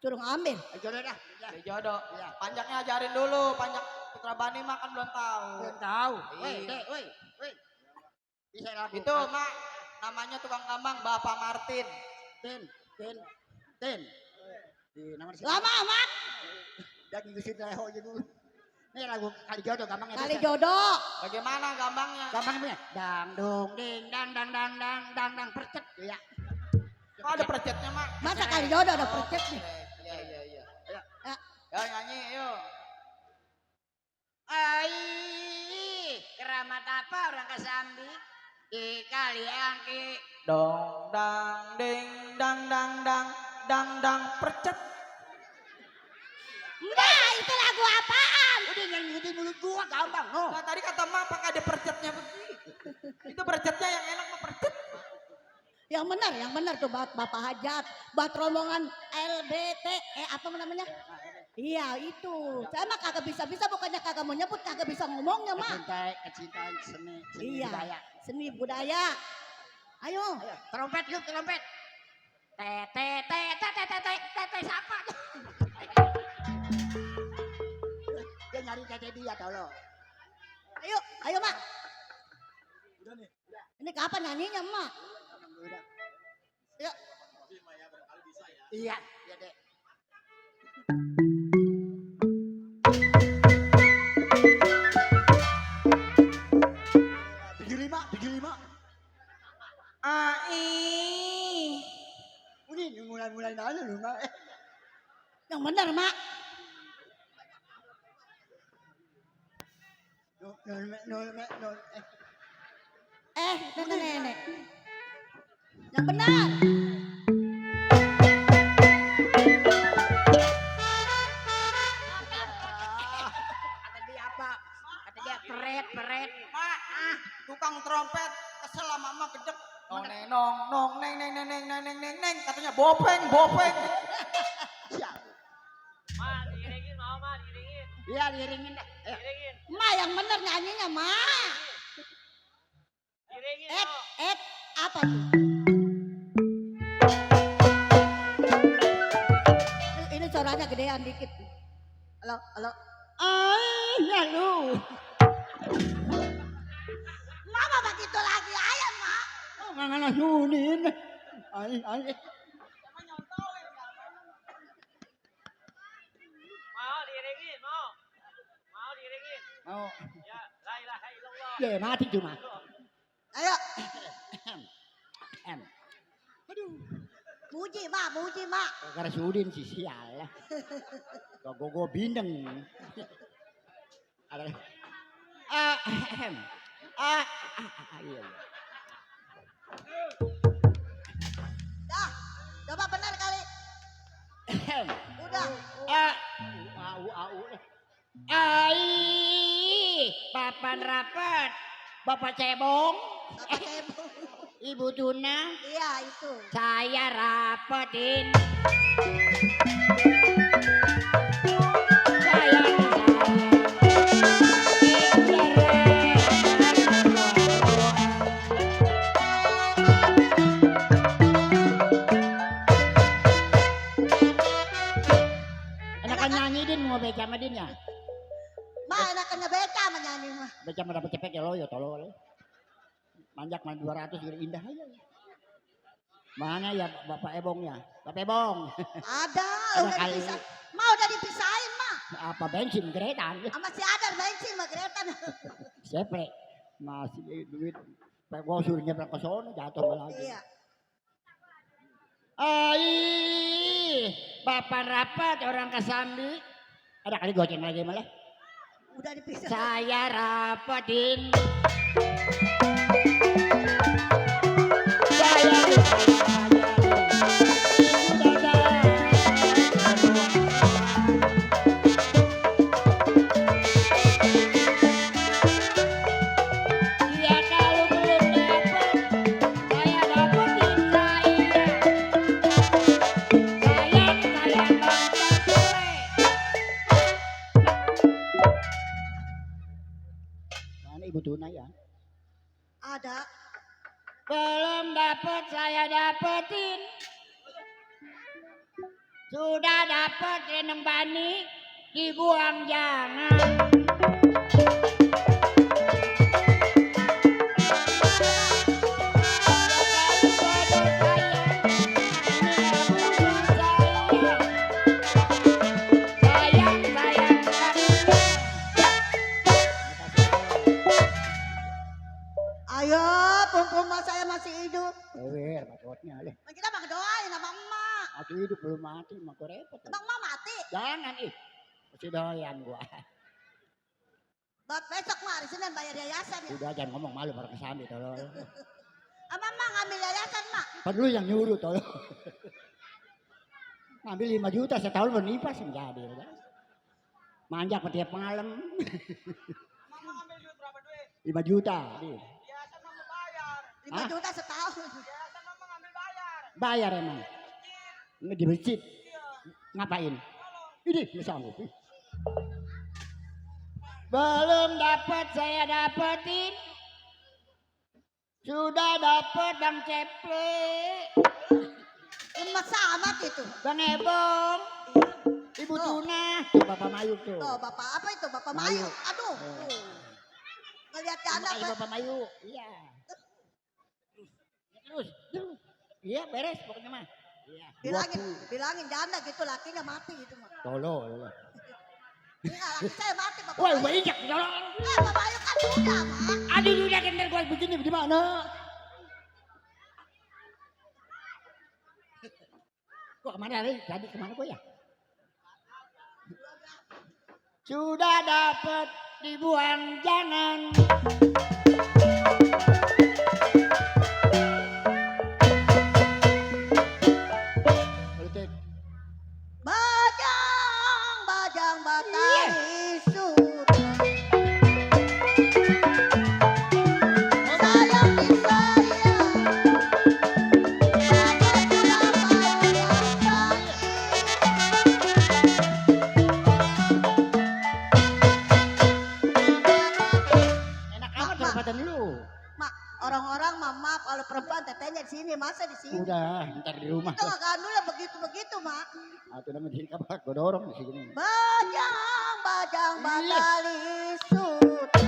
Suruh ngambil. Jodoh dah. Dari jodoh. Iya. Panjaknya ajarin dulu. Panjak Putra Bani makan belum tahu. Belum tahu. Iya. Woi. Bisa lagu. Itu, mak. Namanya tukang gambang Bapak Martin. Tin. Di nomor sini. Lama amat. Dan ngikutin leho gitu. Ini lagu Kali Jodoh gampangnya. Kali jodoh. Bagaimana gambangnya? Gampangnya. Dang dong ding dang dang percet ya. Kok ada percetnya, Mak? Masa kali jodoh ada percet nih. Iya. Ya. Ya nyanyi, ayo. Ai, keramat apa orang Kesambi di Kaliangki? Dong dang ding dang percet. Enggak, itu lagu apaan? Udah nyanyiin mulut gua gampang, no. Nah, tadi kata Mak pakai ada percetnya begitu. Itu percetnya yang enak mah percet. Yang benar tuh Bapak Hajat, buat rombongan LBT, apa namanya? Iya itu. Saya mah kagak bisa bukannya kagak mau nyebut, kagak bisa ngomongnya mah. Kecintaan seni Iya, budaya. seni budaya. Ayo. Trompet yuk, trompet. Tete siapa? Dia nyari tete dia tolo. Ayo mak. Ini kapan nyanyinya mak? Yuk. Iya, Dek. Tujuh lima. Ini mulai nanya lu mak. Yang benar mak. Nenek. Yang benar. Kata dia apa? Kata dia peret. Mak, tukang trompet kesel sama Mak gedek. Nong neng katanya bopeng. Siap. Ma, diiringin, mau Ma, diiringin. Iya, diiringin dah. Ayo. Diiringin. Mak yang benar nyanyinya mak. Diiringin, mau. Apa tuh? Ini suaranya gedean dikit. Halo. Ya lu. Mama begitu lagi ayam mak. Nggak nyunin. Ay. Mau diiringin, mau. Mau diiringin. Mau. Ya, la ilaha illallah. Ya, mati cuma. Ayo. Aduh. Muji mak. Gara sudin sih sial. Gogo bindeng. Ada. Iya. Dah, coba benar kali. Udah. Papan rapat. Bapak Cebong. Bapak Cebong. Ibu Tuna. Iya itu. Saya rapetin. Enakan nyanyi din mau beca sama din ya. Mah enakannya beca menyanyi mah. Beca mau dapet cepet ya lo ya tolol. Manjak main 200 jadi indah aja. Mana ya Bapak Ebongnya? Bapak Ebong. Ada udah kali. dipisah. Mau udah dipisahin mah. Apa bensin geretan? Sama si Adar bensin mah geretan. Siapa? Masih duit. Pak gua suruh nyebrang ke sono jatuh lagi. Iya. Papan rapat orang Kesambi. Ada kali goceng lagi malah. Udah dipisah. Saya rapetin. Ibu Tuna ya? Ada. Belum dapat saya dapetin. Sudah dapat Reneng Bani dibuang jangan. walaupun emak saya masih hidup. Ewer, maksudnya. Kita mah doain sama emak. Masih hidup belum mati, mah gue repot. Emang emak mati? Jangan ih. Masih doyan gua. Buat besok mah hari Senin bayar yayasan ya. Udah jangan ngomong malu para kesambi tolong. Ama emak ngambil yayasan mak. Perlu yang nyuruh tolong. Ngambil 5 juta setahun bernipas menjadi. Manjak ke tiap malam. Mama ambil duit berapa duit? 5 juta. Biasa mama bayar. 5 juta setahun. Biasa mama ngambil bayar. Bayar emang. Nggak di masjid. Ngapain? Ini sanggup. Belum dapat saya dapetin. Sudah dapat Bang Ceple. Emak sama itu. Bang Ebong. Ibu Tuna. Tuh Bapak Mayu tuh. Tuh bapak apa itu? Bapak Mayu. Aduh. Ngeliat anak. Bapak Mayu. Iya. Terus. Iya beres pokoknya mah. Iya. Bilangin janda gitu lakinya mati gitu mah. Tolol. Iya laki saya mati Bapak Woi, Mayu. gue injak tolol. Bapak Mayu kan udah mak. Aduh udah kan gue begini gimana? Kok kemana hari? Jadi kemana gue ya? Sudah dapat dibuang jangan. Politik. Bajang batari sutra. Sayang di sayang. Enak amat daripada lu. Mak, orang-orang mama kalau perempuan tetenya di sini, masa di sini? Udah, ntar di rumah. Itu nggak dulu ya begitu-begitu, Mak. Atau namanya di kabar gue dorong di sini. Bajang batali sutra.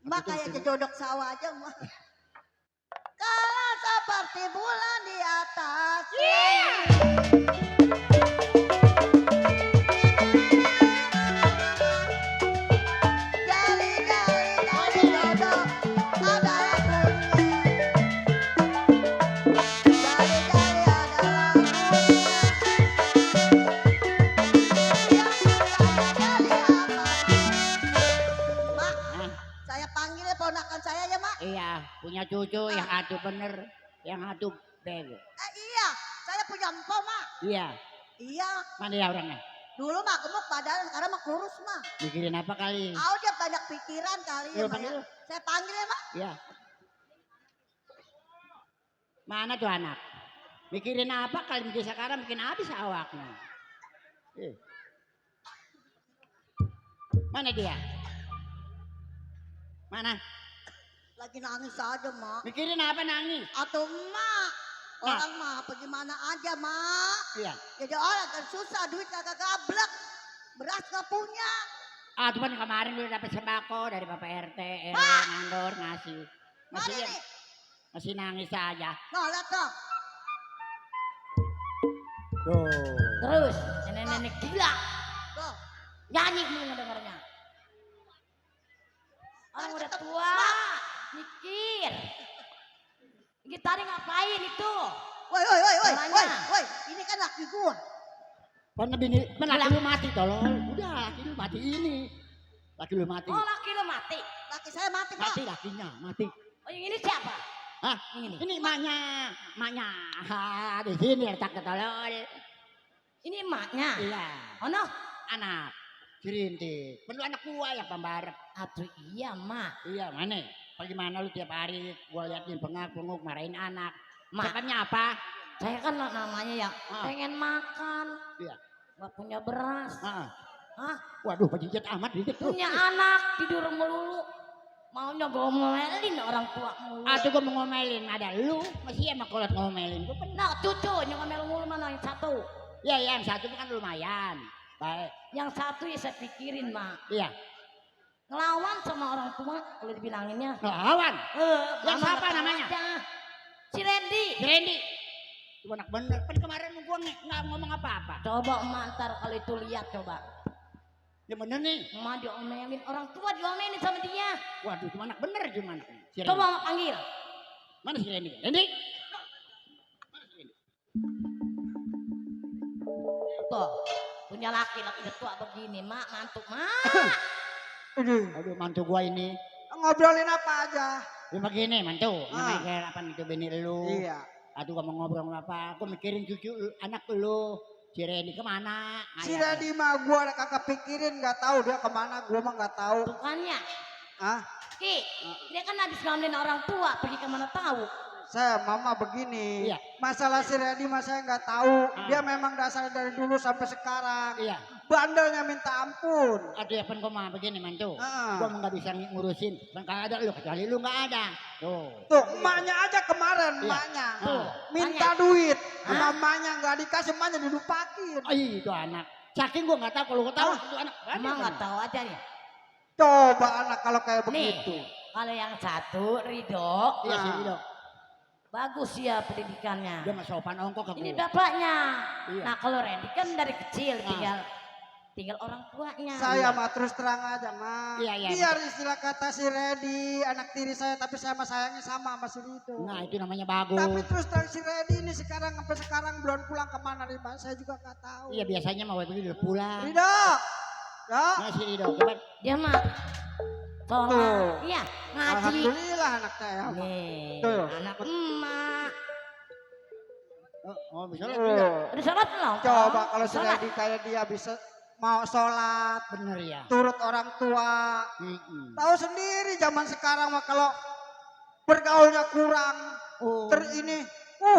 Mak kayak jodok sawah aja, Mak. Kalau seperti bulan di atas. Jali-jali jodok adalah punya. Jali-jali adalah punya. Yang jali apa? Mak, saya panggil ponakan saya ya, Mak. Iya, punya cucu yang atuh bener, yang atuh bego. Iya, saya punya empok, Mak. Iya, Iya, mana ya orangnya? dulu mah gemuk badan, sekarang mah kurus, Mak. Mikirin apa kali? Oh, dia banyak pikiran kali ya, Lu Mak. panggil. Ya. Saya panggil ya, Mak. Iya. Mana tuh anak? Mikirin apa kali mikir sekarang bikin habis awaknya. Mana dia? Mana? Lagi nangis aja, Mak. Mikirin apa nangis? Atau Mak. Orang mah bagaimana aja, Mak. Iya. Jadi orang kan susah, duit kagak gablek. Beras gak punya. Ah, cuman kemarin udah dapet sembako dari Bapak RT, RW, mandor ngasih. Mana nih? Masih nangis aja. Nah, lihat dong. Tuh. Terus nenek-nenek gila. Tuh. Nyanyi mulu ngedengarnya. Orang udah tua, mikir. Gitarnya ngapain itu? Woi. Caranya. Ini kan laki gua. Karena bini, laki lu mati tolong. Udah, laki lu mati ini. Laki lu mati. Oh, laki lo mati. Laki saya mati, Pak. Mati lakinya, mati. Oh, yang ini siapa? Hah? Yang ini. Ini emaknya. Ha, di sini letak tolol. Ini emaknya. Iya. Oh no, Anak. Cirintik. Perlu anak gua yang pembarep. atuh iya mak. Iya, mana? Bagaimana lu tiap hari gua liatin pengak-penguk marahin anak. Mak. Cakapnya apa? Saya kan namanya yang pengen makan. Iya. Gak punya beras. Ah. Hah? Waduh, pejijat amat dikit tuh. Punya anak tidur melulu. Maunya gue ngomelin orang tua mulu. Aduh gue mau ngomelin, ada lu masih emang kolot ngomelin. Gue Nah cucunya ngomel mulu mana yang satu. ya yang satu kan lumayan. Baik. Yang satu ya saya pikirin mak. Iya. Ngelawan sama orang tua kalau dibilanginnya. Ngelawan. Yang Mama siapa nggak tahu namanya? aja. Si Randy. Randy. Itu anak bener. Kan kemarin gue nggak ngomong apa-apa. Coba emak ntar kalau itu lihat coba. Ya bener nih. Emak diomelin orang tua diomelin sama dia. Waduh, itu anak bener gimana? Si Randy. Coba emak panggil. Mana si Randy? Randy? Tuh punya laki-laki tua begini mak mantuk mak. Aduh, mantu gua ini. Ngobrolin apa aja? Ya begini, mantu. Namanya kayak apa itu bini lu. Iya. Aduh, gua mau ngobrol apa? Gua mikirin cucu anak lu. Si Randy kemana? Si Randy mah gua kagak pikirin, nggak tahu dia kemana, gua mah nggak tahu. Bukannya. Ah, Ki, dia kan habis ngambilin orang tua, pergi kemana tahu. saya mama begini. Iya. Masalah si Randy mah saya nggak tahu. Dia memang dasar dari dulu sampai sekarang. Iya. Bandelnya minta ampun. Aduh, ya pun gua mah begini, mantu. Ah. Gua mah nggak bisa ngurusin. Kan kagak ada lu, kecuali lu nggak ada. Tuh. Tuh, emaknya aja kemarin, Iya. emaknya. Tuh. Minta duit. Sama emaknya nggak dikasih, emaknya dilupakin. Oh, itu anak. Saking gua nggak tahu, kalau gua tahu itu anak. Emang nggak tahu aja nih. Coba anak kalau kayak Nih, begitu. kalau yang satu Ridho, Iya sih, Ridho. bagus ya pendidikannya. Dia mah sopan ongkok ke Ini gua. bapaknya. Iya. Nah kalau Randy kan dari kecil tinggal orang tuanya. Saya mah terus terang aja mah. Iya, iya, Biar istilah kata si Randy anak tiri saya, tapi saya mah sayangnya sama si Ridho. Nah, itu namanya bagus. Tapi terus terang si Randy ini sekarang sampai sekarang belum pulang kemana nih Pak? Saya juga nggak tahu. Iya, biasanya mau begitu udah pulang. Ridho, ya. Nah, si Ridho, coba. Dia mah sholat, iya ngaji. Alhamdulillah anak saya. Nih, Tuh. anak emak. Oh, bisa lihat dia. Udah sholat belum? Coba kalau si Sholat. Randy kayak dia bisa mau sholat, Bener ya. turut orang tua. Mm-mm. Tahu sendiri zaman sekarang mah kalau bergaulnya kurang, Oh. ini,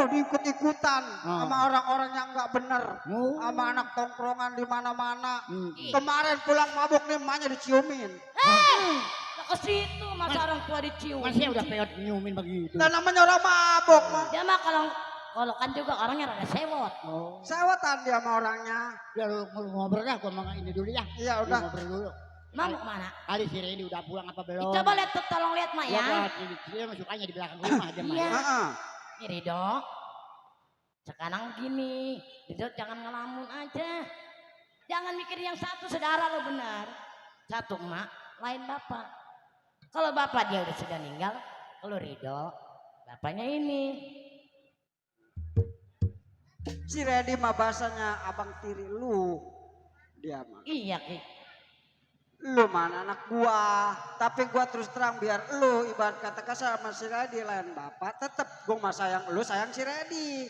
diikut-ikutan sama orang-orang yang nggak bener, Oh. sama anak tongkrongan di mana-mana. Mm-mm. Kemarin pulang mabuk nih emaknya diciumin. Lah ke situ masa orang tua dicium. Masih udah peot nyiumin begitu. Dan namanya orang mabuk mah. Dia mah kalau kan juga orangnya rada sewot. Oh. Sewetan dia sama orangnya. Udah lu ngobrol dah, gua mau ini dulu ya. Iya Lu udah. ngobrol dulu. Mau kemana? Kali si Randy udah pulang apa belum? Coba lihat tuh, tolong lihat mak ya. Dia mah sukanya di belakang rumah aja mah. Iya. ya. Heeh. Nih Ridho, sekarang gini, Ridho jangan ngelamun aja. Jangan mikir yang satu saudara lo benar. Satu emak, lain bapak. Kalau bapak dia udah sudah meninggal, kalau Ridho, bapaknya ini. Si Randy mah bahasanya abang tiri lu. Dia mah. Iya Ki. Lu mana anak gua, tapi gua terus terang biar lu ibarat kata kasar sama si Randy lain bapak, tetep gua mah sayang lu, sayang si Randy.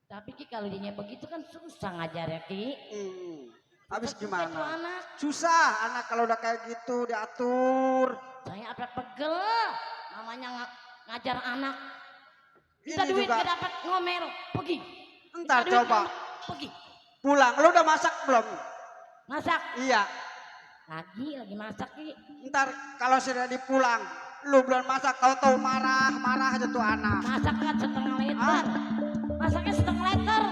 Tapi Ki kalau dia begitu kan susah ngajar ya Ki. Habis Itu gimana? anak, Susah anak kalau udah kayak gitu diatur. saya apa pegel. Namanya ngajar anak. Kita Ini duit juga gak dapat ngomel, pergi. Entar Minta duit, coba pergi. pulang, lu udah masak belum? Masak. Iya. Lagi masak Ki. Ntar kalau si Randy pulang, lu belum masak, tahu-tahu marah aja tuh anak. Masaknya setengah liter. Masaknya setengah liter.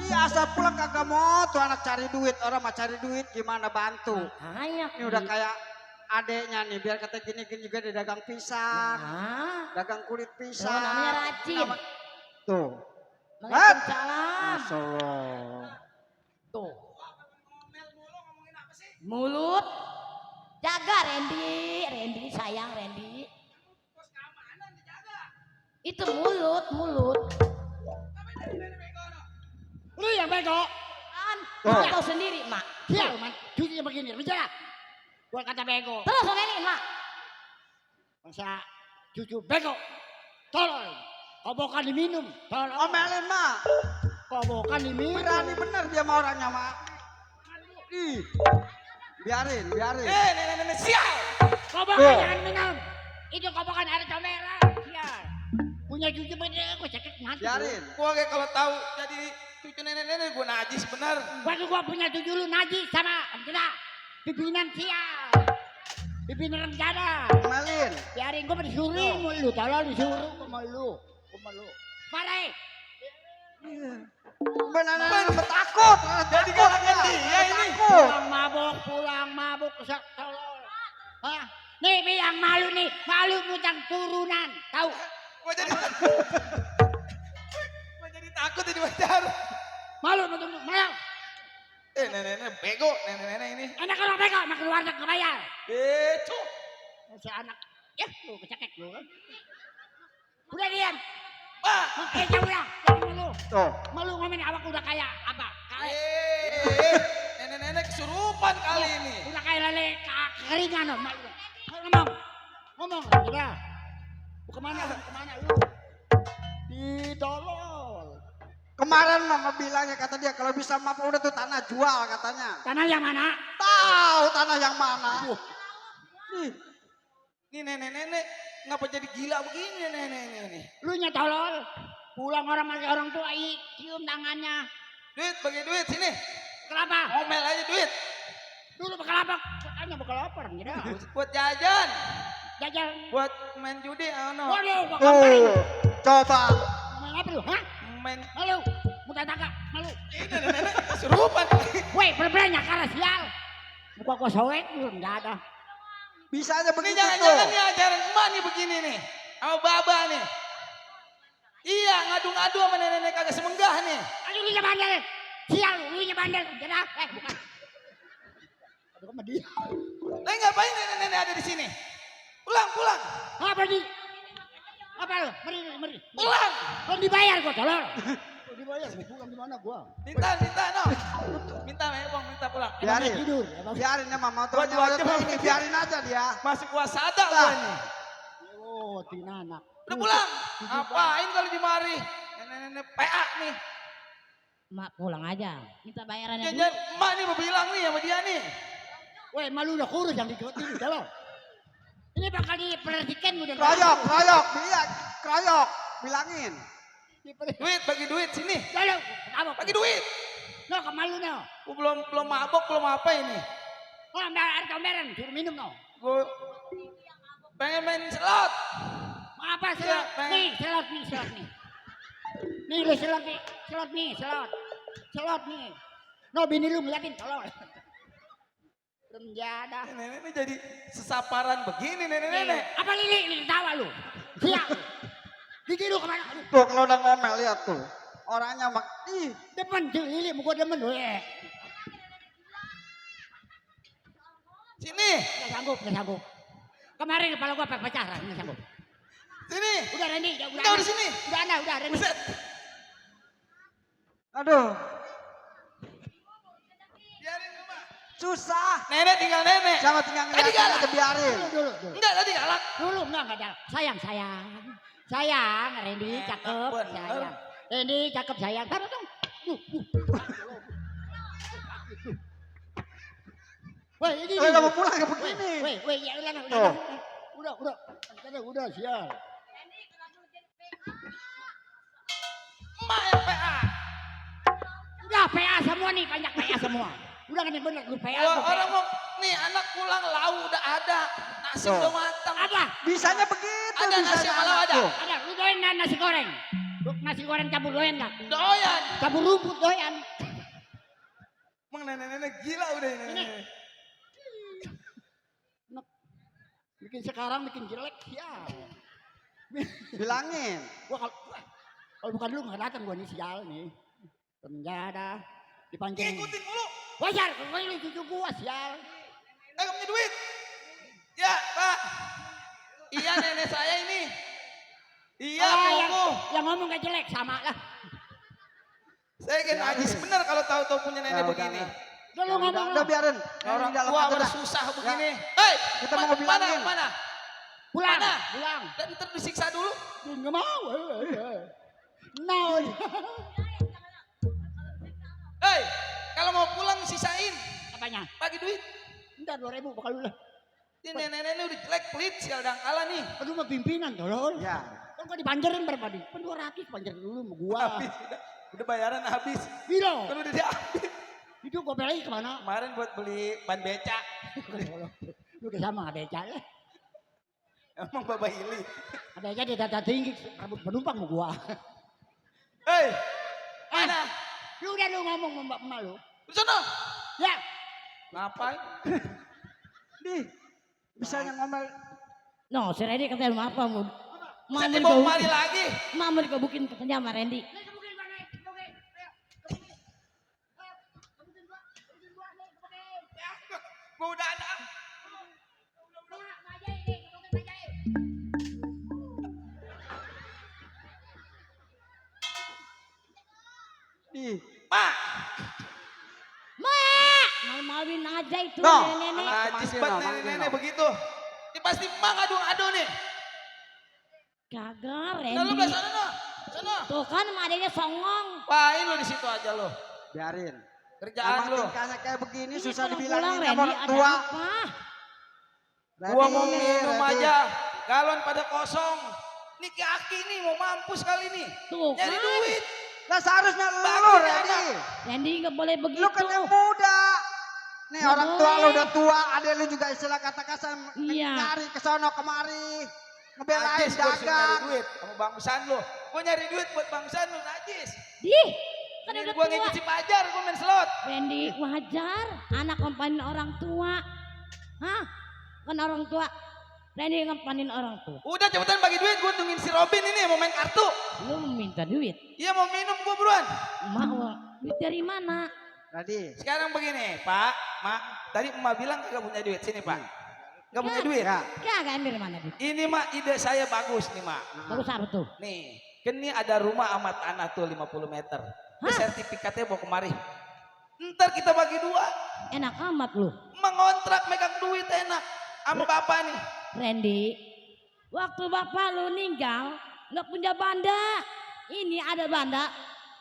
Iya asal pulang kagak mau tuh anak cari duit, orang mah cari duit gimana bantu. Hanya Ini udah kayak adeknya nih, biar kata gini-gini juga dia dagang pisang, dagang kulit pisang. Tuh, namanya rajin. Tuh. Waalaikumsalam. Masya Allah. Tuh. Mulut. Jaga Randy sayang Randy. Itu mulut. Lu yang bego. Kan, Oh. tahu sendiri mak. Sial, man. Cucunya begini, bicara. Gua kata bego. Terus omelin mak. Masa cucu bego. Tolong. Kobokan diminum. Tolong. Omelin mah, Kobokan diminum. berani bener dia sama orangnya mah. Ih, biarin. Nenek sial. Kobokan Oh. jangan minum. Itu kobokan air comberan. Sial. Punya cucu beda, gua cekek mati. Biarin. Gua kayak kalau tahu jadi cucu nenek-nenek gua najis bener. Waktu gua punya cucu lu najis sama tidak pimpinan sial. Pipi rencana. Malin. Biarin gue disuruh mulu, tolong disuruh mulu. Mari. Benar-benar takut. Jadi galakan dia ini. Pulang mabuk kesak tolol. Hah? Nih yang malu nih, malu ngutang turunan, tahu? Gua jadi takut jadi pacar. Malu ngutang malu. Nenek-nenek bego, nenek-nenek ini. Anak orang bego, makan keluarga kebayar. Beco. Si anak, ya lu kecekek lu kan. Udah diam. Pak. Jangan malu. Tuh. Malu ngomongin awak udah kaya apa? Kaya. Nenek-nenek kesurupan kali ini. Udah kayak lele keringan loh, malu. Ngomong, udah. Kemana lu? Ditolol. Kemarin mama bilangnya kata dia kalau bisa mama udah tuh tanah jual katanya. Tanah yang mana? Tahu tanah yang mana? Ini nenek-nenek ngapa jadi gila begini nenek-nenek ini? Lu nya tolol. Pulang orang masih orang tua, cium tangannya. Duit, bagi duit sini. Kenapa? Ngomel aja duit. Dulu bekal apa? Katanya bekal lapar, gitu. Buat jajan. Jajan. Buat main judi, no. Waduh, gua kamparin. Coba. Main apa lu? Hah? Main. Malu, muta tangga, malu. Ini nenek-nenek kesurupan. Woi, bener-bener karena sial. Muka gua soek, belum nggak ada. Bisa aja Ini begitu jangan-jangan tuh. nih ajaran emak nih begini nih. Sama baba nih. Iya, ngadu-ngadu sama nenek-nenek kagak semenggah nih. Aduh, lu nya bandel. Sial, lu nya bandel. Jadi, bukan. Aduh, sama dia. Lah ngapain nenek-nenek ada di sini? Pulang. Apa di? Apa lu? Meri. Pulang. Belum dibayar gua, tolol. Dibayar, pulang di mana gua? Minta, no. Minta, Bang, minta pulang. Biarin. Tidur. Biarin ya mama tuh. Gua jual Ini biarin aja dia. Masuk wasada gua nih. Oh, tinanak. Udah pulang. Ngapain kalau di mari? Nenek-nenek PA nih. Mak pulang aja. Minta bayarannya dulu. Jangan emak nih mau bilang nih sama dia nih. Weh, malu udah kurus yang diketin, tolol. Ini bakal diperhatikan udah. Kroyok. Bilangin. Duit, bagi duit sini. Lalu, apa? Bagi duit. No, kemalu no. Gua belum mabok, belum apa ini. Oh, ambil air kamberan, suruh minum no. Gua pengen main slot. Mau apa slot? Iya, Nih, slot nih. Nih lu slot nih, slot nih. No, bini lu ngeliatin, tolol. Renjada. Nenek-nenek jadi sesaparan begini nenek-nenek. Apa lili tawa lu? Siap. Gigi lu kemana? Aduh, Tuh kalau udah ngomel lihat tuh. Orangnya mak. Ih. demen tuh lili, gua demen lu. Sini. Nggak sanggup. Kemarin kepala gua pecah, nggak sanggup. Sini. Udah Randy, Udah di sini. Udah Randy. Buset. Aduh. Biarin Mbak. Susah. Nenek tinggal nenek. Jangan tinggal Tadi ngeliatin galak. aja biarin. Dulu. Enggak tadi galak. Dulu enggak ada. Sayang, Randy cakep, bener. sayang. Randy cakep sayang. Taruh dong. Woi, ini. Udah mau pulang kayak begini. Woi, ya udah, sial. Emak yang PA. Udah PA semua nih, banyak PA semua. Udah kan yang bener lu PA. Kalau orang mau nih anak pulang lau udah ada. Nasi udah matang. Apa? Bisanya begitu. Ada nasi malam ada. Ada, lu doyan nasi goreng. Lu nasi goreng campur doyan enggak? Doyan. Campur rumput doyan. Emang nenek-nenek gila udah ini. Bikin sekarang bikin jelek ya. Bilangin. Gua kalau bukan lu nggak datang gua nih sial nih. Penjara dipancing. Ngikutin mulu. Wajar, gua ini cucu gua sial. Gak punya duit. Ya Pak. Iya nenek saya ini. Iya yang, aku. yang ngomong kayak jelek sama lah. Saya kan najis bener kalau tahu-tahu punya nenek Ya, begini. Udah lu ngomong Udah lu. biarin. Orang Ini dalam tua aja udah dah. susah begini. Hei, Kita mau bilangin. Mana? Pulang, Mana? pulang. Dan ntar disiksa dulu. Nggak mau. No. Hei, kalau mau pulang sisain. Apanya? Bagi duit. Ntar 2.000 bakal lu lah. Ini nenek-nenek udah jelek pelit sial dangkala nih. Aduh mah pimpinan tolol. Ya. Kan kok dipanjerin berapa di? Kan 200 panjer dulu sama gua. Habis. Udah bayaran habis. Bilo. Kan udah diambil. Itu gua beli kemana? Kemarin buat beli ban becak. Lu Udah sama ada Eca ya. Emang Bapak Ili. Ada Eca di data tinggi, rambut penumpang mau gua. Hei, mana? Lu udah lu ngomong sama mbak emak lu. Di sana. Ya. Ngapain? Di. Bisa yang ngomel. No, si Randy katanya mau apa mau? Saya dibawa kemari lagi. Mau dikebukin katanya sama Randy. Gua udah ada. Di. Mak. Mau-mauin aja itu No. nenek. Najis banget nenek-nenek begitu. Ini pasti emak ngadu-ngadu nih. Kagak Nah lu Randy. belah sana no. Sana. Tuh kan adanya songong. Pahin lu di situ aja lo. Biarin. Kerjaan lu. tingkahnya kayak begini Ini susah kalau dibilangin pulang, sama Randy, orang ada tua. apa? Gua mau minum Randy. aja. Galon pada kosong. Nih kaki nih mau mampus kali nih. Tuh kan. Nyari duit. Nah seharusnya lu Bagus, Randy. Randy nggak boleh begitu. Lu kan yang muda. Nih Nggak orang tua lu boleh. udah tua, ada lu juga istilah kata kasar Iya. nyari ke sono kemari. Ngebelain Najis gua disuruh nyari dagang. duit sama bangsan lu. Gua nyari duit buat bangsan lu najis. Dih, kan Ini udah gua tua. ngikut si Pajar, gua main slot. Randy wajar anak kompanin orang tua. Hah? Kan orang tua. Randy ngempanin orang tua. Udah cepetan bagi duit, gua tungguin si Robin ini mau main kartu. Lu minta duit. Iya mau minum gua buruan. Mau duit dari mana? Tadi. Sekarang begini, Pak, Mak. Tadi Emak bilang gak punya duit. Sini, Pak. Gak punya duit. Kagak ambil mana duit? Ini, Mak, ide saya bagus nih, Mak. Bagus apa tuh? Nih, kan ini ada rumah sama tanah tuh 50 meter. Ini sertifikatnya bawa kemari. Ntar kita bagi dua. Enak amat lu. Mengontrak megang duit enak. Sama bapak nih. Randy, waktu bapak lu meninggal nggak punya banda. Ini ada banda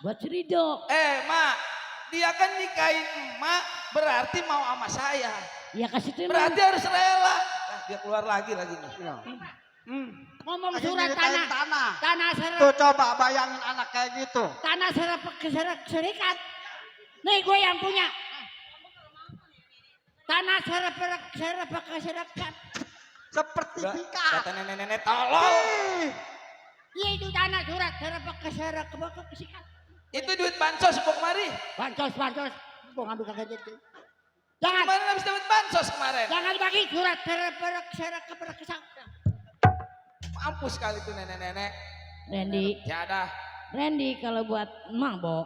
buat si Rido. Mak, dia kan nikahin emak berarti mau sama saya. Ya kasih tuh. Berarti harus rela. Nah, dia keluar lagi nih. Ngomong Lagi surat nyeritain tanah. Tanah serap. Tuh coba bayangin anak kayak gitu. Tanah serap serikat. Nih gue yang punya. Tanah serap serikat. Sertifikat. Kata nenek-nenek tolol. Iya itu tanah surat serap serikat. Itu duit bansos bawa kemari. Bansos. Gue ngambil kagak gitu. Jangan. Kemarin habis dapat bansos kemarin. Jangan bagi surat serap. Mampus kali tuh nenek-nenek. Randy, Ya ada. Randy kalau buat mabok,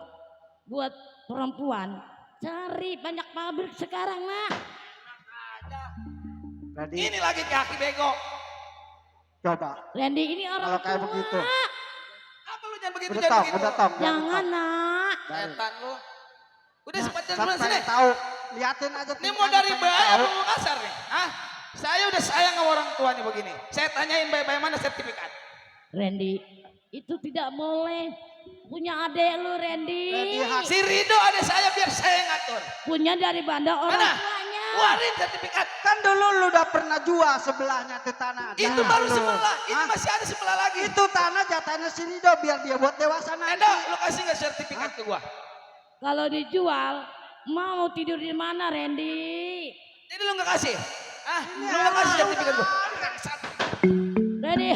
buat perempuan, cari banyak pabrik sekarang mah. Tadi Ini lagi kaki bego. coba. Randy ini orang Kalau kayak tua. begitu. Apa lu jangan begitu Udah jangan top, begitu. udah top. Jangan nak. Setan lu. Udah sempat Sampai jalan sini. tahu. Liatin aja. Ini mau dari bayi apa mau kasar nih? Hah? Saya udah sayang sama orang tua nih begini. Saya tanyain bayi-bayi mana sertifikat. Randy, itu tidak boleh. Punya adek lu Randy. Si Rido ada saya biar saya ngatur. Punya dari banda orang Mana? tuanya. Keluarin sertifikat. Kan dulu lu udah pernah jual sebelahnya tuh tanah. Itu Tanah baru lu. sebelah. Ini Hah? masih ada sebelah lagi. Itu tanah jatahnya si Rido biar dia buat dewasa nanti. Edo, lu kasih nggak sertifikat ke gua? Kalau dijual, mau tidur di mana Randy? Jadi lu nggak kasih? Ah, lu nggak kasih sertifikat gua? Randy,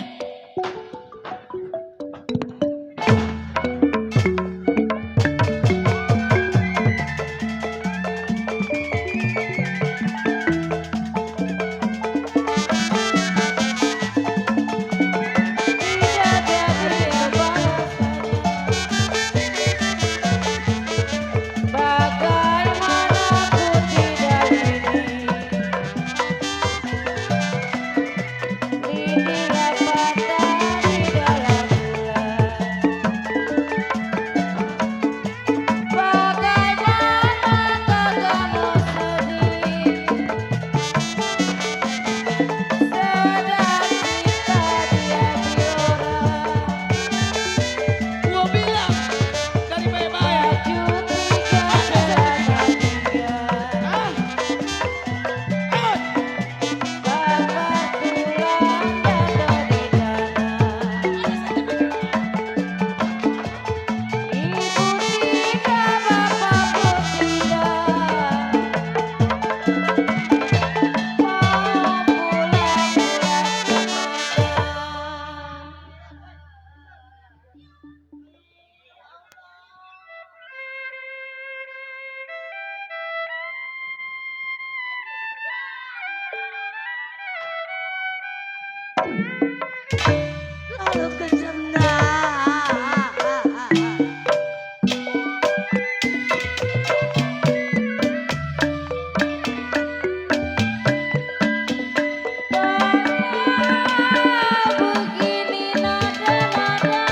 Lalu kejamnya. Begini nada-nadanya.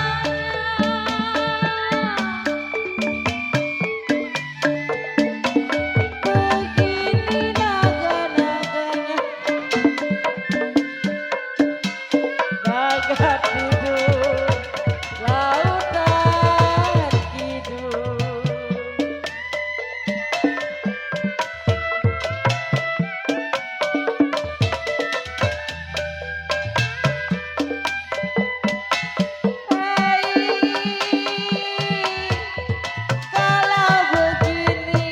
Gagak tidur lautan kidul. Kalau begini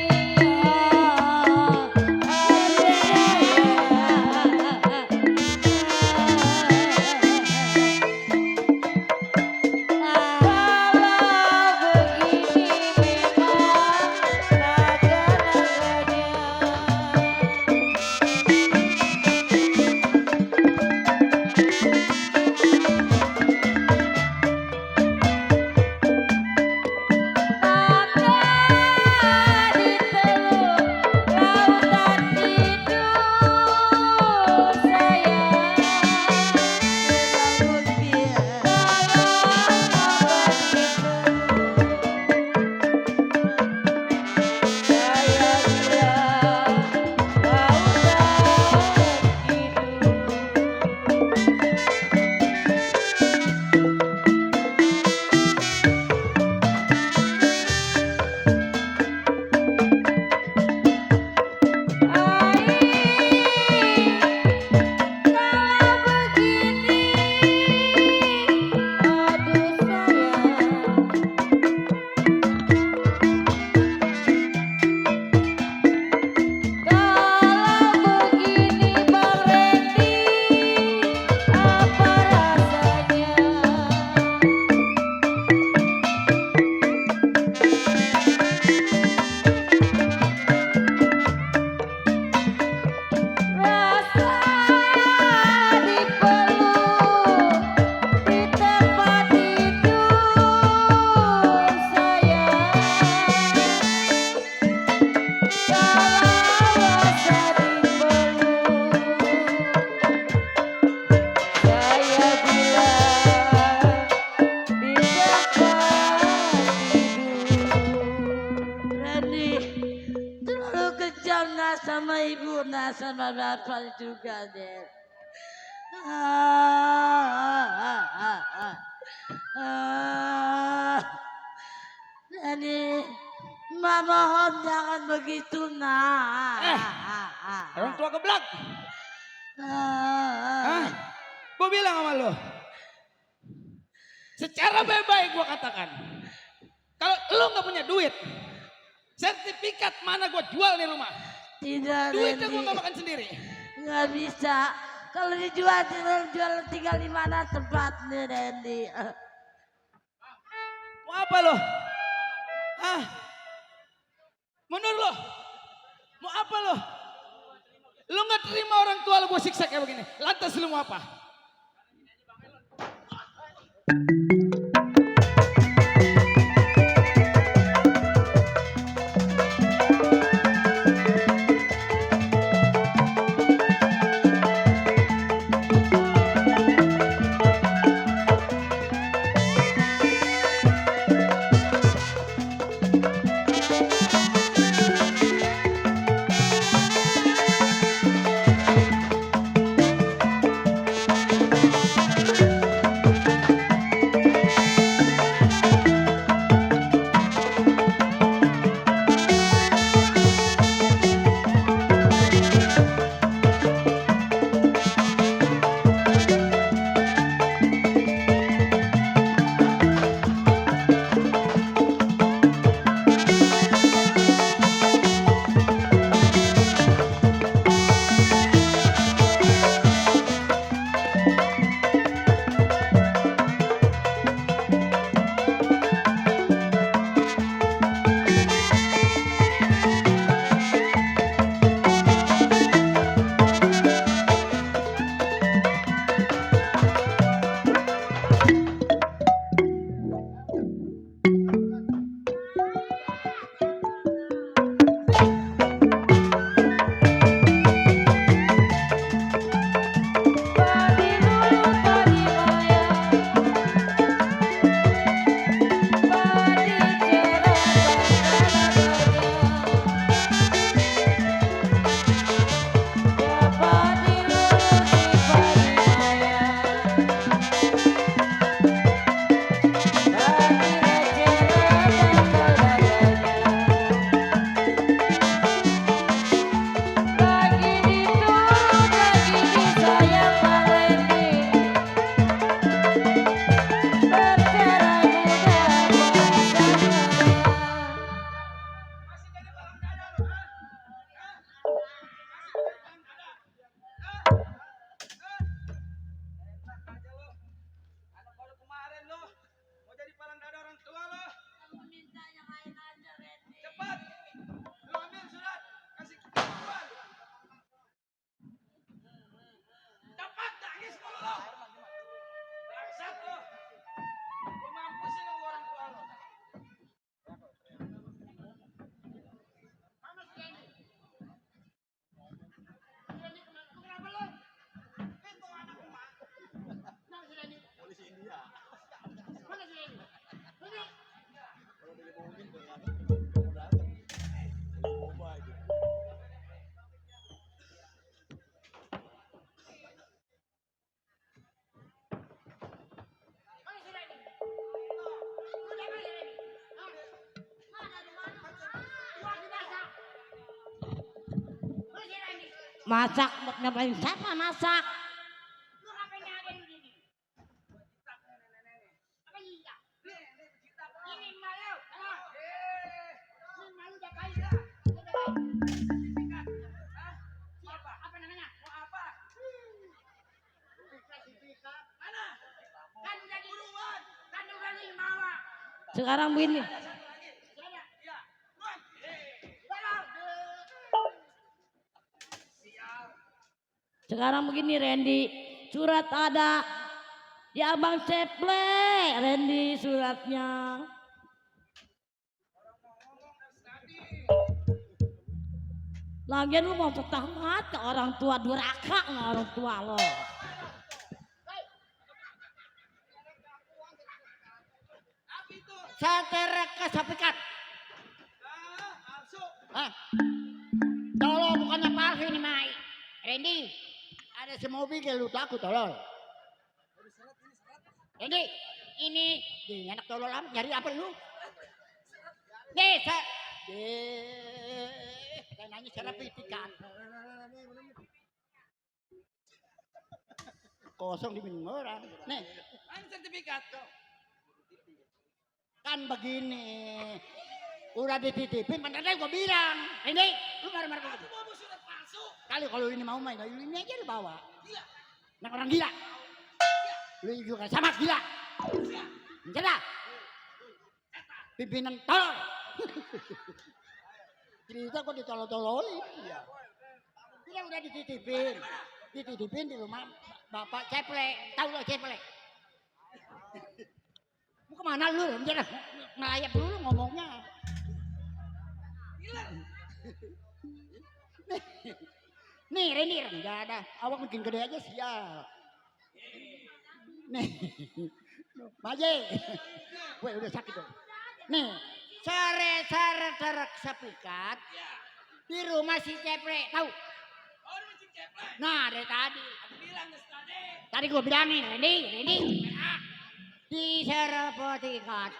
sama ibu sama bapak juga deh. Jadi Mak mohon jangan begitu Orang tua geblak. Gue bilang sama lo. Secara baik-baik gue katakan. Kalau lo gak punya duit. Sertifikat mana gue jual di rumah. Tidak, duitnya Randy. gue gak makan sendiri. Gak bisa. Kalau dijual tinggal di mana tempatnya, Randy. Mau apa lo? Menurut lo? Mau apa lo? Lo gak terima orang tua lo gue siksa kayak begini. Lantas lo mau apa? Masak, ngapain siapa masak? Sekarang begini. Sekarang begini Randy, surat ada di Abang Ceple, Randy suratnya. Lagian lu mau ketahuan ke orang tua durhaka nggak orang tua lo. Seterek kesapikan. Tolong bukannya palsu ini Mai. Randy, ada semobil lu takut tolol. Randy, ini anak tolol amat nyari apa lu? Nih, saya nanya secara pitikan. Kosong di minum orang. Nih, Ini sertifikat. kan begini. Udah dititipin, padahal gua bilang. Ini, lu marah-marah begitu. Kali kalau ini mau main, ini aja lu bawa. Gila. Nah, orang gila. Lu juga sama gila. Gila. Pimpinan tolol. Cerita kok ditolol-tololin. Iya. Dia udah dititipin. Dititipin di rumah Bapak Ceple. Tahu lo Ceple? Mau kemana lu? Jangan melayap dulu ngomongnya. Nih Renir, enggak ada. Awak makin gede aja siap. Nih, Maje. Gue udah sakit dong. Nih, sare sepikat di rumah si Ceple. Tahu? Nah, dari tadi. Tadi gue bilangin, Rendy. Di serpotikat.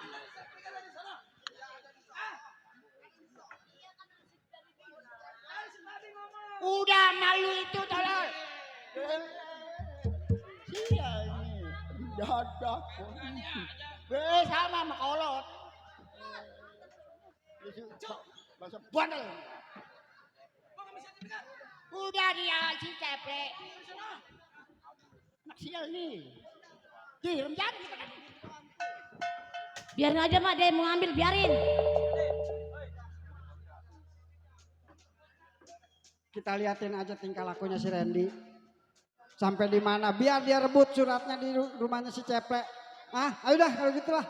Udah malu itu tolol. Sia ini. Dadak. Sama sama kolot. Bahasa bandel. Udah dia si Ceple. Anak sial nih. Direm jadi. Biarin aja mak, dia mau ngambil biarin. Kita liatin aja tingkah lakunya si Randy. Sampai di mana? Biar dia rebut suratnya di rumahnya si Ceple. Ayo dah kalau gitu lah.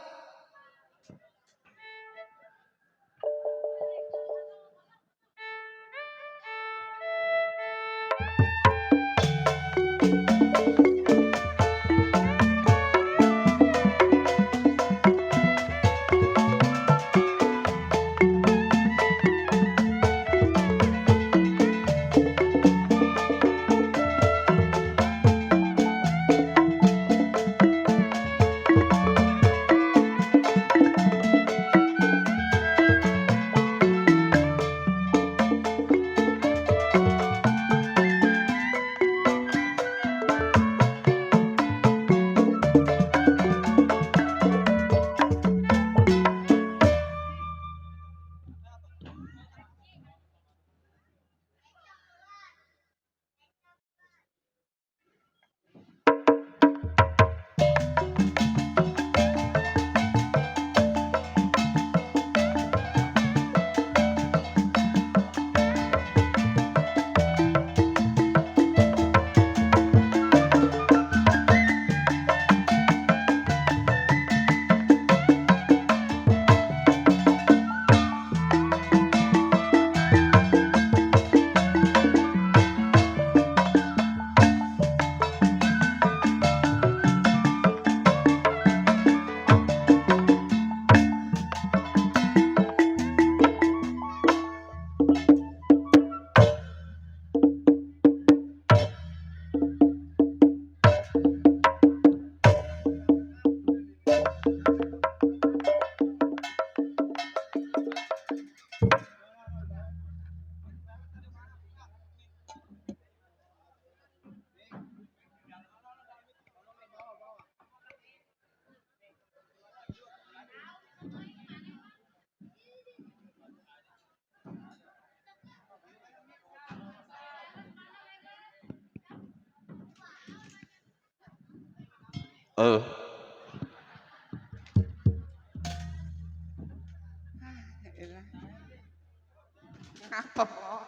Ngapa kok?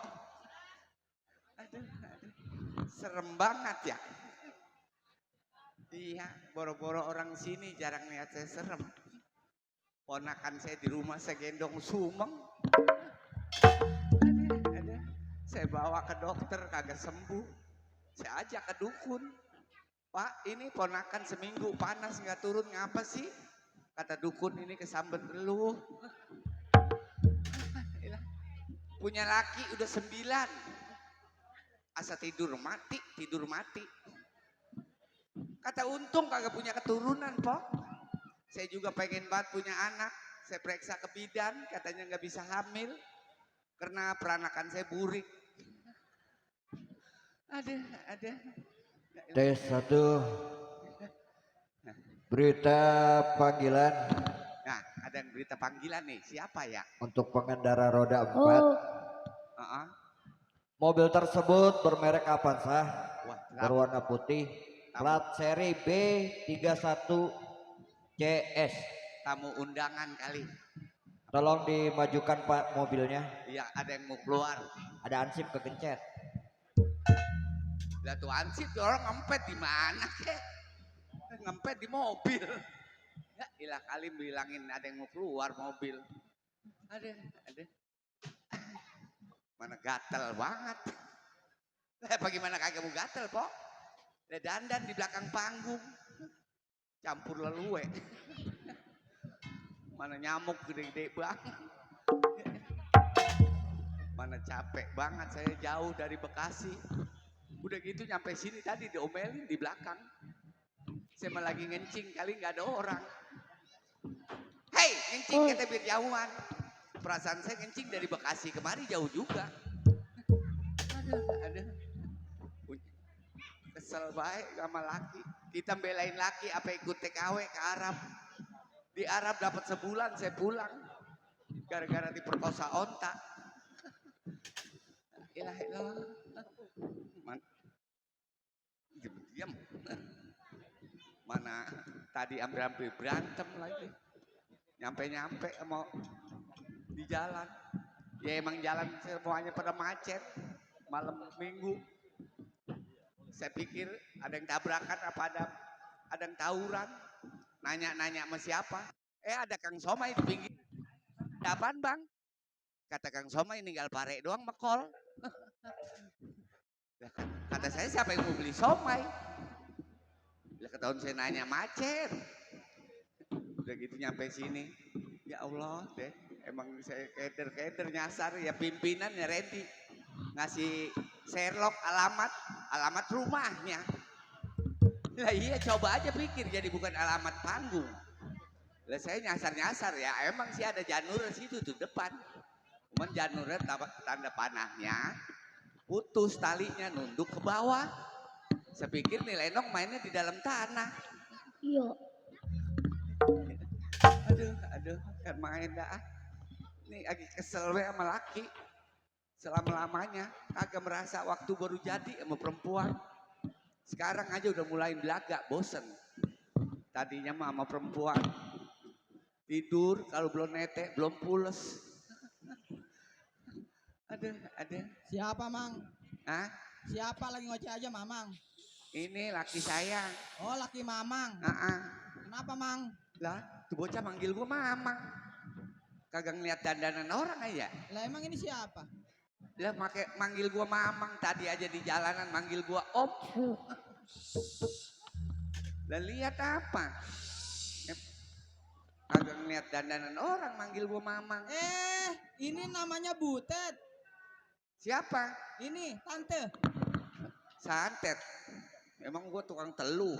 Aduh, serem banget ya. Iya, boro-boro orang sini jarang lihat saya serem. Ponakan saya di rumah saya gendong sumeng. Aduh. Saya bawa ke dokter kagak sembuh. Saya ajak ke dukun. Pak, ini ponakan seminggu panas nggak turun, ngapa sih? Kata dukun, ini kesambet lu. Punya laki udah 9. Asa tidur mati. Kata untung kagak punya keturunan, Pok. Saya juga pengen banget punya anak. Saya periksa ke bidan, katanya nggak bisa hamil karena peranakan saya burik. Ada. Tes 1. Berita panggilan. Nah, ada yang berita panggilan nih. Siapa ya? Untuk pengendara roda 4. Mobil tersebut bermerek Avanza, berwarna putih, plat seri B31 CS. Tamu undangan kali. Tolong dimajukan Pak mobilnya. Iya, ada yang mau keluar. Ada ansip kegencet. Lah tuh ansip orang ngempet di mana kek? Ngempet di mobil. Ya ilah kali bilangin ada yang mau keluar mobil. Ada. Mana gatel banget. Bagaimana kagak mau gatel, Pok? Lah dandan di belakang panggung. Campur lelue. Mana nyamuk gede-gede banget. Mana capek banget saya jauh dari Bekasi. Udah gitu nyampe sini tadi diomelin di belakang. Saya malah lagi ngencing kali nggak ada orang. Hei, ngencing kata biar jauhan. Perasaan saya ngencing dari Bekasi kemari jauh juga. Aduh. Kesel baik sama laki. Kita belain laki apa ikut TKW ke Arab. Di Arab dapat sebulan saya pulang. Gara-gara diperkosa onta. Ilah. Diam. Mana tadi hampir berantem lagi. Nyampe mau di jalan. Ya emang jalan semuanya pada macet. Malam minggu. Saya pikir ada yang tabrakan apa ada yang tawuran. Nanya sama siapa? Ada Kang Somai di pinggir. Apaan, Bang? Kata Kang Somai ninggal pare doang mekol. Kata saya siapa yang mau beli somai? Ketahuan saya nanya macet. Udah gitu nyampe sini. Ya Allah deh. Emang saya keder nyasar ya pimpinan ya Randy. Ngasih Sherlock alamat rumahnya. Lah iya coba aja pikir jadi bukan alamat panggung. Lah saya nyasar ya emang sih ada janur situ tuh depan. Cuman janurnya tanda panahnya putus talinya nunduk ke bawah. Saya pikir nih Lenong mainnya di dalam tanah. Iya. Aduh, kan main dah. Nih lagi kesel sama laki. Selama-lamanya kagak merasa waktu baru jadi sama perempuan. Sekarang aja udah mulai belaga, bosen. Tadinya mah sama perempuan tidur kalau belum netek belum pules. Ada. Siapa, Mang? Hah? Siapa lagi ngoceh aja, Mamang? Ini laki saya. Oh, laki Mamang. Kenapa, Mang? Lah, tuh bocah manggil gua Mamang. Kagak ngeliat dandanan orang aja. Lah emang ini siapa? Lah manggil gua Mamang, tadi aja di jalanan manggil gua Om. Lah lihat apa? Kagak ngeliat dandanan orang manggil gua Mamang. Ini namanya Butet. Siapa? Ini tante. Santet. Emang gua tukang teluh.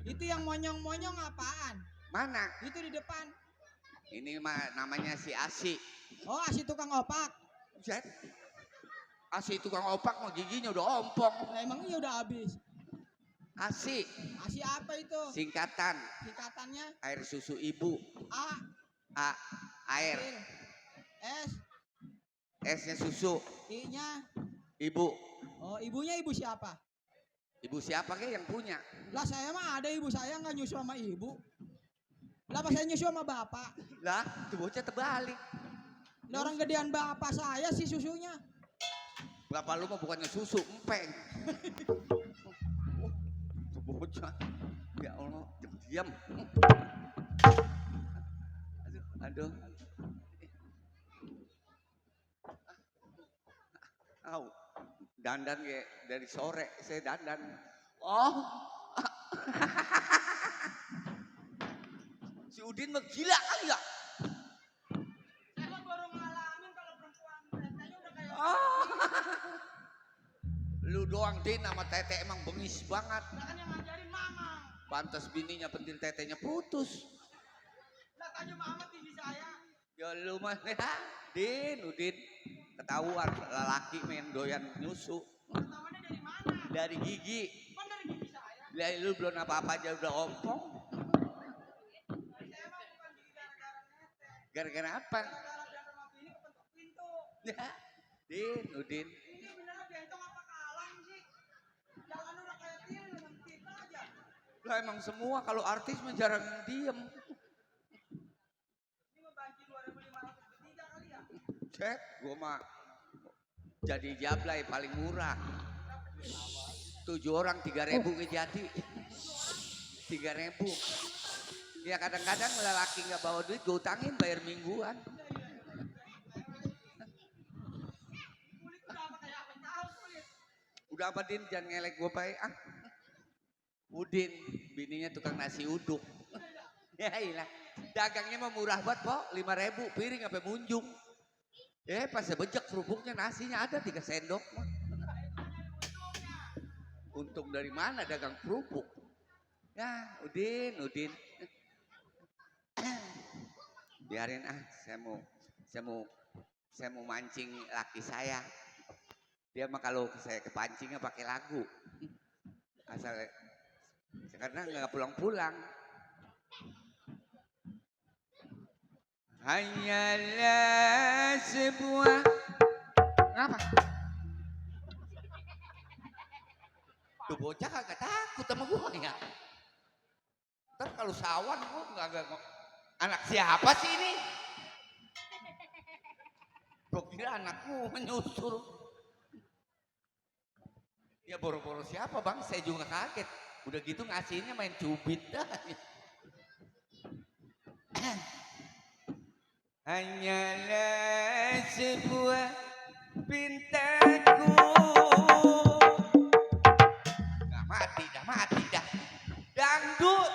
Itu yang monyong-monyong apaan? Mana? Itu di depan. Ini mah namanya si Asi. Oh, Asi tukang opak. Buset. Asi tukang opak mah giginya udah ompong. Lah emang iya udah habis. Asi. Asi apa itu? Singkatan. Singkatannya? Air susu ibu. Air. S. S-nya susu. I-nya? Ibu. Oh, ibunya ibu siapa? Ibu siapa ke yang punya? Lah saya mah ada ibu saya nggak nyusu sama ibu. Lah pas saya nyusu sama bapak. Lah, itu bocah terbalik. Lah orang gedean bapak saya sih susunya. Bapak lu mah bukannya susu, empeng. Itu bocah. Ya Allah, diam. Aduh. Au. Dandan kayak dari sore saya dandan. Oh. Si Udin mah gila kali ya. Saya baru ngalamin kalau perempuan tetenya udah kayak Lu doang Din sama tete emang bengis banget. Lah kan yang ngajarin mama. Pantas bininya pentil tetenya putus. Lah tanya mama tinggi saya. Ya lu mah Din, Udin ketahuan lelaki main doyan nyusu. Ketahuannya dari mana? Dari gigi. Kan dari gigi saya. Lah lu belum apa-apa aja udah ompong. Saya mah bukan gigi gara-gara nete. Gara-gara apa? Gara-gara biar rumah bini kepentok pintu. Ya, Din, Udin. Ini beneran bentong apa kalang sih? Jalan udah kayak film, mentit aja. Lah emang semua kalau artis mah jarang diem. Ini mah banci 2.500 bertiga kali ya? Cek, gua mah jadi jablay paling murah. 7 orang 3.000 ke Jati. 3.000. Ya kadang-kadang lelaki nggak bawa duit, gue utangin bayar mingguan. Kulit udah apa kayak apa tahu kulit. Udah apa Din, jangan ngelek gue pakai ah. Udin, bininya tukang nasi uduk. Ya ilah, dagangnya mah murah banget po, 5.000 piring sampai munjung. Pas sebejek kerupuknya nasinya ada 3 sendok. Untung dari mana dagang kerupuk? Ya Udin. Biarin ah, saya mau mancing laki saya. Dia mah kalau saya kepancingnya pakai lagu. Asal karena nggak pulang-pulang. Hanyalah sebuah apa? Tuh bocah kagak takut sama gua ya. Ntar kalau sawan gua nggak anak siapa sih ini? Gua kira anakmu menyusul. Ya boro-boro siapa bang? Saya juga kaget. Udah gitu ngasihnya main cubit dah. Hanyalah sebuah pintaku. Nggak mati dah. Dangdut.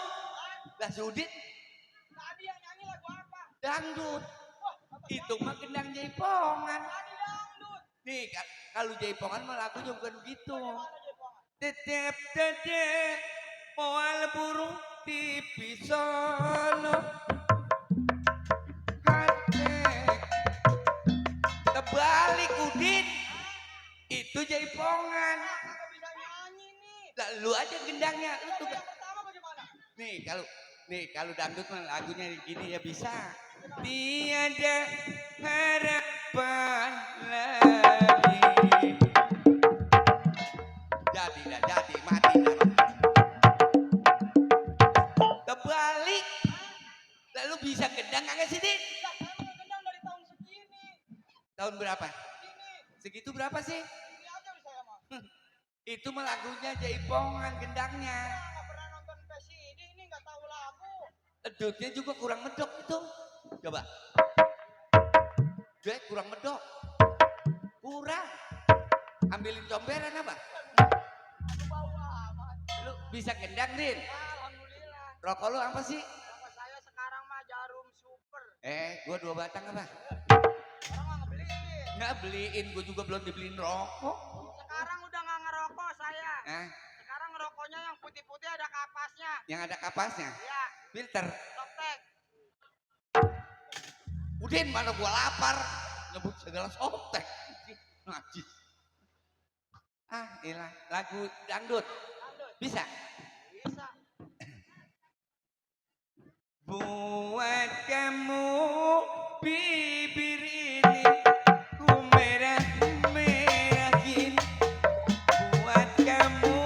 Lah Sudin. Tadi yang nyanyi lagu apa? Dangdut. Itu mah gendang jaipongan. Tadi dangdut. Nih kalau jaipongan mah lagunya bukan begitu. Tetep moal burung di pisono. Terbalik Udin. Itu jaipongan. Nggak bisa nyanyi nih. Lah lu aja gendangnya. Lu tuh Yang pertama bagaimana? Nih kalau dangdut mah lagunya gini ya bisa. Tiada harapan lagi. Jadi mati dah. Terbalik. Lalu bisa gendang kagak sih Din? Saya mau gendang dari tahun segini. Tahun berapa? Segini. Segitu berapa sih? Ini aja di saya mah. Itu mah lagunya jaipongan gendangnya. Nggak pernah nonton PCD ini nggak tahu lagu. Edutnya juga kurang medok itu. Coba. Dia kurang medok. Kurang. Ambilin comberan apa? Bau amat. Lu bisa gendang Din? Alhamdulillah. Rokok lu apa sih? Sama saya sekarang mah Jarum Super. Gua 2 batang apa? Orang nggak beliin. Nggak beliin, gua juga belum dibeliin rokok. Sekarang udah nggak ngerokok saya. Sekarang ngerokoknya yang putih-putih ada kapasnya. Yang ada kapasnya? Iya. Filter. Softtek. Udin mana gua lapar. Nyebut segala softtek. Najis. Ilah lagu dangdut. Bisa? Bisa. Buat kamu bibir ini ku merah-merahin. Buat kamu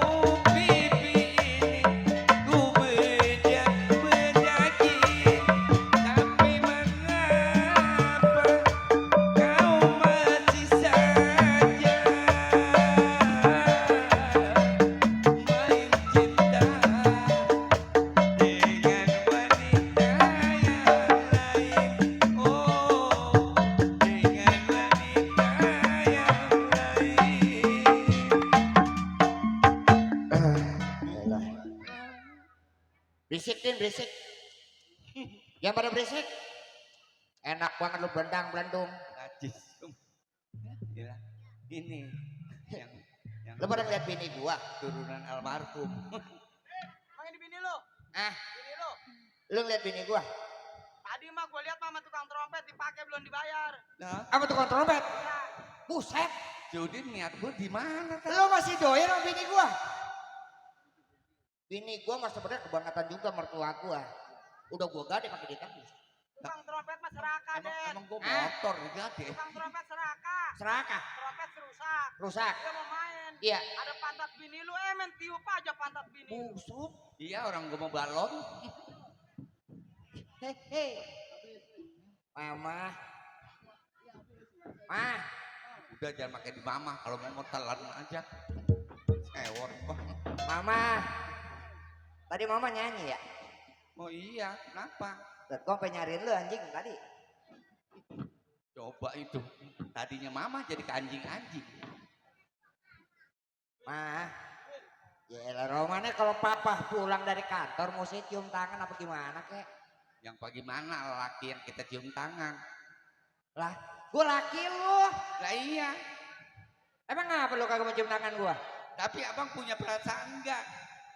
berisik. Yang pada berisik. Enak banget lu belendang-belendung. Najis. Gila. Ini yang Lu pada ngeliat bini gua? turunan almarhum. Emang ini bini lu? Bini lu? Lu ngeliat bini gua? Tadi mah gua lihat mama tukang trompet dipakai belum dibayar. Nah, Apa tukang trompet? Iya. Buset. Judin niat gue di mana? Lu masih doyan sama bini gua? Bini gua mah sebenarnya kebangetan juga mertua gua. Udah gua gade pakai ditangis. Tukang trompet mah serakah, Den. Emang gue motor digade. Tukang trompet serakah. Serakah. Trompet rusak. Rusak. Dia mau main. Iya. Ada pantat bini lu, men tiup aja pantat bini. Busuk. Iya orang gue mau balon. Hei. Mama. Mah. Udah jangan pakai di mama, kalau mau telan aja. Sewor. Mama. Tadi mama nyanyi ya? Oh iya, kenapa? Gua sampai nyariin lu anjing tadi. Coba itu. Tadinya mama jadi ke anjing-anjing. Mah. Yaelah romannya kalau papa pulang dari kantor mesti cium tangan apa gimana kek? Yang bagaimana laki yang kita cium tangan? Lah, gua laki lu. Lah iya. Emang ngapa lu kagak mau cium tangan gua? Tapi abang punya perasaan enggak?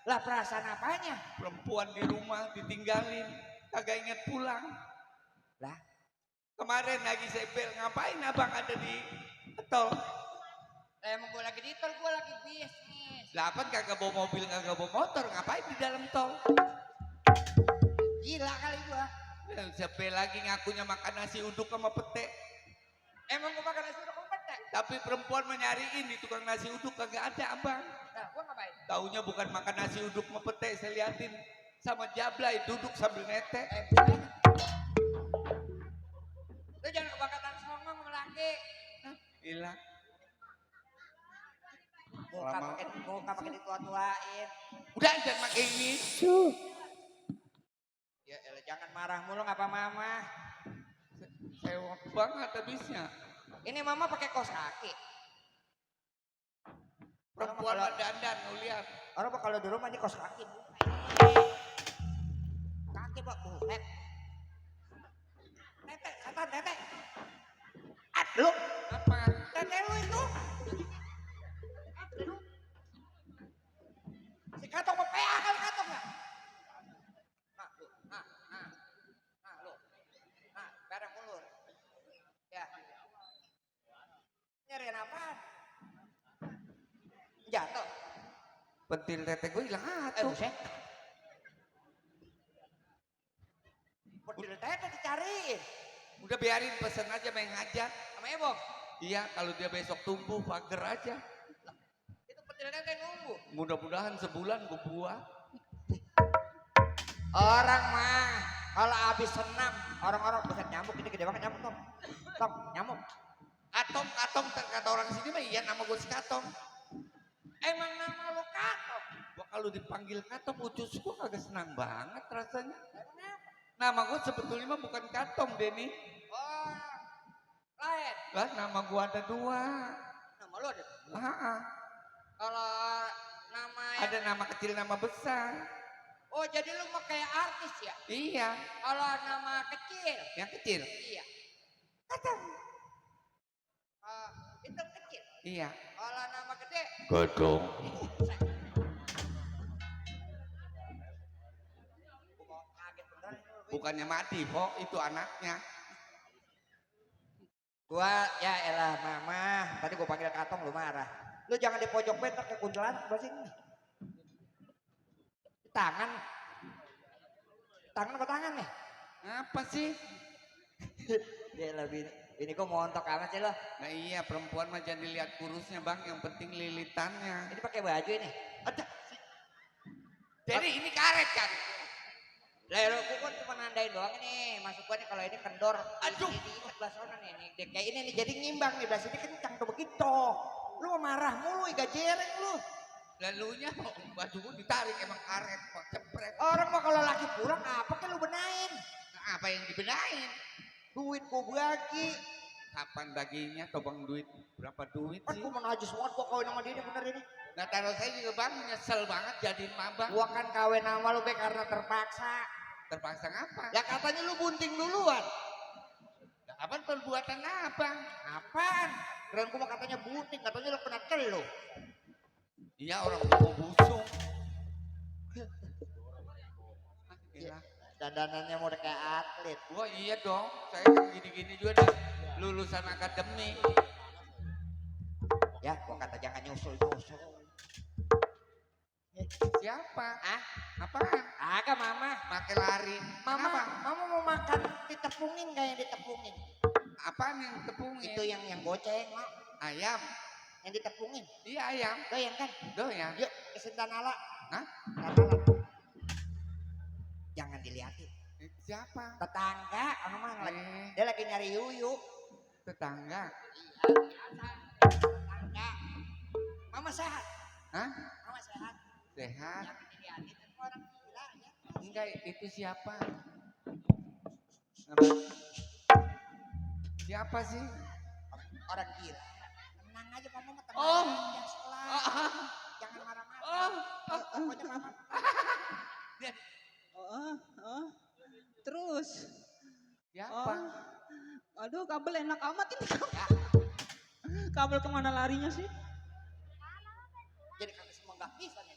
Lah perasaan apanya? Perempuan di rumah ditinggalin, kagak inget pulang. Lah, kemarin lagi sebel, ngapain abang ada di tol? emang gua lagi di tol, gua lagi bisnis. Lapan kagak bawa mobil, kagak bawa motor, ngapain di dalam tol? Gila kali gua. Sebel lagi ngakunya makan nasi uduk sama pete. Emang gua makan nasi uduk sama pete? Tapi perempuan menyariin di tukang nasi uduk kagak ada abang. Nah, gua ngapain? Taunya bukan makan nasi uduk sama pete, saya liatin sama Jablay duduk sambil nete. Lu jangan kebangkatan songong sama laki. Gila. Muka pakai ditua-tuain. Udah jangan pakai ini. Ya elah jangan marah mulu ngapa mama. Sewot banget habisnya. Ini mama pakai kaos kaki. Perempuan mah dandan lu lihat. Orang kalau di rumah ini kaos kaki. Kaki pak bulet. Tete, setan tete. Lu Apa? tete lu itu. Si katong mau PA kali katong ya. Nah, lu, nah, lu, nah, barang mulur. Ya, nyariin apaan? Jatuh. Pentil tete gue hilang atuh. Buset. Pentil tete dicariin. Udah biarin pesen aja main ngajak. Sama Ebong. Iya kalau dia besok tumbuh pager aja. Itu pentil tete nunggu. Mudah-mudahan sebulan gue buah. Orang mah kalau habis senam orang-orang buset nyamuk ini gede banget nyamuk Tom nyamuk. Katong kata orang sini mah iya nama gue si Katong. Emang nama lu Katong? Gua kalau dipanggil Katong ucus gue kagak senang banget rasanya. Nama gue sebetulnya mah bukan Katong Denny. Oh lain. Lah nama gue ada dua. Nama lu ada? Kalau nama yang... Ada nama kecil nama besar. Oh jadi lu mau kayak artis ya? Iya. Kalau nama kecil? Yang kecil? Iya. Katong. Itu kecil? Iya. Kalau nama gede? Godong. Bukannya mati, kok itu anaknya. Gua ya elah mama, tadi gua panggil Katong lu marah. Lu jangan di pojok bed kayak kuntilanak sebelah sini. Tangan. Tangan apa tangan nih? Apa sih? Ya elah bini gua montok amat sih lo. Nah iya perempuan mah jangan dilihat kurusnya bang, yang penting lilitannya. Ini pakai baju ini. Ada. Jadi ini karet kan? Lah lo gua cuma nandain doang ini. Masuk gua nih kalau ini kendor. Aduh. Di sebelah sana nih. Kayak ini nih jadi ngimbang nih. Belah sini kencang tuh begitu. Lu marah mulu iga jereng lu. Lalunya baju gua ditarik emang karet kok cepret. Orang mah kalau laki pulang apa kan lu benain? Nah, apa yang dibenain? Duit gua bagi. Kapan baginya atau bang duit? Berapa duit Kan sih? gua mau najis banget gua kawin sama dia ini bener ini. Nah taruh saya juga bang nyesel banget jadiin mabang. Gua kan kawin sama lu be karena terpaksa. Terpaksa ngapa? Ya katanya lu bunting duluan. Apaan perbuatan apa? Apaan? Keren gua mah katanya bunting, katanya lu kena telu. Iya orang mau busung. Gila. Dandanannya mau kayak atlet. Wah iya dong, saya kan gini-gini juga nih, lulusan akademi. Ya, gua kata jangan nyusul-nyusul. Siapa? Ah? Apaan? Agak mama. Pakai lari. Mama mau makan ditepungin gak yang ditepungin? Apaan yang tepungin? Itu yang goceng, Mak. Ayam. Yang ditepungin. Iya ayam. Doyan kan? Doyan. Yuk, ke Danala. Hah? Danala. Jangan dilihatin. Siapa? Tetangga, dia lagi nyari yuyu. Tetangga. Tetangga. Mama sehat. Hah? Mama sehat. Sehat. Jangan dilihatin, itu orang gila ya. Enggak, itu siapa? Siapa sih? Orang gila. Tenang aja mama, tenang. Oh. Jangan sekolah. Jangan marah-marah. Pokoknya mama. Terus. Siapa? Aduh, kabel enak amat ini. Kabel kemana larinya sih? Jadi kami semua nggak bisa nih.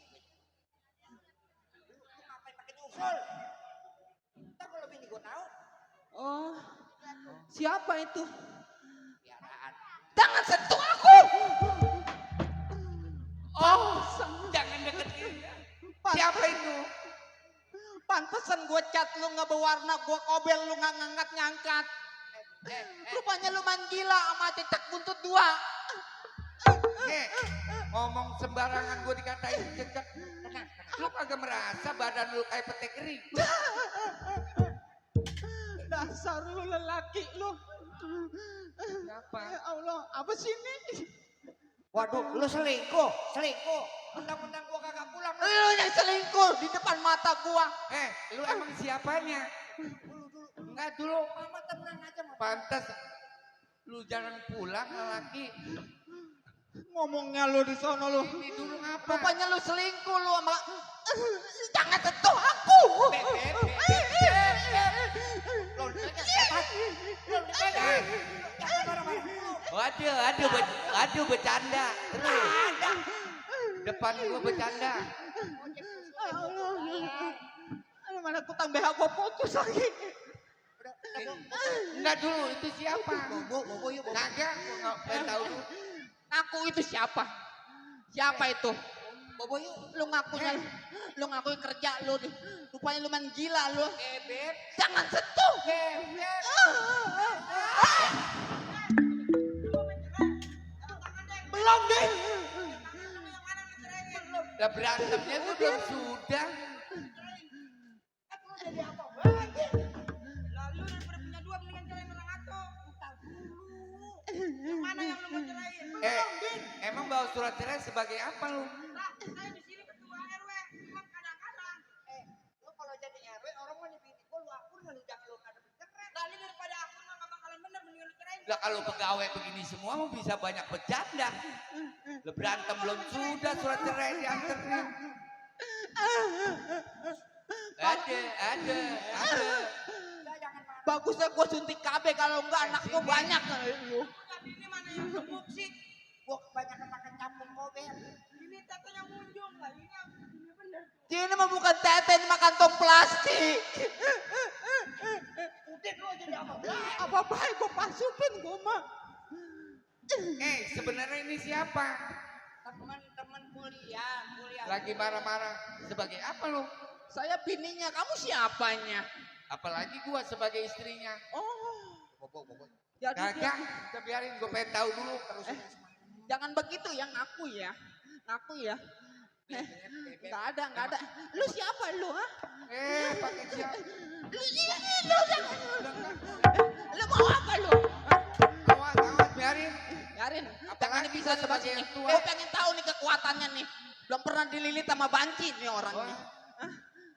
Lu ngapain pakai nyusul? Ntar kalau bini gue tahu. Oh, siapa itu? Piaraan. Jangan sentuh aku. Oh, jangan deketin. Siapa itu? Pantesan gue cat lu nggak berwarna, gue kobel lu nggak ngangkat-ngangkat. Rupanya lu main gila sama cecak buntut dua. Ngomong sembarangan gue dikatain cecak. Lu kagak merasa badan lu kayak pete kering? Dasar lu lelaki lu. Siapa? Ya Allah, apa sih ini? Waduh, lu selingkuh. Undang-undang gua kagak pulang. Lu yang selingkuh di depan mata gua. Lu emang siapanya? Enggak dulu. Mama tenang aja, Mama. Pantas lu jangan pulang lelaki. Ngomongnya lu di sono lu. Ini dulu ngapa? Rupanya lu selingkuh lu sama. Jangan sentuh aku. Waduh, bercanda. Terus. Depan gua bercanda. Aduh, mana tukang BH gua putus lagi. Enggak dulu, itu siapa? Bobo yuk, Bobo. Kagak, gua nggak pengen tahu dulu. Ngaku itu siapa? Siapa itu? Bobo yuk. Lu ngakuin kerja lu nih. Rupanya lu main gila lu. Beb. Jangan sentuh. Belum deh. Lah berantemnya tuh belum sudah. Lalu daripada punya dua mendingan cerain orang satu. Entar dulu. Yang mana yang lu mau cerain? Emang bawa surat cerai sebagai apa lu? Nah, saya di sini ketua RW. Cuma kadang-kadang. Lu kalau jadi RW orang mau nyebini gua lu akun jangan lu kada bercerai. Lalu daripada aku mah gak bakalan bener mendingan lu cerain. Lah kalau pegawai begini semua mau bisa banyak bercanda. Lah berantem belum sudah surat cerai dianterin. Ada. Bagusnya gua suntik KB kalau enggak anak gua banyak. Tapi ini mana yang gemuk sih? Gua kebanyakan makan campur kober. Ini tetenya munjung lah. Ini bener. Ini mah bukan tete, ini mah kantong plastik. Udah lu jadi apa? Apa baik gua pasupin gua mah. Sebenarnya ini siapa? Teman-teman kuliah. Lagi marah-marah. Sebagai apa lu? Saya bininya, kamu siapanya? Apalagi gua sebagai istrinya. Oh. Bobo. Jadi Kagak, kita biarin gua pengen tahu dulu. jangan begitu ya, ngaku ya. Enggak ada. Lu siapa lu, ha? Pakai siapa? Lu mau apa lu? Awas, biarin. Biarin. Apalagi Jangan bisa sebagai sini. tua. Gua pengen tahu nih kekuatannya nih. Belum pernah dililit sama banci nih orang nih.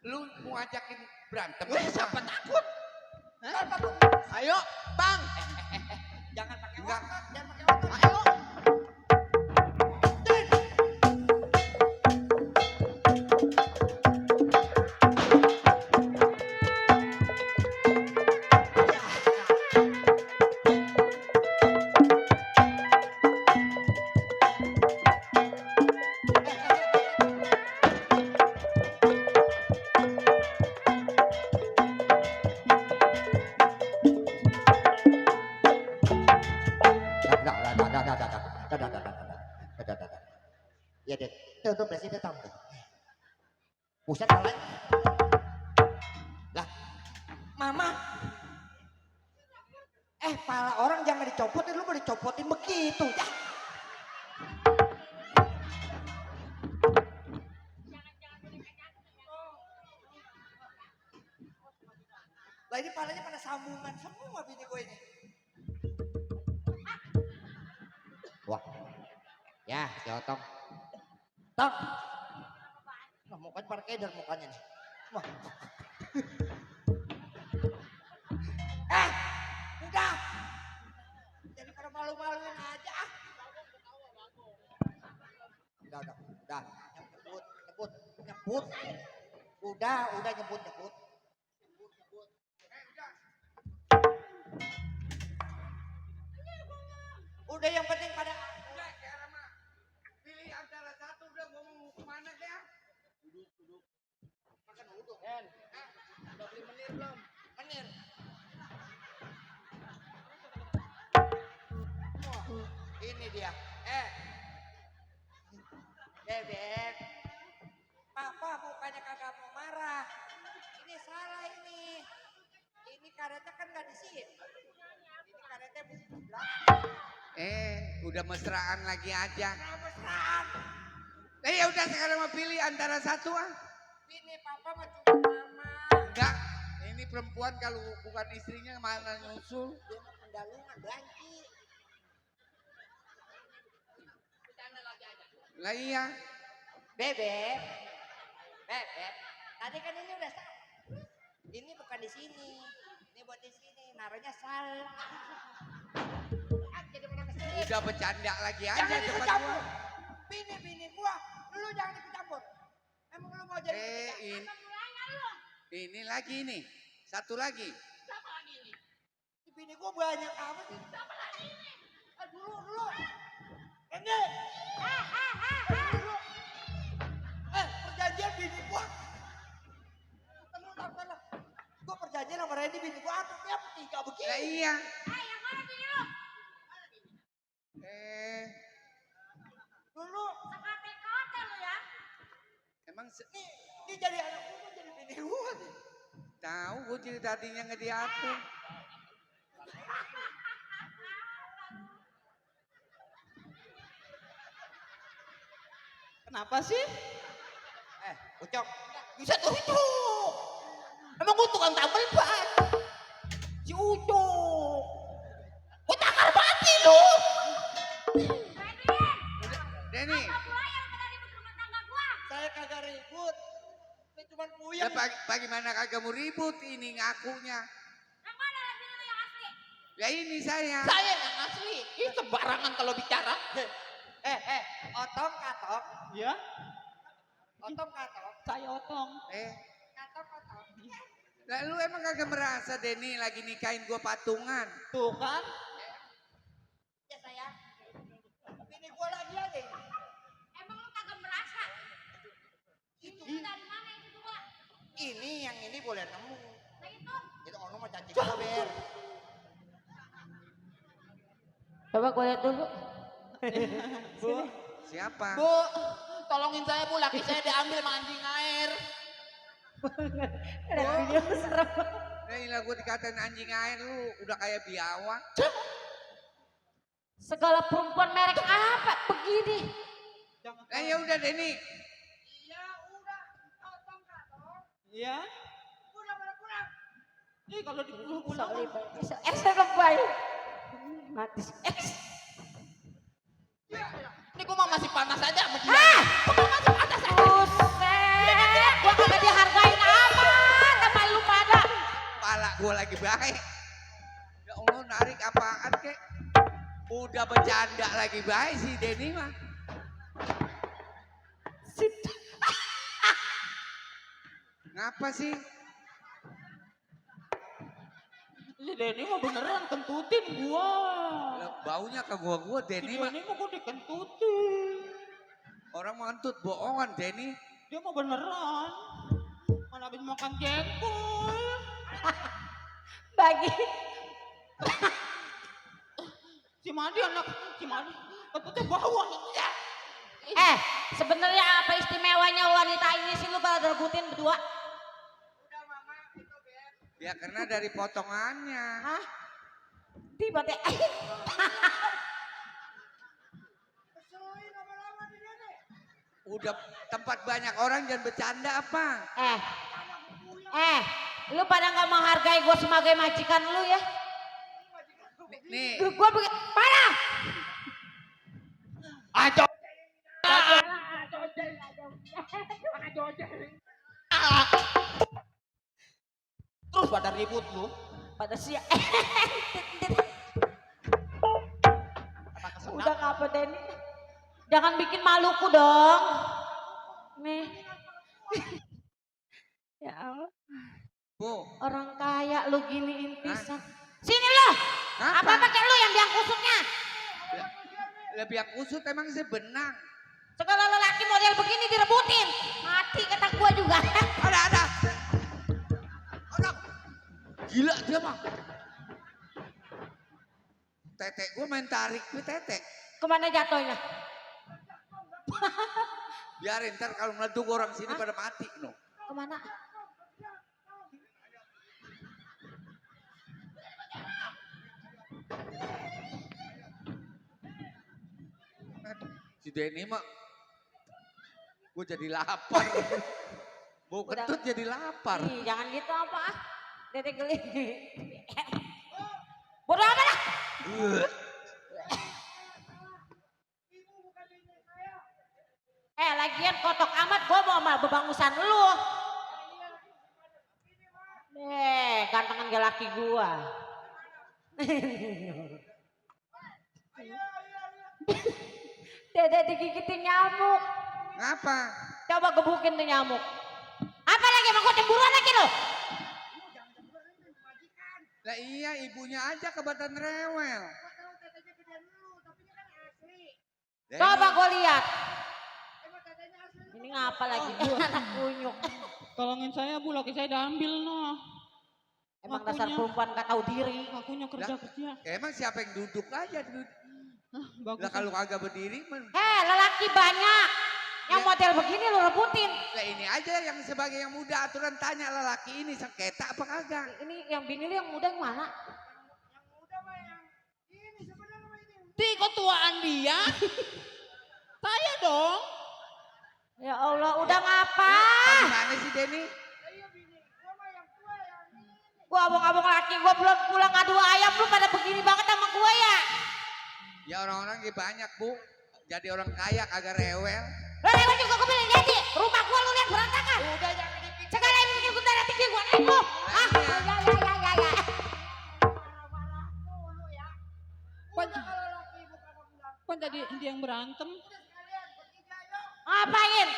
Lu mau ajakin berantem? Siapa takut? Ayo, Bang. Jangan pakai Enggak. otot, jangan pakai otot. Ayo. Buset palanya. Lah, mama. Pala orang jangan dicopotin, lu mau dicopotin begitu. Ya. Lah ini palanya pada sambungan semua bini gue ini. Wah. Ya, si Otong. Tong. Nah, mukanya pada keder mukanya nih. Wah. Udah. Jadi pada malu-maluin aja. Udah. Nyebut. Udah nyebut. Udah yang penting pada Udah, sekarang mah pilih antara satu, udah gua mau kemana deh? Duduk. makan uduk. Udah beli menir belum? Menir. Oh, ini dia. Bebek. Papa bukannya kagak mau marah. Ini salah ini. Ini karetnya kan gak di sini. Ini karetnya di belakang. Udah mesraan lagi aja. Nah, mesraan. Ya udah sekarang mau pilih antara satu ah. Ini papa mah cuma mama. Enggak, ini perempuan kalau bukan istrinya mana nyusul. Dia mah pendalungan banci. Lah iya. Bebek. Tadi kan ini udah salah. Ini bukan di sini. Ini buat di sini. Naruhnya salah. Jadi mana kesini? Udah bercanda lagi aja. Jangan Cepat ikut-campur. gua. Bini gua. Lu jangan ikut-campur. Emang lu mau jadi Ini lagi nih. Satu lagi. bini gua banyak amat sih. Dulu. Ini. Perjanjian bini gua. Tenang. Gua perjanjian sama Randy bini gua atur dia bertiga begini. Lah iya. Yang mana bini lu? Dulu. Sekate-kate lu ya. Emang Ini jadi anak gua jadi bini gua nih. tahu gua jadi tadinya nggak diatur. Kenapa sih? Ucok. Bisa tuh itu. Emang gua tukang tambal ban. Si Ucok. Gua takar mati lu. Denny. Saya kagak ribut. Saya cuma Ya puyeng. bagaimana kagak mau ribut ini ngakunya. Yang mana lagi lu yang asli? Ya ini saya. Saya yang asli. Ih sembarangan kalau bicara. Otong katong. Ya, Otong katong. saya otong. Katong. Lah lu emang kagak merasa Denny lagi nikahin gua patungan? Tuh kan? Ya saya. Bini gua lagi aja. Emang lu kagak merasa? Itu dari mana itu dua? Ini yang ini boleh nemu. Nah itu. Itu ono mah janji gober. Coba gue lihat dulu. Bu, Siapa? Bu, tolongin saya Bu, laki saya diambil mancing air. Ada video serem. Nah ilah gua dikatain anjing air lu udah kayak biawak. Segala perempuan merek apa begini? Nah ya udah Denny. Iya, udah. Otong katong. ya. Udah pulang. Ih, kalau dipukul Sorry, lebay. Mati. Ini gua mah masih panas aja sama dia. Gua masih panas aja. Buset, gua kagak dihargain amat sama lu pada. Pala gua lagi baik. Ya Allah narik apaan kek? Udah bercanda lagi baik si Denny mah. Ngapa sih? Si Denny mah beneran kentutin gua. Lah, baunya ke gua Si Denny mah. Denny mah gua dikentutin. Orang mantut bohongan Denny. Dia mah beneran. Mana habis makan jengkol. Bagi. Si Madi kentutnya bawah. Sebenarnya apa istimewanya wanita ini sih lu pada rebutin berdua? Ya karena dari potongannya. Hah? Tiba-tiba. Udah tempat banyak orang jangan bercanda apa? Lu pada nggak menghargai gue sebagai majikan lu ya? Nih. Gue begitu. Mana? Ayo. Terus pada ribut lu. Pada siap. Udah ngapa Denny? Jangan bikin maluku dong. Nih. Ya Allah. Bu. Orang kaya lu giniin pisang. Sini lo. Apa pakai lu yang biang kusutnya? Lebih yang kusut emang sebenang. Segala lelaki model begini direbutin. Mati kata gua juga. Ada. Gila dia mah. Tetek gua main tarik gue tetek. Kemana jatuhnya? Biarin ntar kalau meleduk orang sini pada mati no. Kemana? Si Denny mah gue jadi lapar. Mau kentut jadi lapar. Ih, jangan gitu apa ah. Dede geli. Bodoh apa lah? Lagian kotok amat gue mau sama bebangusan lu. Gantengan gak laki gua. Dede digigitin nyamuk. Ngapa? Coba gebukin tuh nyamuk. Apa lagi emang gue cemburuan lagi lo? Lah iya ibunya aja kebetulan rewel. Coba gue lihat. Ini ngapa lagi anak kunyuk. Tolongin saya Bu, laki saya diambil noh. Emang dasar perempuan gak tahu diri. Akunya kerja. Emang siapa yang duduk aja duduk. Lah kalau kagak berdiri lelaki banyak. Yang model begini lu rebutin. Lah ini aja yang sebagai yang muda aturan tanya lelaki ini sengketa apa kagak. Ini yang bini lu yang muda yang mana? Yang muda mah yang ini sebenarnya mah ini. Ti ketuaan dia. Saya dong. Ya Allah, udah ngapa? Gimana sih Denny? Iya bini, gua mah yang tua yang ini. Gua abang-abang laki gua belum pulang ngadu ayam lu pada begini banget sama gua ya. Ya orang-orang banyak Bu. Jadi orang kaya kagak rewel. Rewel juga gua bilang jadi. Rumah gua lu lihat berantakan. Udah jangan dipikir. Sekarang yang bikin gua darah tinggi gua naik lu. Ya. Marah-marah mulu ya. Udah kalau laki bukan bilang. Kok jadi dia yang berantem? Udah sekalian bertiga yuk. Ngapain?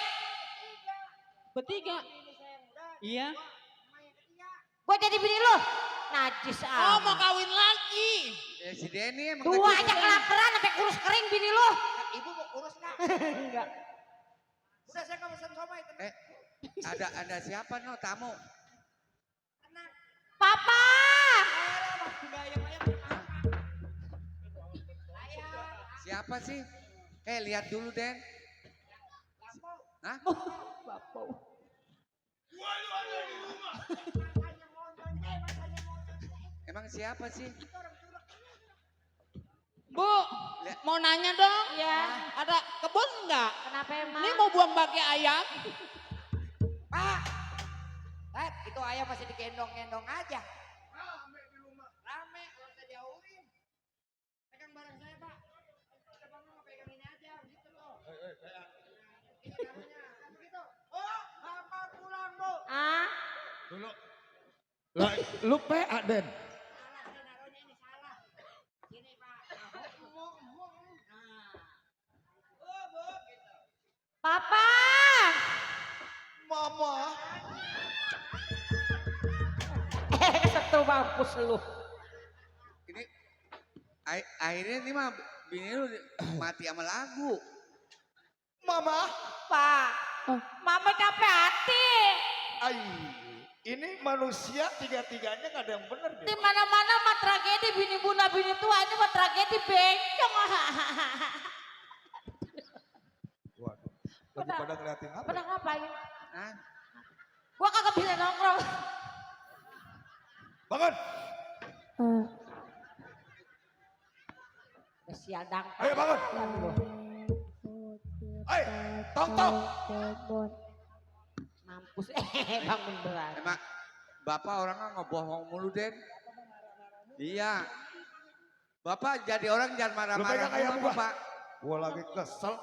Bertiga. Ini saya muda. Iya. Sama yang ketiga. Gua jadi bini lu. Najis Oh mau amat. kawin lagi. Ya si Denny emang Dua aja kelaparan sampai kurus kering bini lu. Ibu mau kurus nggak? Enggak. Udah saya nggak pesan somai. tenang. ada siapa no tamu? Tenang. Papa. Siapa sih? Lihat dulu Den. Hah? Bapau. Emang siapa sih? Bu, mau nanya dong. Iya. Ada kebun nggak? Kenapa emang? Ini mau buang bagi ayam. Pak. Itu ayam masih digendong-gendong aja. Rame di rumah. Rame, kalau saya jauhin. Pegang barang saya, Pak. Abang mau pegang ini aja, gitu loh. Ini namanya, kan begitu. Oh, Bapak pulang, Bu. Ah? Dulu. Lah, lu PA Den. Salah, saya naruhnya ini salah. Sini, Pak. Nah. Oh, Bu, gitu. Papa. Mama. Satu mampus lu. Ini akhirnya ini mah bini lu mati sama lagu. Mama. Pak. Mama capek hati. Ini manusia tiga-tiganya gak ada yang benar Di mana-mana mah tragedi bini buna bini tua ini mah tragedi bencong. Siadang. Ayo bangun. Ayo, tong. Mampus. Bangun berat. Emang Bapak orangnya ngebohong mulu, Den. Iya. Bapak jadi orang jangan marah-marah. Lu pegang ayam mulu, gua. Bapak. Gua lagi kesel.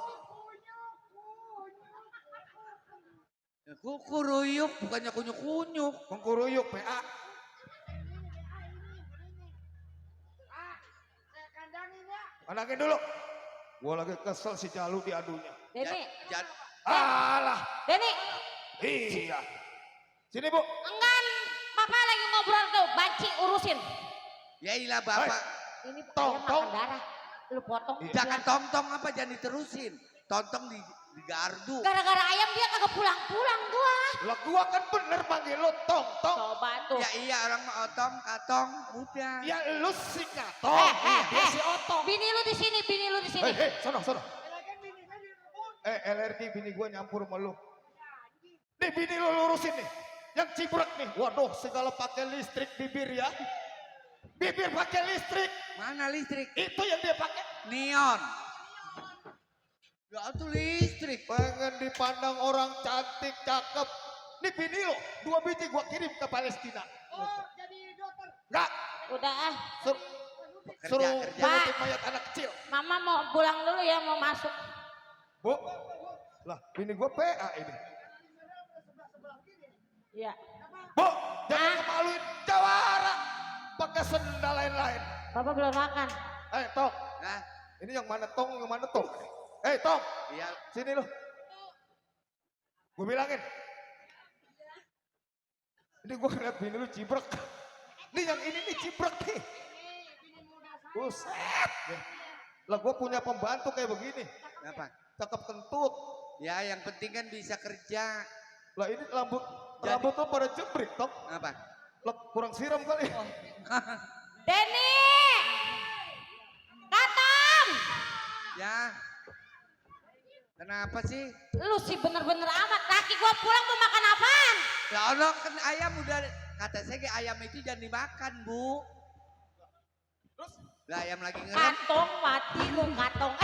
Kuruyuk bukannya kunyuk-kunyuk. Mengkuruyuk PA. Kandangin dulu. Gua lagi kesel si Jalu diadunya. Deni, Alah. Deni. Iya. Sini Bu. Enggak, Papa lagi ngobrol tuh, banci urusin. Ya ilah Bapak. Ini Tong, ayam tong. makan darah. Lu potong. Jangan tong-tong apa jangan diterusin. Tontong di gardu. Gara-gara ayam dia kagak pulang-pulang gua. Lah gua kan bener panggil lu tong. Coba tuh. Ya iya orang mah otong, katong, udah. Ya lu si katong. Dia si otong. Bini lu di sini, bini lu di sini. Hei, sono. LRT bini gua nyampur sama lu. Nih bini lu lurusin nih. Yang cibrek nih. Waduh, segala pakai listrik bibir ya. Bibir pakai listrik. Mana listrik? Itu yang dia pakai. Neon. Gak tuh listrik. Pengen dipandang orang cantik, cakep. Nih bini lo, 2 biji gua kirim ke Palestina. Enggak. Udah ah. Suruh Kerja. ngurutin mayat anak kecil. Mama mau pulang dulu ya, mau masuk. Bu, lah bini gua PA ini. Iya. Bu, jangan kemaluin jawara. Pakai sendal lain-lain. Papa belum makan. Tong. Nah, Ini yang mana tong, yang mana tong? Tong. iya. Sini lo. Gue bilangin. Ini gue ngeliat bini lu cibrek. Nih yang ini nih cibrek nih. Buset. Lah gue punya pembantu kayak begini. Apa? Cakep kentut. Ya yang penting kan bisa kerja. Lah ini rambut lo pada jebrik tong. Apa? Lah kurang siram kali. Deni! Katong! Ya. Kenapa sih? Lu sih bener-bener amat. Laki gua pulang mau makan apaan? Lah ono kan ayam udah kata saya kayak ayam itu jangan dimakan, Bu. Terus? Lah ayam lagi ngerem. Katong mati lu katong.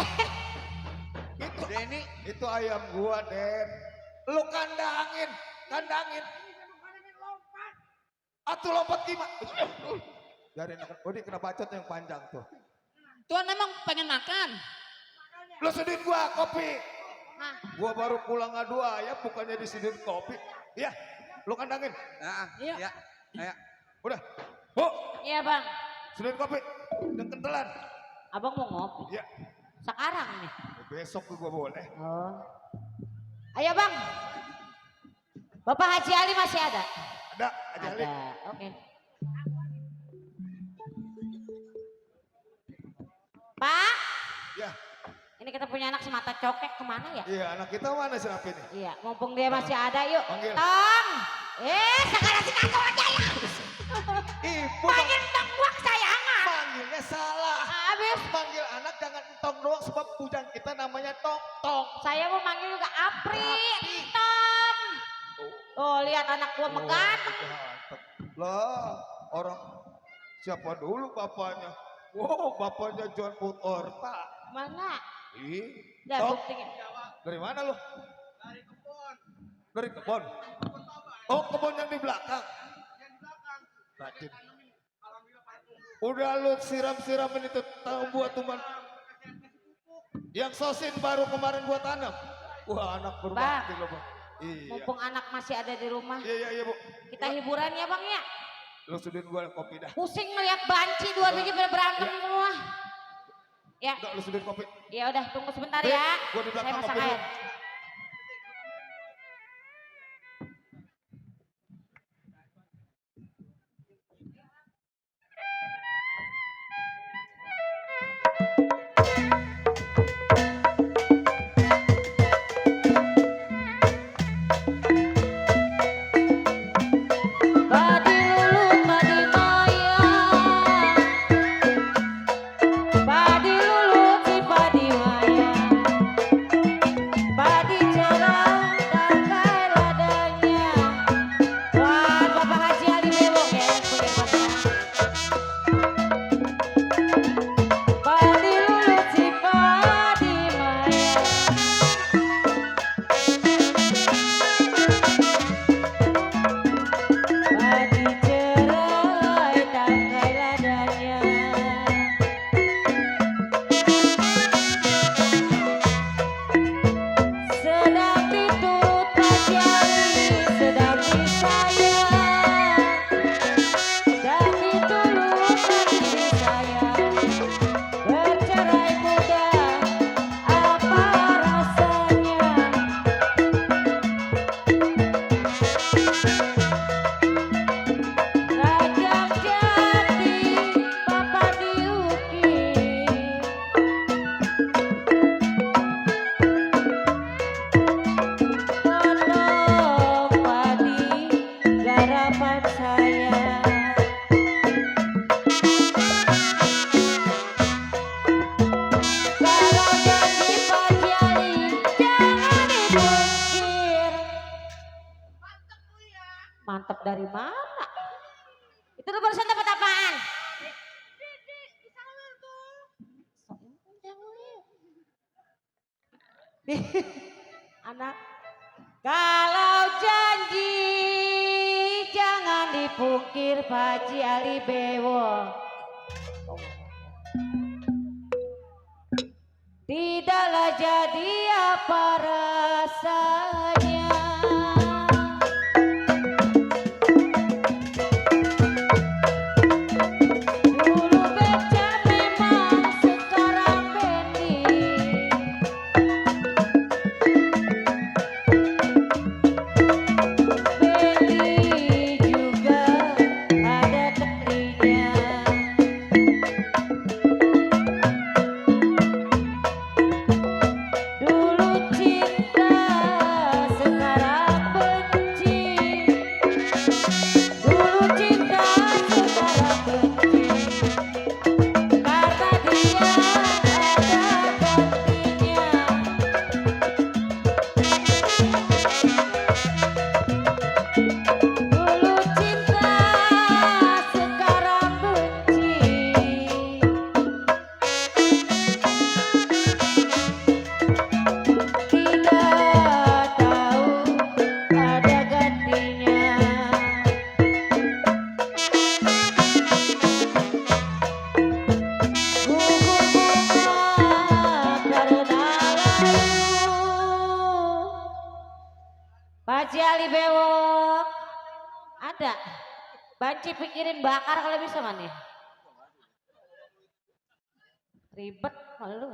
Itu Deni, itu ayam gua, Den. Lu kandangin. Atuh lompat gimana? Biarin akan. Oh dia kena bacot yang panjang tuh. Tuan emang pengen makan. Lu sedihin gua kopi. Hah? Gua baru pulang ngadu ayam bukannya disedihin kopi. Iya, lu kandangin. Iya. ya. Ayo. Udah. Bu, Iya bang. sedihin kopi. Yang kentelan. Abang mau ngopi? Iya. Sekarang nih. Besok tuh gua boleh. Oh. Ayo bang. Bapak Haji Ali masih ada? Ada, aja Ada. Oke. Pak, Ya, ini kita punya anak semata cokek kemana ya? iya anak kita mana sih Rapi nih? Iya, mumpung dia masih ada, yuk. Panggil. Tong. Sekarang si Katong aja ya. Ibu Panggil tong gua kesayangan. panggilnya salah. Habis. Panggil anak jangan entong doang sebab pujang kita namanya tong. Saya mau manggil juga Apri, Tong. Oh, lihat anak gua meganteng. Lah, orang siapa dulu bapaknya? Wow, bapaknya John Put Orta. Mana? Ih, Ya, Tong, buktinya. dari mana lu? Dari kebon. Oh, kebon yang di belakang. Rajin. Udah lu siram-siramin itu tahu buat tuman. Yang sosin baru kemarin gua tanam. Wah, anak berbakti loh, Bang. Iya. Mumpung anak masih ada di rumah. Iya, Bu. Kita hiburan ya bang ya. Lu sudihin gua kopi dah. Pusing ngeliat banci 2 biji pada berantem semua. Ya, Udah, lu sudihin kopi. ya udah tunggu sebentar Dek, ya. gua di belakang Saya masak ngopi dulu. air. Padi lulu, padi maya. Padi lulu, si padi maya. Padi Anak, kalau janji jangan dipungkir Pak Haji Ali Bewo. Tidaklah jadi apa rasanya. Dulu beca memang sekarang bendi. Bendi juga ada darinya. Dulu cinta sekarang benci. Dulu cinta sekarang benci. Karena dia ada gantinya. Dulu cinta sekarang benci. Tidak tahu ada gantinya. Gugur bunga karena layu. Pak Haji Ali Bewok ada. Banci pikirin bakar kalau bisa mana? Ribet malu.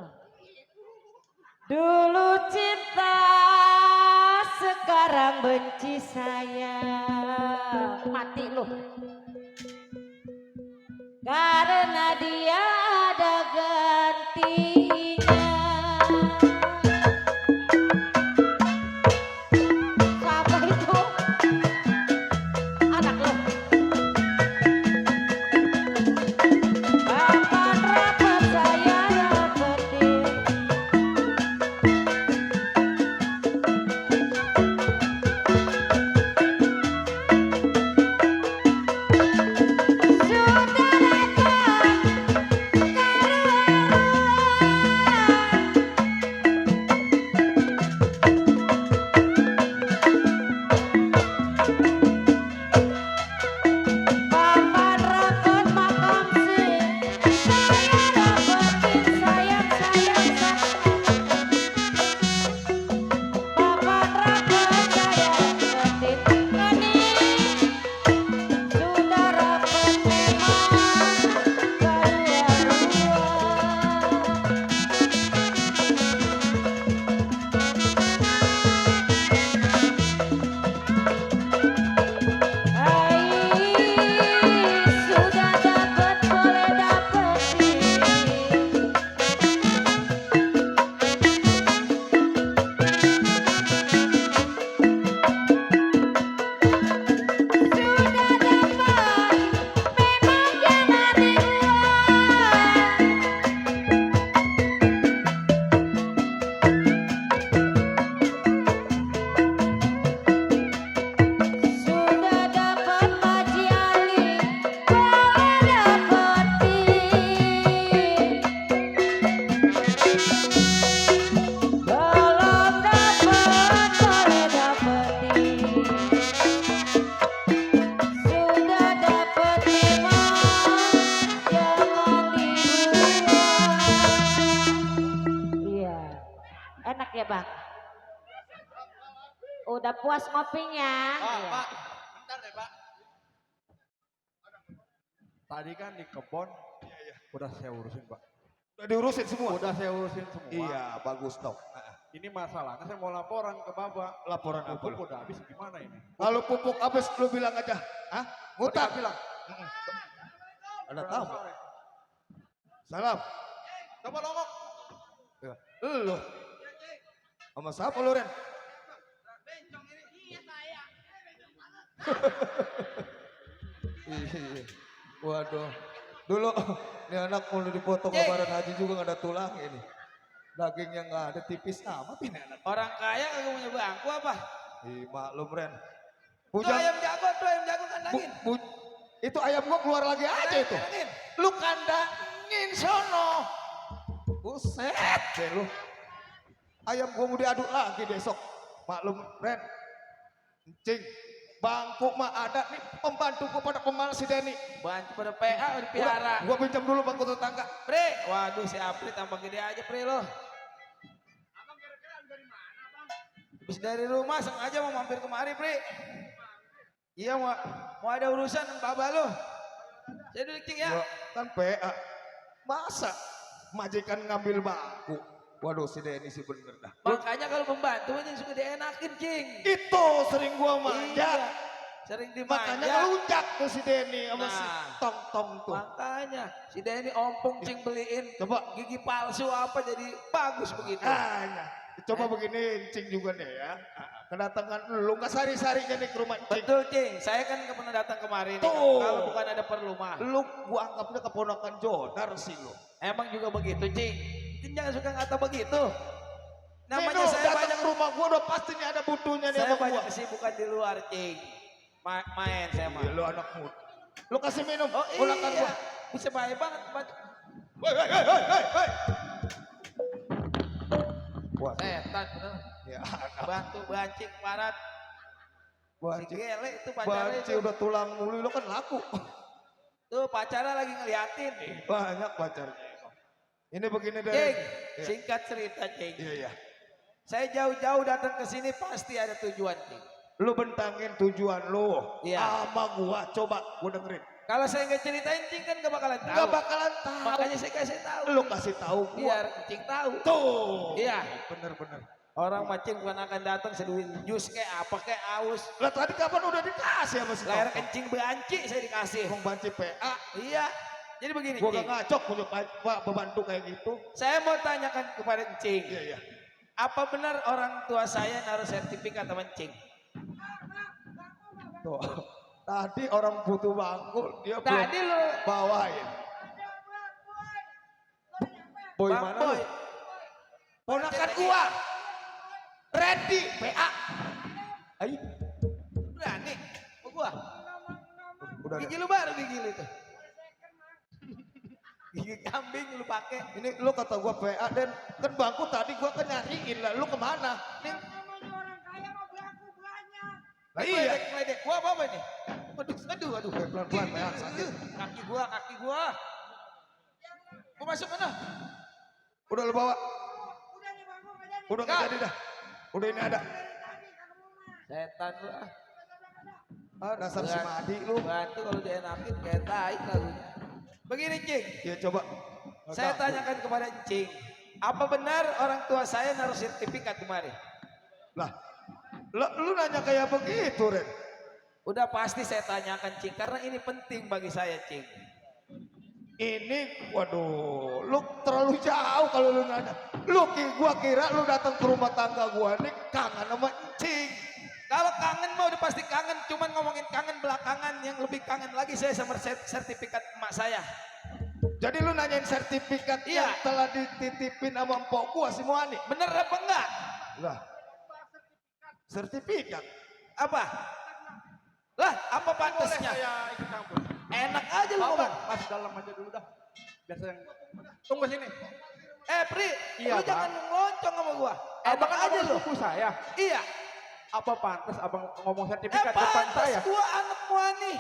Dulu cinta, sekarang benci saya. Mati lu. Karena dia ada gantinya. Siapa itu? Anak lu. Kapan rapat saya dapetin. Sudah datang Papan rapot makam sih. Saya dapetin sayang. Papan rapot saya dapetin kening. Sudah rapot memang kedua-dua. Sudah dapat boleh dapetin. Sudah dapat memang jangan dibuang. Sudah dapat Pak Haji Ali boleh dapetin. Belum dapat boleh dapetin. Sudah dapat memang jangan dibuang. Iya, enak ya Bang. Udah puas ngopinya. Pak, bentar deh Pak. Tadi kan di kebon, udah saya urusin Pak. Udah diurusin semua. Udah saya urusin semua. Iya, bagus dong. Ini masalahnya saya mau laporan ke Bapak. Laporan apa? Pupuk udah habis gimana ini? Kalau pupuk habis lu bilang aja. Hah? Ngutang. Bilang. Ada tahu. Salam. Coba nongok. Lu. Sama siapa lu, Ren? Iya. Waduh. Dulu ini anak mau dipotong lebaran haji juga nggak ada tulang ini. Dagingnya nggak ada, tipis amat ini anak. Orang kaya kagak punya bangku apa? Ih, maklum Ren. Tuh ayam jago kandangin. Itu ayam gua keluar lagi aja itu. Lu kandangin sono. Buset deh lu. Ayam gua mau diaduk lagi besok. Maklum, Ren. Cing, bangku mah ada nih pembantu gua pada pemalas si Denny. Bantu pada PA dipelihara. Gua pinjam dulu bangku tetangga. Pre, waduh si Apri tambah gede aja Pre lo. Habis dari rumah sengaja mau mampir kemari Pri. Iya mau ada urusan Baba lo. Saya duduk Cing ya. Gua kan PA. Masa majikan ngambil bangku? Waduh si Denny sih bener dah. Makanya kalau pembantu aja suka dienakin Cing. Itu sering gua manja. Iya, sering dimanja. Makanya ngelunjak tuh si Denny sama si Nah. Tong-Tong tuh. Makanya si Denny ompong Cing beliin. Coba. Gigi palsu apa jadi bagus begitu. Coba begini Cing juga nih ya. Kedatangan lu nggak sari-sarinya nih ke rumah Cing. Betul Cing, saya kan pernah datang kemarin. Tuh. Kalau bukan ada perlu mah. Lu gua anggapnya keponakan Jodar sih lu. Emang juga begitu Cing. Cing jangan suka ngata begitu. Namanya Nih, saya datang banyak ke rumah gua udah pasti nih ada butuhnya nih saya sama banyak gua. kesibukan di luar Cing. Main saya mah. Iya, lu anak muda. Lu kasih minum. Oh ponakan iya. gua. Bisa baik banget. Hei. Wah, Setan bener. ya, Bantu bancing parat. Si Banci, gele itu pacarnya Banci itu. udah tulang mulu lu kan laku. Tuh pacarnya lagi ngeliatin. Banyak pacarnya. Ini begini Cing, dari. singkat cerita Cing. Iya. Saya jauh-jauh datang ke sini pasti ada tujuan Cing. Lu bentangin tujuan lu. Iya. Sama gua, coba gua dengerin. Kalau saya nggak ceritain Cing kan gak bakalan tahu. Gak bakalan tahu. Makanya saya kasih tahu. Lu kasih tahu gua. Biar Cing tahu. Tuh. Iya. Bener. Orang macing bukan akan datang seduhin jus kayak apa kayak aus. Lah tadi kapan udah dikasih sama si Layar Tong-Tong? kencing banci saya dikasih. Emang Banci PA. Iya. Jadi begini Gua Cing. gak ngacok punya Pak pembantu kayak gitu. Saya mau tanyakan kepada Cing. Iya. Apa benar orang tua saya naruh sertifikat sama Cing? Tuh. Tadi orang butuh bangku, dia Tadi belum lu bawain. Boy Bang mana Boy. lu? Ponakan gua. Randy PA. Ayo. Berani. Mau gua. Udah. Gigi lu baru gigi lu tuh. Gigi kambing lu pakai. Ini lu kata gua PA dan kan bangku tadi gua kan nyariin lah. Lu kemana? Nih. Lah iya. Ngeledek gua apa ini? Aduh. Pelan-pelan PA sakit. Kaki gua. Gua masuk mana? Udah lu bawa. Udah nggak jadi dah. Udah ini ada. Setan lu ah. Dasar si Madi lu. Bantu kalau dienakin kayak tai lagunya. Begini Cing. Ya coba. Saya tanyakan kepada Cing. Apa benar orang tua saya naruh sertifikat kemarin? Lah. Lu nanya kayak begitu, Ren. Udah pasti saya tanyakan Cing karena ini penting bagi saya Cing. Ini, waduh, lu terlalu jauh kalau lu nanya. Gua kira lu datang ke rumah tangga gua nih kangen sama Cing. Kalau kangen mah udah pasti kangen, cuman ngomongin kangen belakangan yang lebih kangen lagi saya sama sertifikat emak saya. Jadi lu nanyain sertifikat Iya. yang telah dititipin sama mpok gua si Muani. Bener apa enggak? Lah. Sertifikat. Apa? Lah, apa pantasnya? Enak aja lu ngomong. Masuk dalam aja dulu dah. Biar saya tunggu sini. Pri, Iya, lu Bang. jangan ngeloncong sama gua. Abang kan aja abang lu. suku saya. Iya. Apa pantas abang ngomong sertifikat depan Pantas saya? gua anak Muani.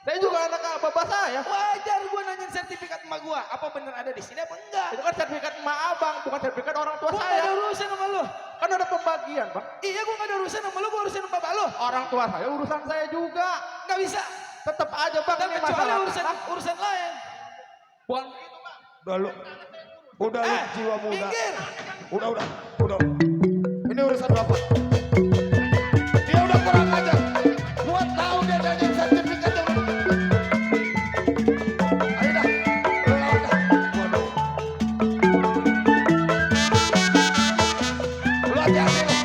Saya juga anak bapak saya. Wajar gua nanyain sertifikat emak gua. Apa bener ada di sini apa enggak? Itu kan sertifikat emak abang, bukan sertifikat orang tua Gua saya. gak ada urusan sama lu. Kan ada pembagian, Bang. Iya, gua gak ada urusan sama lu, gua urusan sama bapak lu. Orang tua saya urusan saya juga. Gak bisa. Tetap aja, Bang, Dan ini kecuali masalah urusan tanah. urusan lain. Bukan Udah lu jiwa muda. Minggir. Udah. Ini urusan bapak. Dia udah kurang ajar. Gua tahu dia nanyain sertifikat yang. Ayo dah. Lu lawan dah. Waduh. Lu hati-hati lu.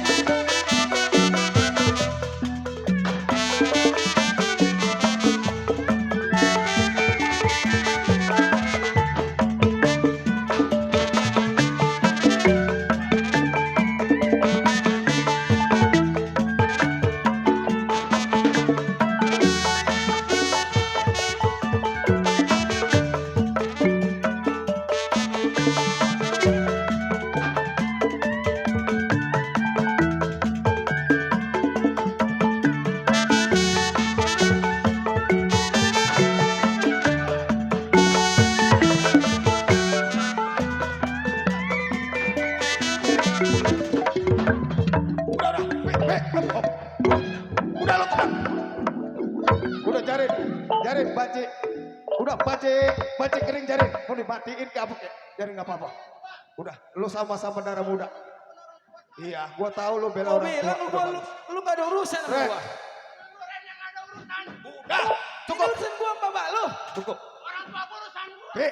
jaring, mau dimatiin ke apa? Jaring nggak apa-apa. Udah, lu sama-sama darah muda. Iya, gua tahu lu bela orang tua. Lu gak ada urusan sama Ren. gua. Udah, cukup. Urusan gua bapak lu. Cukup. Orang tua urusan gua.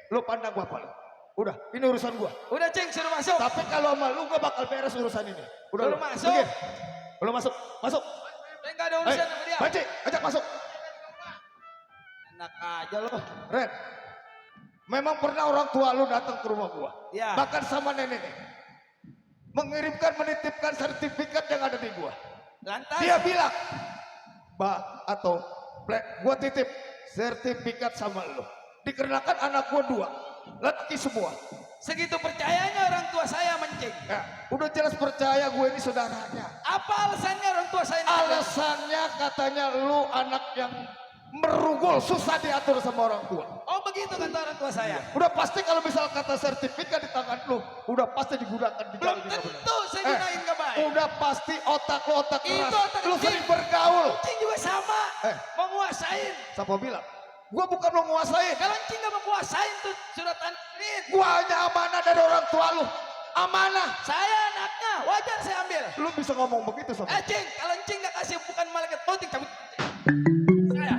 Lu pandang gua apa lu? Udah, ini urusan gua. Udah Ceng, suruh masuk. Tapi kalau sama lu gua bakal beres urusan ini. Udah, Lu masuk. Pergi. Lu masuk, masuk. Ceng gak ada urusan sama dia. Banci, ajak masuk. Enak aja lu. Ren, memang pernah orang tua lu datang ke rumah gua. Ya. Bahkan sama nenek. Menitipkan sertifikat yang ada di gua. Lantas. Dia bilang, Mbak atau Plek, gua titip sertifikat sama lu. Dikarenakan anak gua 2, laki semua. Segitu percayanya orang tua saya menceng. Ya, udah jelas percaya gue ini saudaranya. Apa alasannya orang tua saya? Alasannya katanya lu anak yang merugul, susah diatur sama orang tua. Oh begitu kata orang tua saya. Udah pasti kalau misal kata sertifikat di tangan lu, udah pasti digunakan di Belum jalan tentu saya gunain gak baik. Udah pasti otak lu otak Itu keras. otak Lu keras. sering bergaul. Cing juga sama. Mau nguasain. Siapa bilang? Gua bukan mau nguasain. Kalau Cing gak mau nguasain tuh sudah tandain. Gua hanya amanah dari orang tua lu. Amanah. Saya anaknya, wajar saya ambil. Lu bisa ngomong begitu sama Cing, kalau Cing gak kasih bukan malaikat putih cabut. Saya.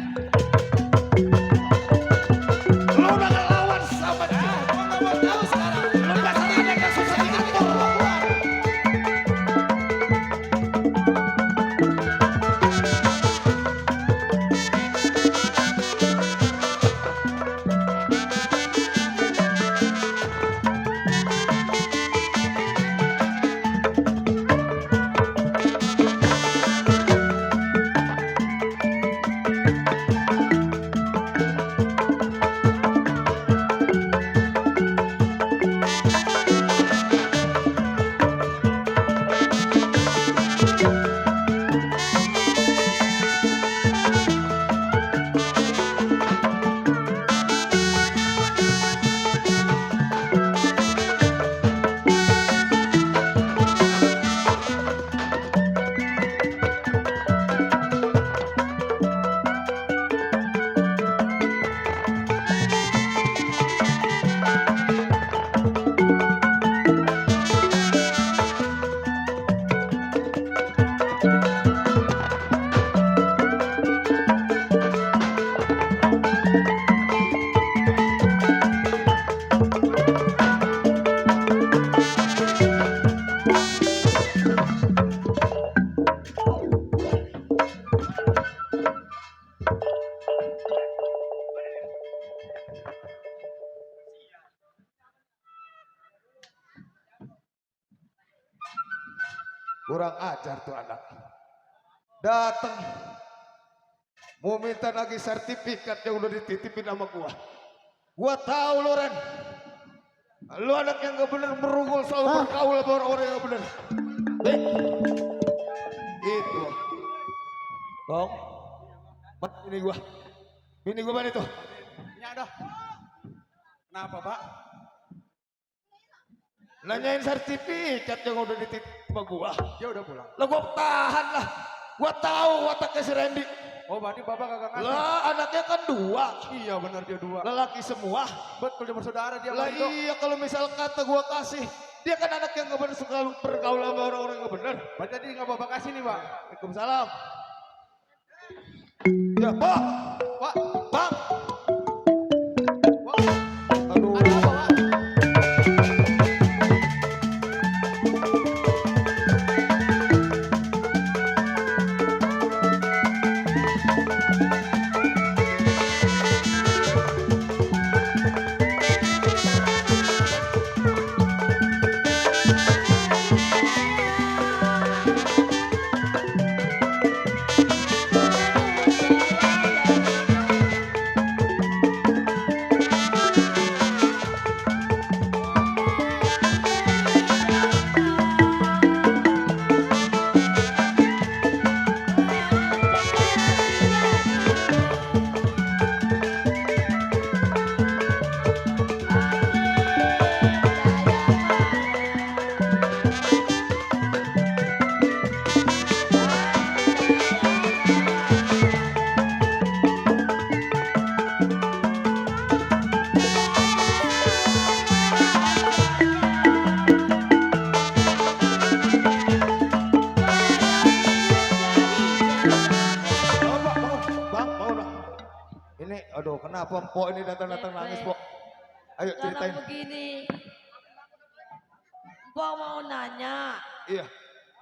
Lu udah ngelawan sama dia. Gua gak mau tahu sekarang. Lu dasar anak yang susah diatur. Kurang ajar tuh anak. Datang. Mau minta lagi sertifikat yang udah dititipin sama gua. Gua tahu lu Ren. Lu anak yang gak bener merugul selalu bergaul sama orang-orang yang gak bener. Itu. Bang. Ini gua. Ini gua mana itu? Ini ada. Kenapa Pak? Nanyain sertifikat yang udah dititip sama gua. Dia udah pulang. Lah gua tahan lah. Gua tahu wataknya si Randy. Oh berarti Bapak kagak ngasih. Lah anaknya kan 2. Iya benar dia 2. Lelaki semua. Betul dia bersaudara dia. Lah Pak, iya kalau misal kata gua kasih. Dia kan anak yang gak bener suka bergaul sama orang-orang yang gak bener. berarti tadi nggak Bapak kasih nih Pak. Waalaikumsalam. Ya Pak. Pak. Bang. Pak. Aduh. Ada apa Pak? Kenapa Mpok ini datang-datang nangis, Pok? Ayo ceritain. Sekarang begini. Mpok mau nanya. Iya.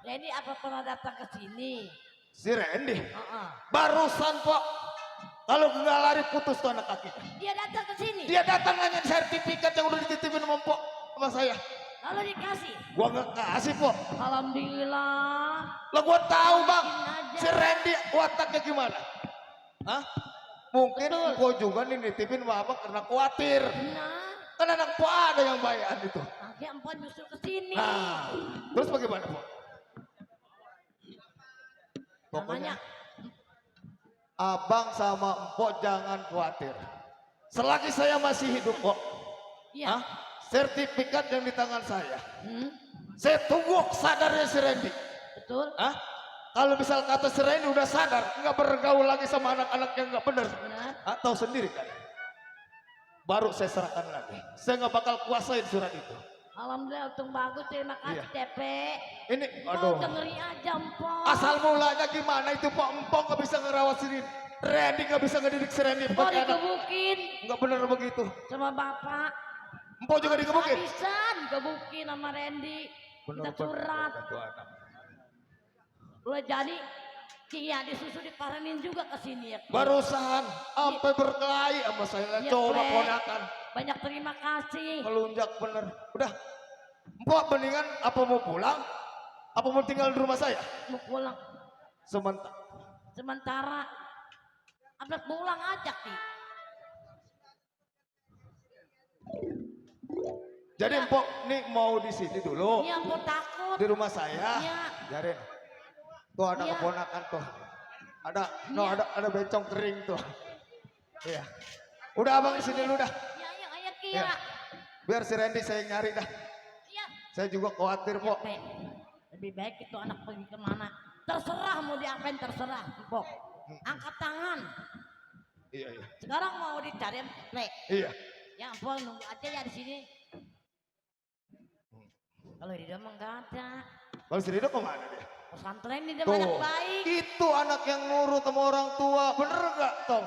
Randy apa pernah datang ke sini? Si Randy. Heeh. Barusan, Pok. Kalau nggak lari putus tuh anak kaki. Dia datang ke sini. Dia datang nanya sertifikat yang udah dititipin sama Mpok sama saya. Lalu dikasih. Gua nggak kasih, Pok. Alhamdulillah. Lah gua tahu, Bang. Aja. Si Randy wataknya gimana? Hah? Mungkin gua juga nih nitipin sama Abang karena khawatir. Benar. Kan anak Pok ada yang bayan itu. Akhirnya Mpok nyusul ke sini. Nah, terus bagaimana, Pok? Pokoknya Abang sama Mpok jangan khawatir. Selagi saya masih hidup, Pok. Iya. Hah? Sertifikat yang di tangan saya. Saya tunggu sadarnya si Randy. Betul. Hah? Kalau misal kata si Randy udah sadar, nggak bergaul lagi sama anak-anak yang nggak benar. Benar. Tahu sendiri kan? Baru saya serahkan lagi. Saya nggak bakal kuasain surat itu. Alhamdulillah untung bagus, terima kasih Iya. TP. Ini, Mpok aduh. dengerin aja Mpok. Asal mulanya gimana itu, Pok? Mpok nggak bisa ngerawat si Randy, nggak bisa ngedidik si Randy. Mpok Pakai anak. digebukin Nggak benar begitu. sama bapak. Mpok juga digebukin. Bisa digebukin sama Randy. Kita curhat. Udah jadi Cia disusu diparanin juga ke sini ya. Barusan sampai berkelahi sama saya. Iya, Coba Ple. ponakan. Banyak terima kasih. Melunjak bener. Udah. Mpok mendingan apa mau pulang? Apa mau tinggal di rumah saya? Mau pulang sementara. Abang pulang aja nih. Jadi Mpok nih mau di sini dulu. Iya, Mpok takut. Di rumah saya. Iya. Jarin. Tuh ada Iya. keponakan tuh. Ada, Iya. ada bencong kering tuh. Iya. Udah Abang di sini dulu dah. Iya, iya, ayo Kia. Iya. Biar si Randy saya nyari dah. Iya. Saya juga khawatir, Pok. Pe, lebih baik itu anak pergi kemana. Terserah mau diapain, terserah Mpok. Angkat tangan. Iya, iya. Sekarang mau dicari Ple. Iya. Ya Mpok nunggu aja ya di sini. Kalau di dalam nggak ada. Kalau si Rido kemana dia? Pesantren ini dia banyak Tuh, baik. itu anak yang nurut sama orang tua. Bener gak, Tom?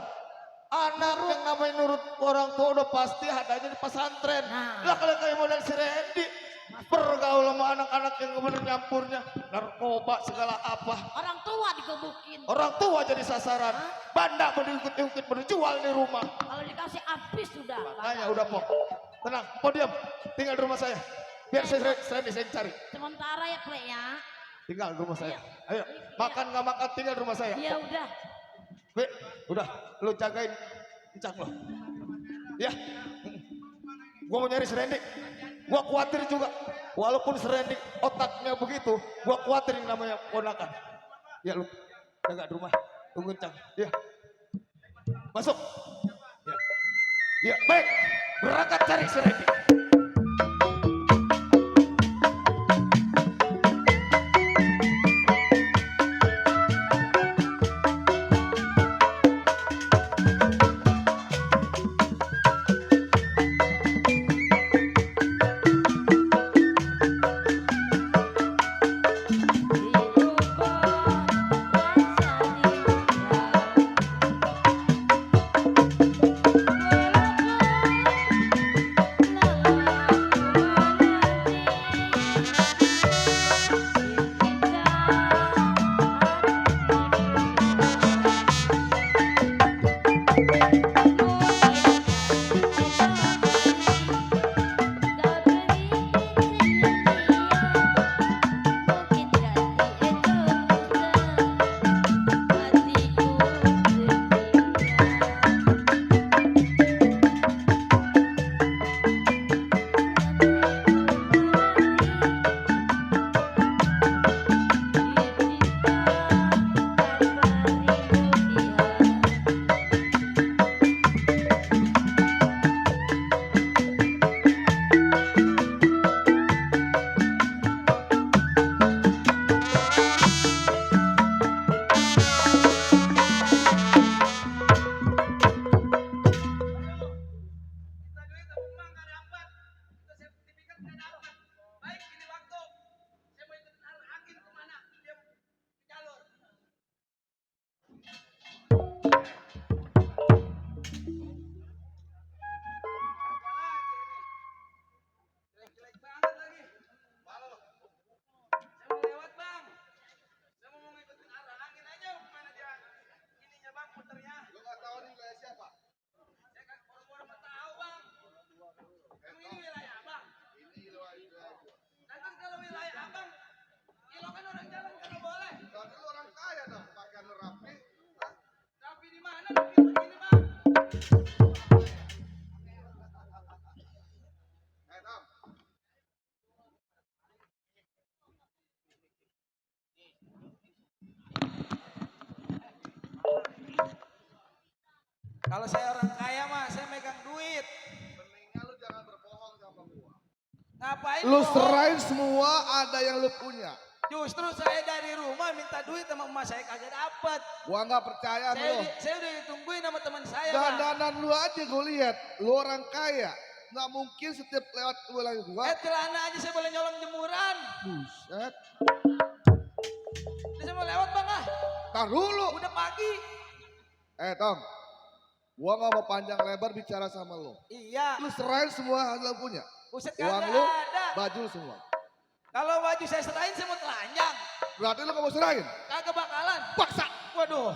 Anak yang namanya nurut orang tua udah pasti adanya di pesantren. Nah. Lah kalau kayak model si Randy, bergaul sama anak-anak yang bener nyampurnya. Narkoba segala apa. Orang tua digebukin. Orang tua jadi sasaran. Banda berikut-ikut berjual di rumah. Kalau dikasih habis sudah. Makanya udah, Pok. Tenang, Pok diam. Tinggal di rumah saya. Biar saya cari. Sementara ya Ple ya. Tinggal di rumah saya. Iya. Ayo, makan nggak makan tinggal di rumah saya. Iya udah. Be, udah, lu jagain encang lo. Ya. Gua mau nyari si Randy. Gua khawatir juga. Walaupun si Randy otaknya begitu, gua khawatir yang namanya ponakan. Ya lu jaga di rumah. Tunggu encang. Ya. Masuk. Ya. Ya, baik. Berangkat cari si Randy. Walaupun Kalau saya orang kaya mah saya megang duit. Mendingan lu jangan berbohong sama gua. Ngapain? Lu bohong? serahin semua ada yang lu punya. Justru saya dari rumah minta duit sama emak saya kagak dapet. Gua nggak percaya sama lu. Saya udah ditungguin sama teman saya. Bang. Dandanan lu aja gue lihat, lu orang kaya. Nggak mungkin setiap lewat gue lagi gua. Celana aja saya boleh nyolong jemuran. Buset. Udah saya mau lewat bang ah. Tar dulu. Udah pagi. Tom, gua nggak mau panjang lebar bicara sama lu. Iya. Lu serahin semua yang lu punya. Buset Uang kagak lu, ada. baju lu semua. Kalau baju saya serahin saya mau telanjang. Berarti lu nggak mau serahin? Kagak bakalan. Paksa. Waduh.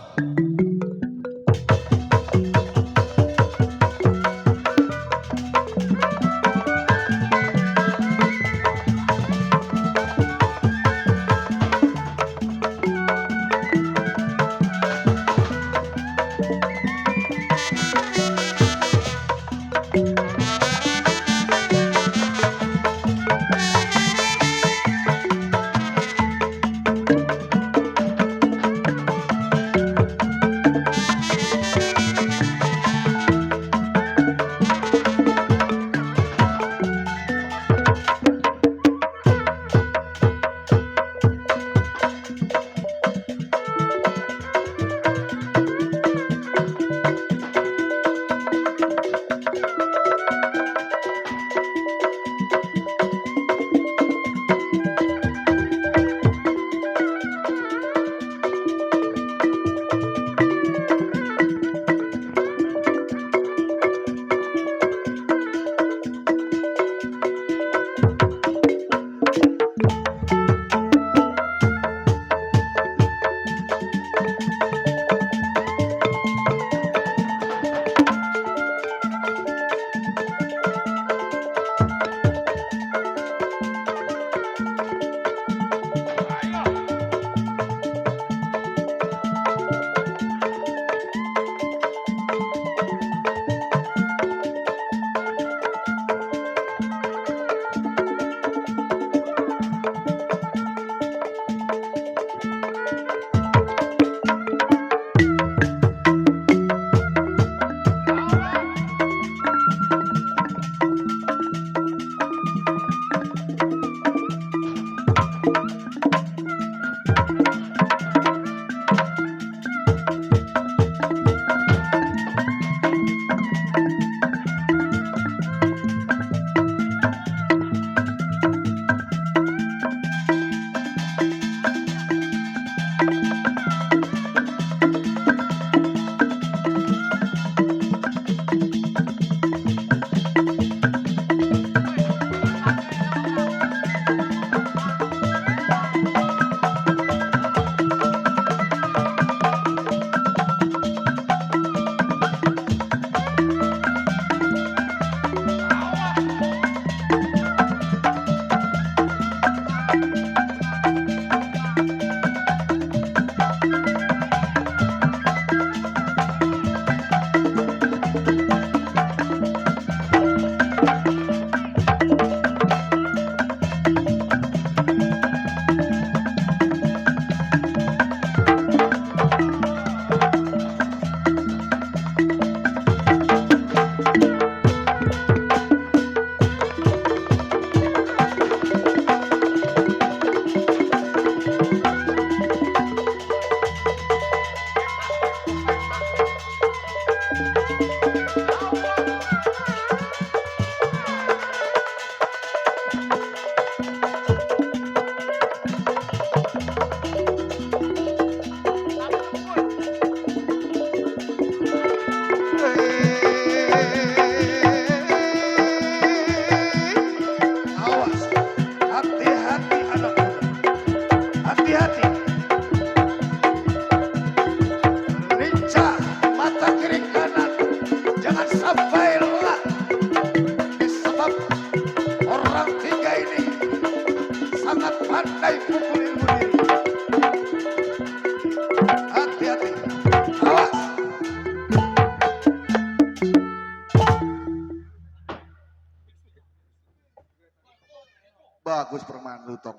Bagus permainan lu, Tong.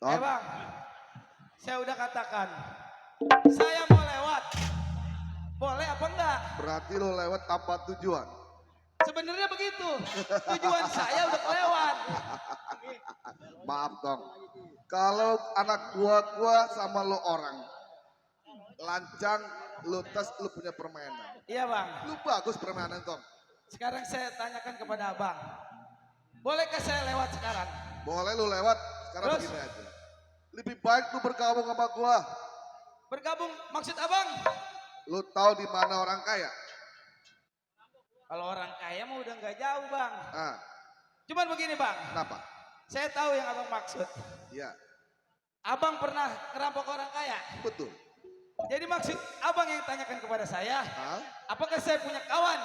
Tong, Bang, saya udah katakan, saya mau lewat. Boleh apa enggak? berarti lu lewat tanpa tujuan. Sebenarnya begitu. Tujuan saya udah kelewat. Maaf, Tong. Kalau anak gua sama lu orang. Lancang, lu tes, lu punya permainan. Iya bang. Lu bagus permainan, Tong. Sekarang saya tanyakan kepada abang. Bolehkah saya lewat sekarang? Boleh lu lewat, sekarang Terus? begini aja. Lebih baik lu bergabung sama gua. Bergabung maksud abang? Lu tahu di mana orang kaya? Kalau orang kaya mah udah nggak jauh bang. Ah, Cuman begini bang. kenapa? Saya tahu yang abang maksud. Ya, Abang pernah ngerampok orang kaya. betul. Jadi maksud abang yang tanyakan kepada saya. Hah? Apakah saya punya kawan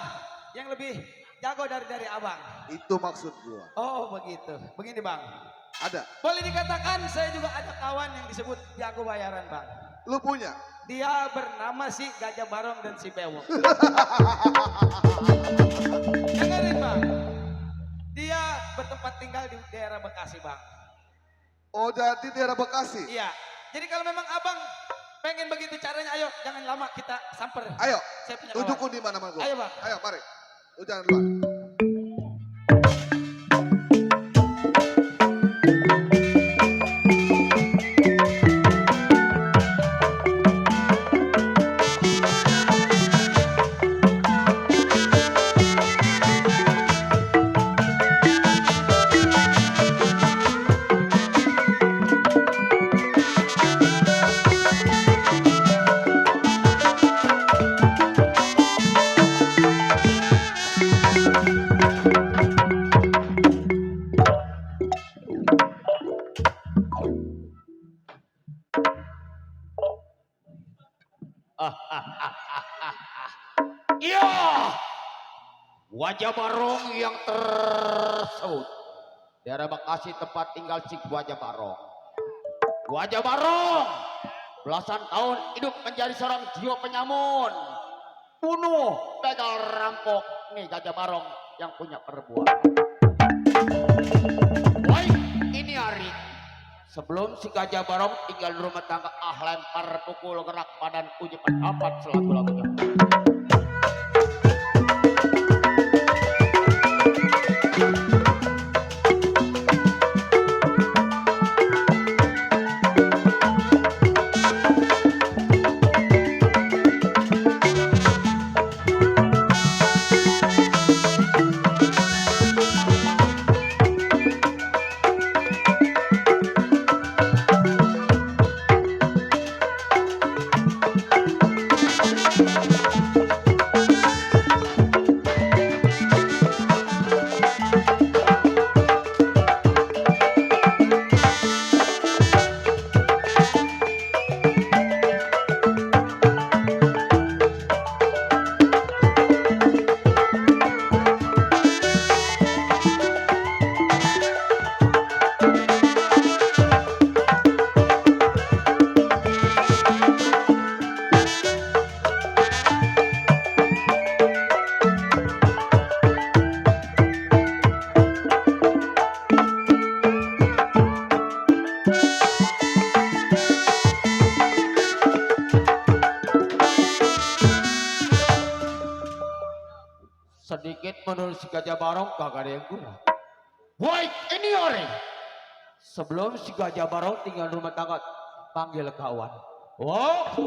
yang lebih jago dari abang? Itu maksud gua. Oh begitu. Begini bang. Ada. Boleh dikatakan saya juga ada kawan yang disebut jago bayaran bang. Lu punya? Dia bernama si Gajah Barong dan si Bewok. Dengerin bang. Dia bertempat tinggal di daerah Bekasi bang. Oh, jadi daerah Bekasi? Iya. Jadi kalau memang abang pengen begitu caranya, ayo jangan lama kita samper. Ayo, Saya punya kawan. tunjukun di mana sama gua. Ayo bang. Ayo, mari. Lu jangan lupa. Iya, wajah Barong yang tersebut daerah Bekasi tempat tinggal si wajah Barong. Wajah Barong belasan tahun hidup menjadi seorang jiwa penyamun, bunuh, begal, rampok. Nih Gajah Barong yang punya perbuatan. Baik, ini hari sebelum si Gajah Barong tinggal di rumah tangga, lempar pukul gerak badan uji pendapat selagu-lagunya. Sedikit menurut si Gajah Barong kagak ada yang kurang. Baik, ini orang. Sebelum si Gajah Barong tinggal rumah tangga, panggil kawan. Wow.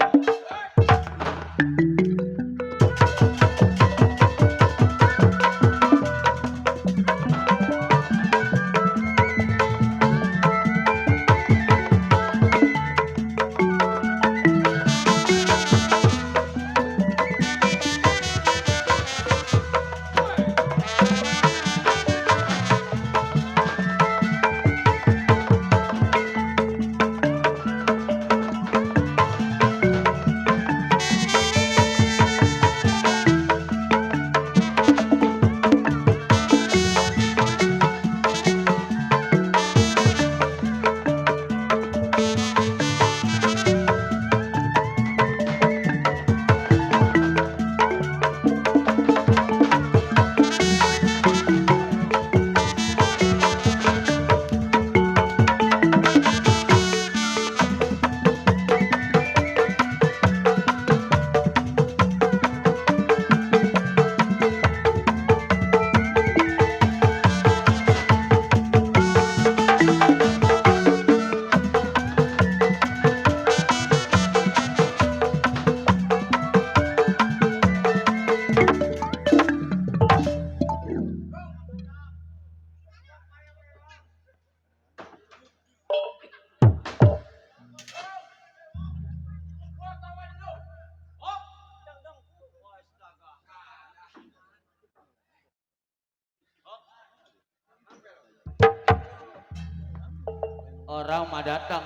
Orang mah datang.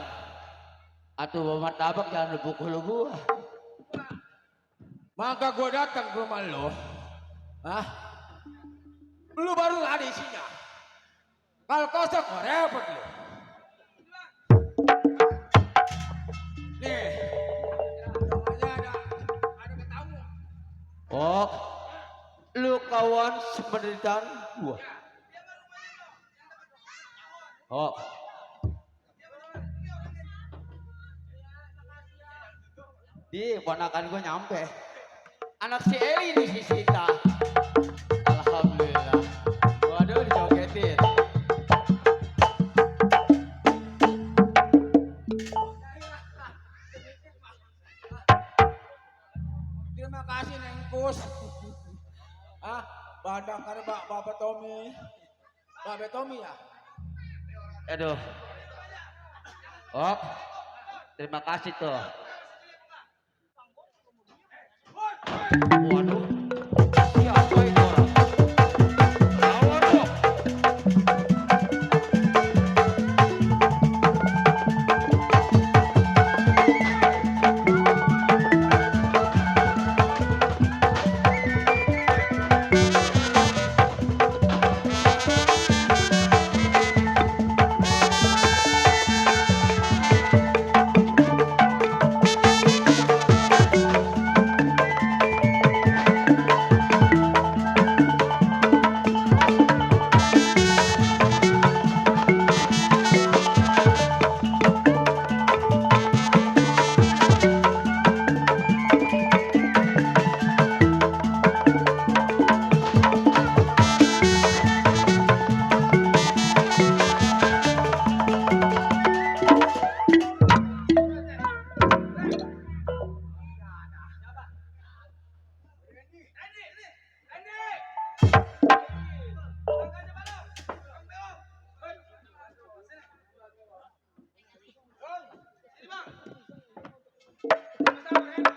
Atuh bawa martabak jangan lu pukul gua. Maka gue datang ke rumah lo. Hah? Lu baru ada isinya. Kalau kosong, oh repot lu. Nih. Namanya ada ketamu. Oh, lu kawan sependeritaan gua. Oh. Di ponakan gua nyampe. Anak si Eli nih si Sita. Alhamdulillah. Waduh dijogetin. Terima kasih Neng Kus. Ah, badang karena Bapak Tommy. Bapak Tommy ya? Aduh. Oh. Terima kasih tuh. Waduh. Siapa itu orang? Lawan dong.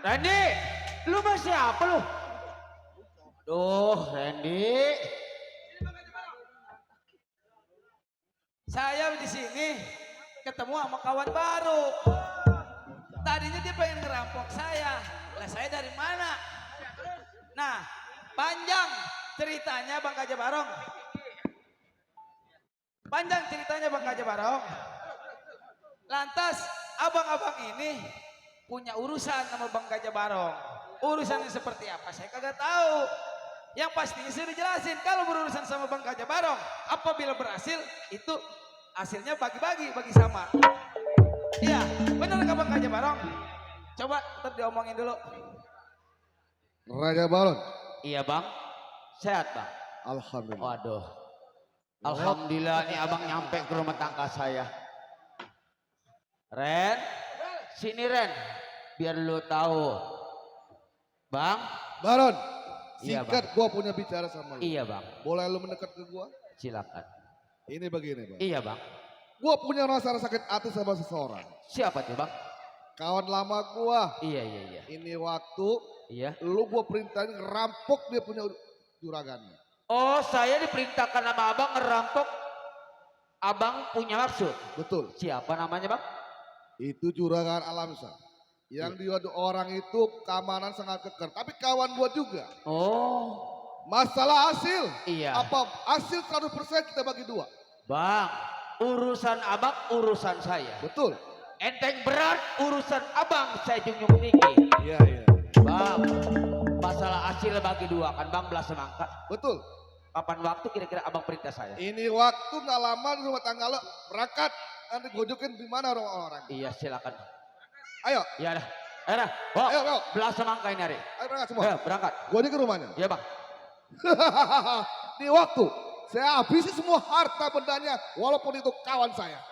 Randy, lu masih apa lu? Duh, Randy. Saya di sini ketemu sama kawan baru. Tadinya dia pengen ngerampok saya. Lah saya dari mana? Nah, panjang ceritanya Bang Gajah Barong. Panjang ceritanya Bang Gajah Barong. Lantas abang-abang ini punya urusan sama Bang Gajah Barong. Urusannya seperti apa saya kagak tahu. Yang pastinya saya dijelasin kalau berurusan sama Bang Gajah Barong, apabila berhasil itu hasilnya bagi-bagi, bagi sama. Iya, benar nggak Bang Gajah Barong? Coba ntar diomongin dulu. Raja Baron. Iya bang, sehat bang. Alhamdulillah. Waduh, alhamdulillah nih abang nyampe ke rumah tangga saya. Ren, sini Ren, biar lu tahu. Bang. Baron, Iya, singkat gua punya bicara sama lu. Iya bang, Boleh lu mendekat ke gua? silakan. Ini begini bang. Iya bang. Gua punya rasa sakit hati sama seseorang. Siapa tuh bang? Kawan lama gua. Iya iya iya. Ini waktu Iya. lu gua perintahin ngerampok dia punya juragannya. Oh, saya diperintahkan sama abang ngerampok. Abang punya maksud. Betul. Siapa namanya bang? Itu juragan Alamsa. Yang dia orang itu keamanan sangat keker. Tapi kawan gua juga. Oh. Masalah hasil. Iya. Apa hasil 100% kita bagi dua. Bang, urusan abang urusan saya. Betul. Enteng berat urusan abang saya junjung tinggi. Iya iya. Bang, masalah hasil bagi dua kan bang belas semangka. Betul. Kapan waktu kira-kira abang perintah saya? Ini waktu nggak lama di rumah tangga lo berangkat. Nanti gojokin di mana orang-orang. Iya silakan. Ayo. Iya dah. Ayo dah. Oh, Ayo, ayo. belas semangka ini hari. Ayo berangkat semua. Ayo berangkat. Gojokin rumahnya. Iya bang. Di waktu saya habisi semua harta bendanya walaupun itu kawan saya.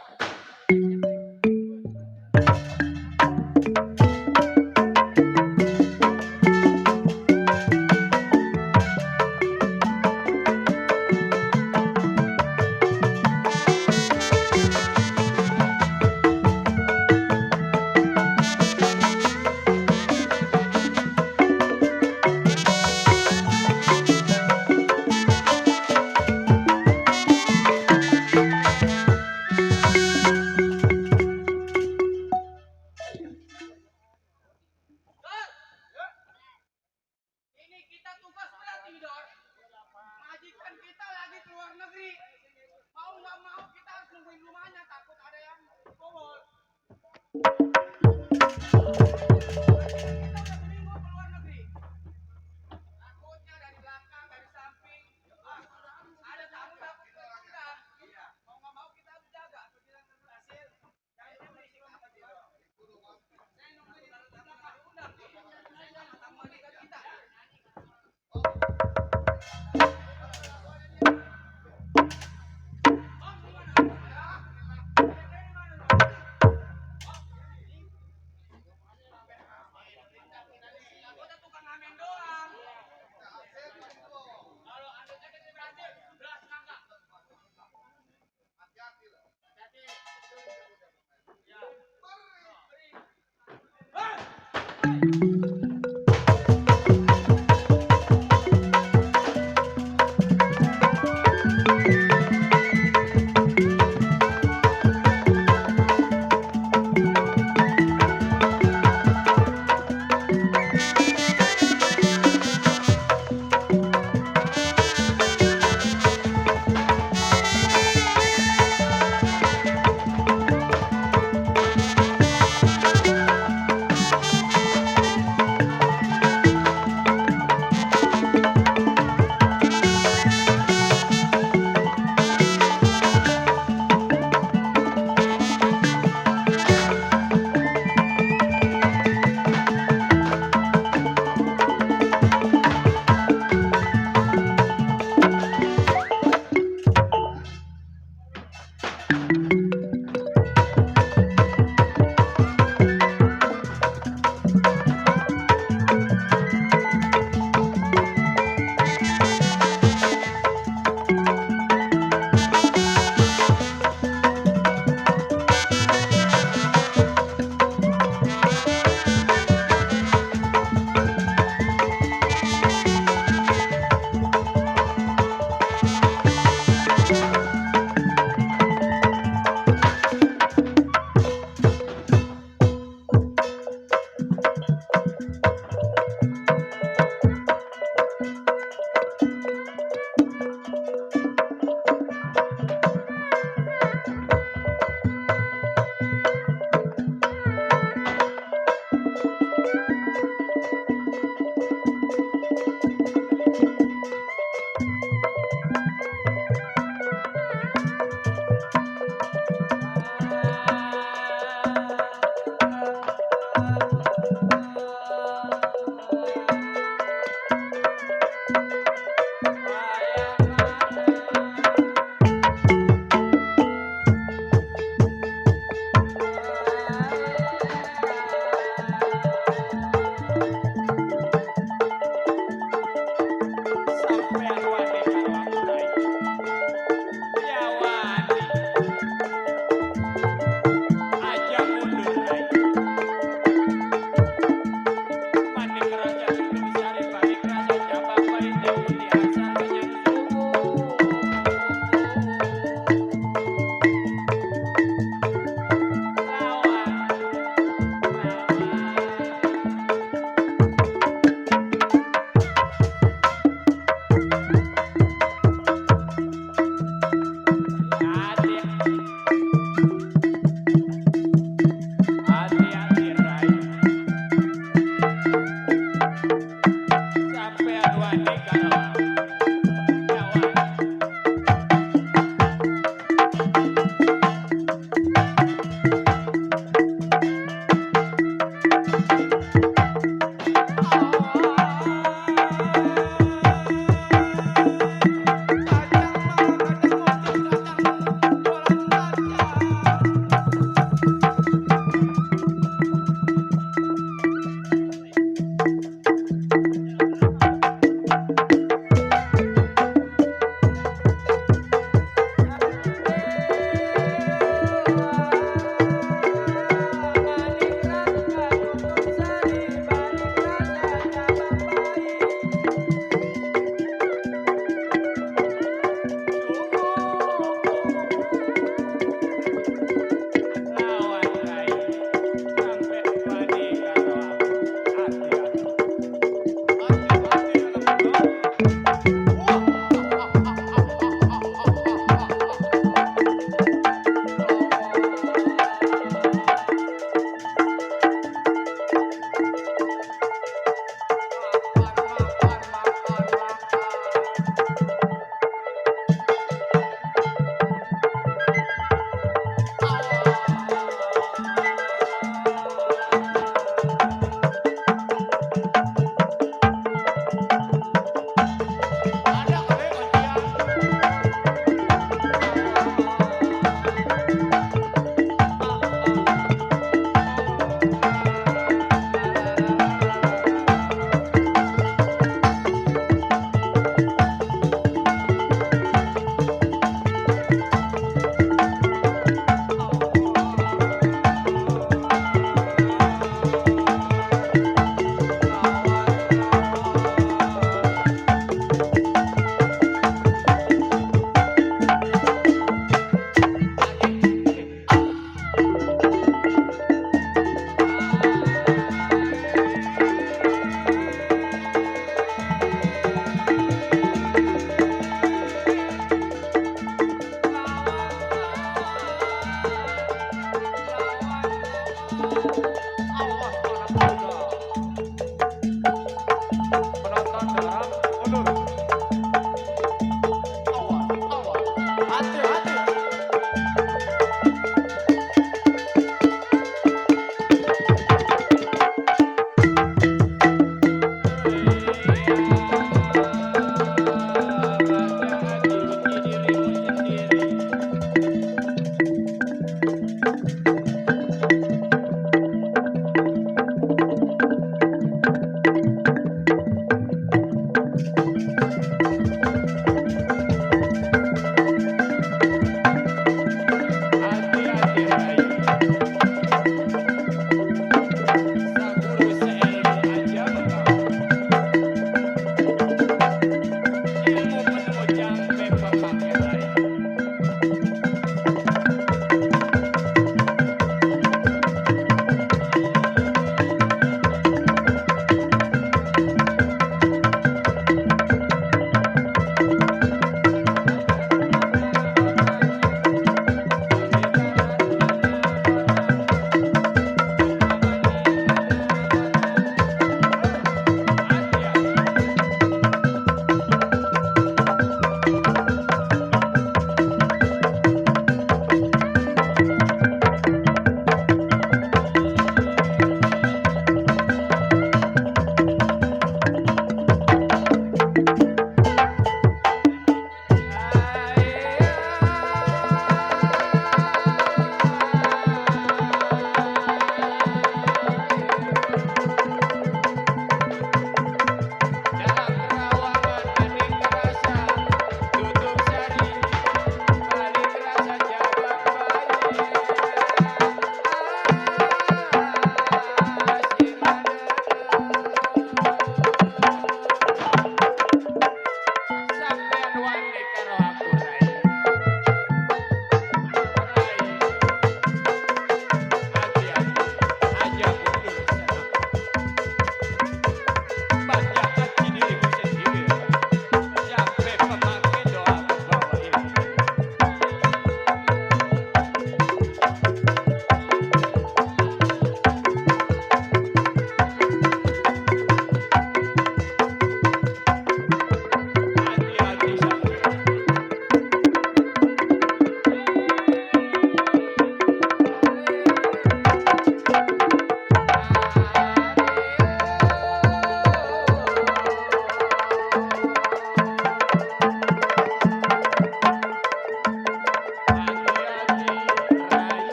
mandor. Majikan kita lagi keluar negeri. Mau nggak mau kita harus nungguin rumahnya, takut ada yang bobol. Takutnya dari belakang, dari samping, ada tamu kita undang. Mau nggak mau kita harus jaga. Biar berhasil. Jangan berisik apa dia. Saya nungguin di belakang undang. Saya jangan tamu majikan kita.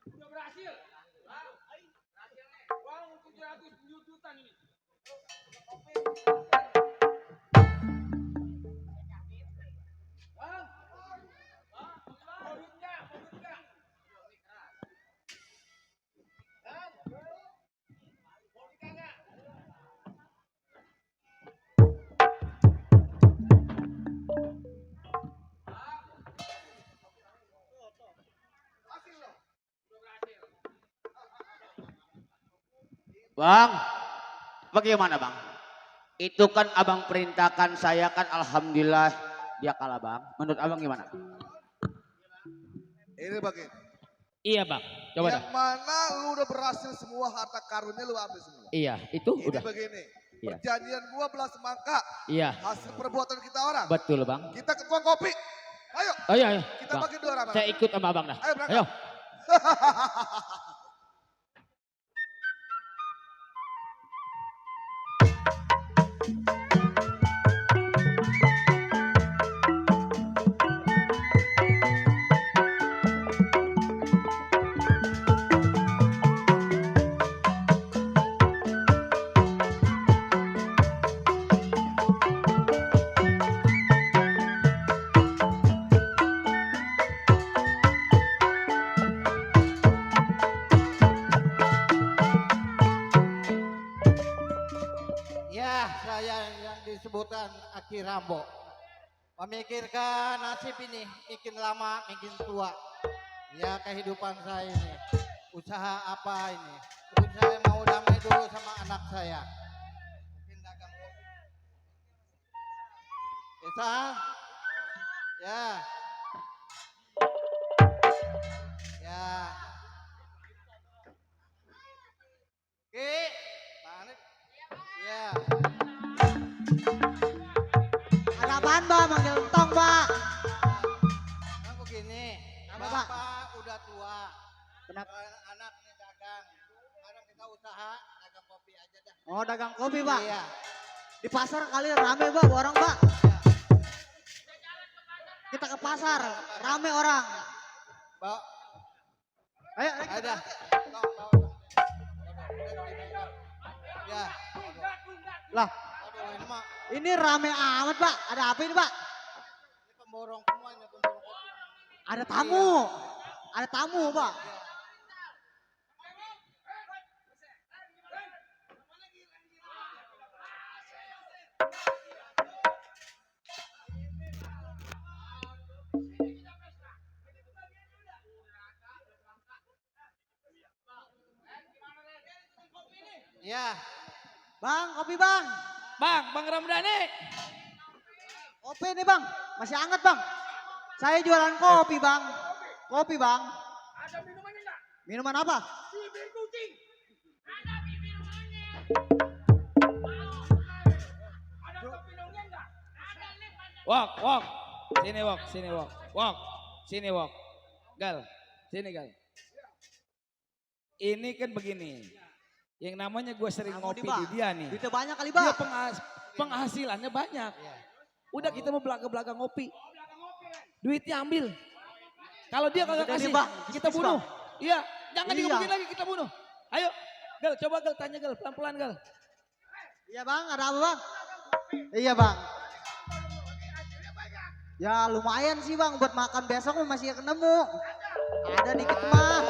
Udah berhasil. Uang 700 jutaan ini. Bang, bagaimana bang? Itu kan abang perintahkan saya kan alhamdulillah dia kalah bang. Menurut abang gimana? Ini begini. Iya bang, coba dah. Yang mana lu udah berhasil semua harta karunnya lu ambil semua. Iya, itu Ini udah. begini. Iya. Perjanjian gua belas semangka. Iya, Hasil perbuatan kita orang. betul bang. Kita ke tukang kopi. Ayo. Oh iya, iya. Kita Bang, bagi dua rama. saya ikut sama abang dah. Ayo berangkat. Ayo. Ya, saya yang disebutkan Aki Rambo. Memikirkan nasib ini, makin lama, makin tua. Ya, kehidupan saya ini. Usaha apa ini? Mungkin saya mau damai dulu sama anak saya. Mungkin dagang kopi. Bisa? Ya. Ya. Oke. Mana? Ya. Ada apaan, Mbak? Manggil entong, Mbak. Nah, begini. Apa, Pak? Bapak udah tua. Kenapa? Anaknya dagang. Sekarang kita usaha dagang kopi aja dah. Oh, dagang kopi, Pak. Iya. Di pasar kali rame, Mbak, orang, Mbak. Kita ke pasar, rame orang. Bawa. Ayo, Ayo dah. Ya. Lah, Aduh, ini mah ini rame amat, Pak. Ada apa ini, Pak? ini pemborong semua ini pemborong kopi. Ada tamu. Ada tamu, Pak. Ya. Bang, kopi, Bang. Bang Ramdhani. Kopi nih, Bang. Masih hangat, Bang. Saya jualan kopi, Bang. Kopi, Bang. Ada minumannya enggak? Minuman apa? Bibir kucing. Ada bibir monyet. Ada kopi daunnya enggak? Ada lip. Wok. Sini wok, sini wok. Wok, sini wok. Gal, sini gal. Ini kan begini. Yang namanya gue sering Kamu ngopi nih, Bang. di dia nih. Duitnya banyak kali, Dia Bang. penghasilannya banyak. Iya. Udah kita mau belakang ngopi. Duitnya ambil. Kalau dia kagak Udah nih, kasih, Bang. kita Bisnis, bunuh. Bang. Iya, jangan Iya. digebukin lagi, kita bunuh. Ayo, Gal, coba Gal, tanya Gal, pelan-pelan Gal. Iya, Bang. Ada apa, Bang? Iya, Bang. Ya lumayan sih, Bang. Buat makan besok masih ketemu. Ada dikit mah.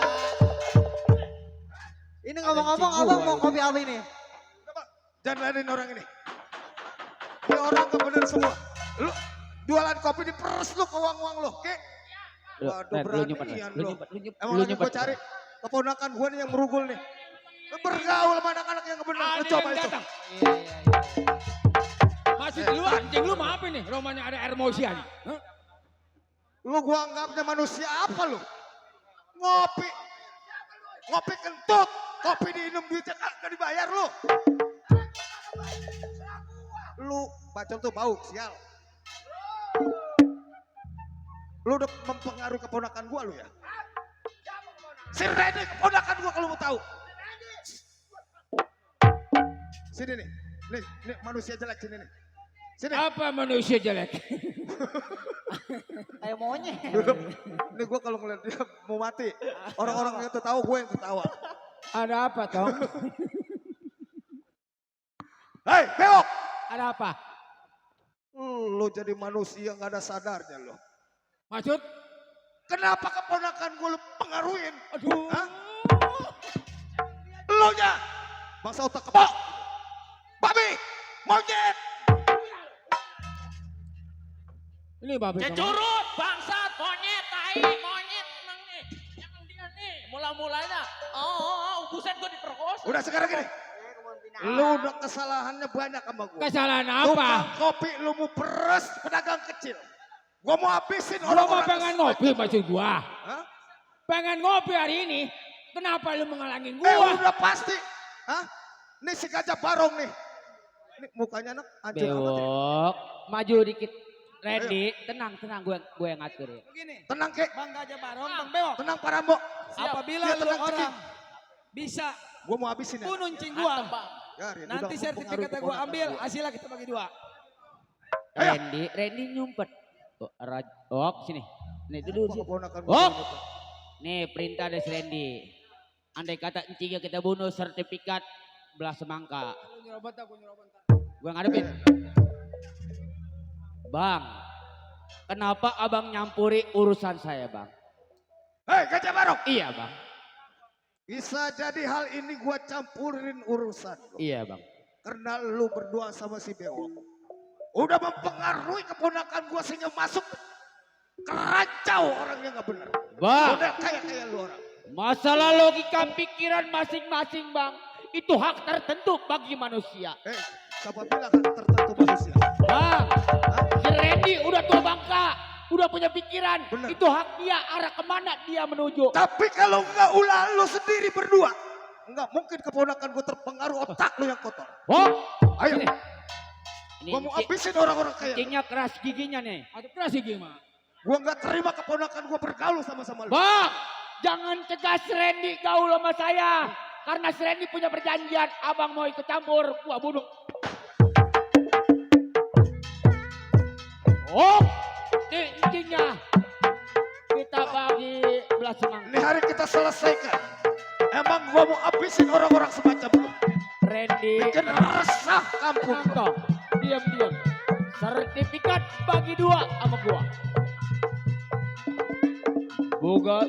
Ini ngomong-ngomong, Abang mau kopi apa ini? Jangan ladenin orang ini. Ini orang gak bener semua. Lu jualan kopi diperes lu ke uang-uang lu, oke? Waduh beranian lu. Emang lagi gue cari keponakan gue nih yang merugul nih. Lu bergaul sama anak-anak yang gak bener. Lu coba itu. Iya. Masih dulu anjing lu mau apa nih? Romanya ada air mosia nih. Hah? Lu gua anggapnya manusia apa lu? Ngopi. Ngopi kentut. Kopi diinum duitnya kagak dibayar lu. Lu bacol tuh bau, sial. Lu udah mempengaruhi keponakan gua lu ya? Si Reni keponakan gua kalau mau tahu. Sini nih. Nih manusia jelek sini nih. Sini. Apa manusia jelek? Kayak monyet. Nih gue kalau ngeliat dia mau mati. Orang-orang yang tertawa, gue yang tertawa. Ada apa, Tong? Hei, Beok! Ada apa? Lo jadi manusia gak ada sadarnya lo. Maksud? Kenapa keponakan gue lo pengaruhin? Aduh. Hah? Lo nya! Bangsa otak kebak! Babi! Monyet! Ini babi. Cecurut, bangsat, monyet, tai, monyet emang nih. Emang dia nih, mula-mulanya. Buset gue diperkosa. Udah sekarang gini. Lu udah kesalahannya banyak sama gue. Kesalahan apa? Tukang kopi lu mau peres pedagang kecil. Gua mau habisin Lu mau orang-orang. pengen ngopi maksud gua? Hah? Pengen ngopi hari ini? Kenapa lu menghalangin gua? Udah pasti. Hah? Nih si Gajah Barong nih. Nih mukanya anak hancur amat ya. Bewok, maju dikit. Randy, tenang, gue yang ngatur ya. Begini, Tenang kek. Bang Gajah Barong, Bang Bewok. Tenang Pak Rambo. Apabila Dia lu tenang, orang Ceki. bisa Gua mau habisin ya. bunuh cing gua, Biarin, nanti udah sertifikatnya mempengaruhi gua ambil, keponakan hasilnya kita bagi 2. Ayo. Randy nyumpet. Oh, sini. Nih duduk gua. sini. Keponakan Oh. gua ini, Pak. Nih perintah dari Randy. Andai kata encingnya kita bunuh, sertifikat belah semangka. Gue ngadepin. Bang, kenapa abang nyampuri urusan saya, Bang? Hei Gajah Barong. Iya, Bang. Bisa jadi hal ini gua campurin urusan. Iya, Bang. Karena lu berdua sama si Bewok udah mempengaruhi keponakan gua sehingga masuk keracau orang yang gak benar. Bang, Udah kayak lu orang. masalah logika pikiran masing-masing, Bang, itu hak tertentu bagi manusia. Siapa bilang hak tertentu manusia? Bang, si Randy udah tua bangka, udah punya pikiran. Bener. Itu hak dia, arah kemana dia menuju. Tapi kalau enggak ulah lu sendiri berdua, enggak mungkin keponakan gua terpengaruh otak lu yang kotor. Oh, Ayo, ini. gua mau habisin orang-orang kayak lu. Cingnya keras giginya nih. Aduh, keras gigi mah. Gua enggak terima keponakan gua bergaul sama-sama lu. Bang, jangan cegah si Randy gaul sama saya. Karena si Randy punya perjanjian, abang mau ikut campur, gua bunuh. Oh, nih intinya kita bagi belah semangka. Ini hari kita selesaikan. Emang gua mau habisin orang-orang semacam lu. Randy, Bikin resah kampung. Toh, diam-diam. Sertifikat bagi 2 sama gua. Bukan.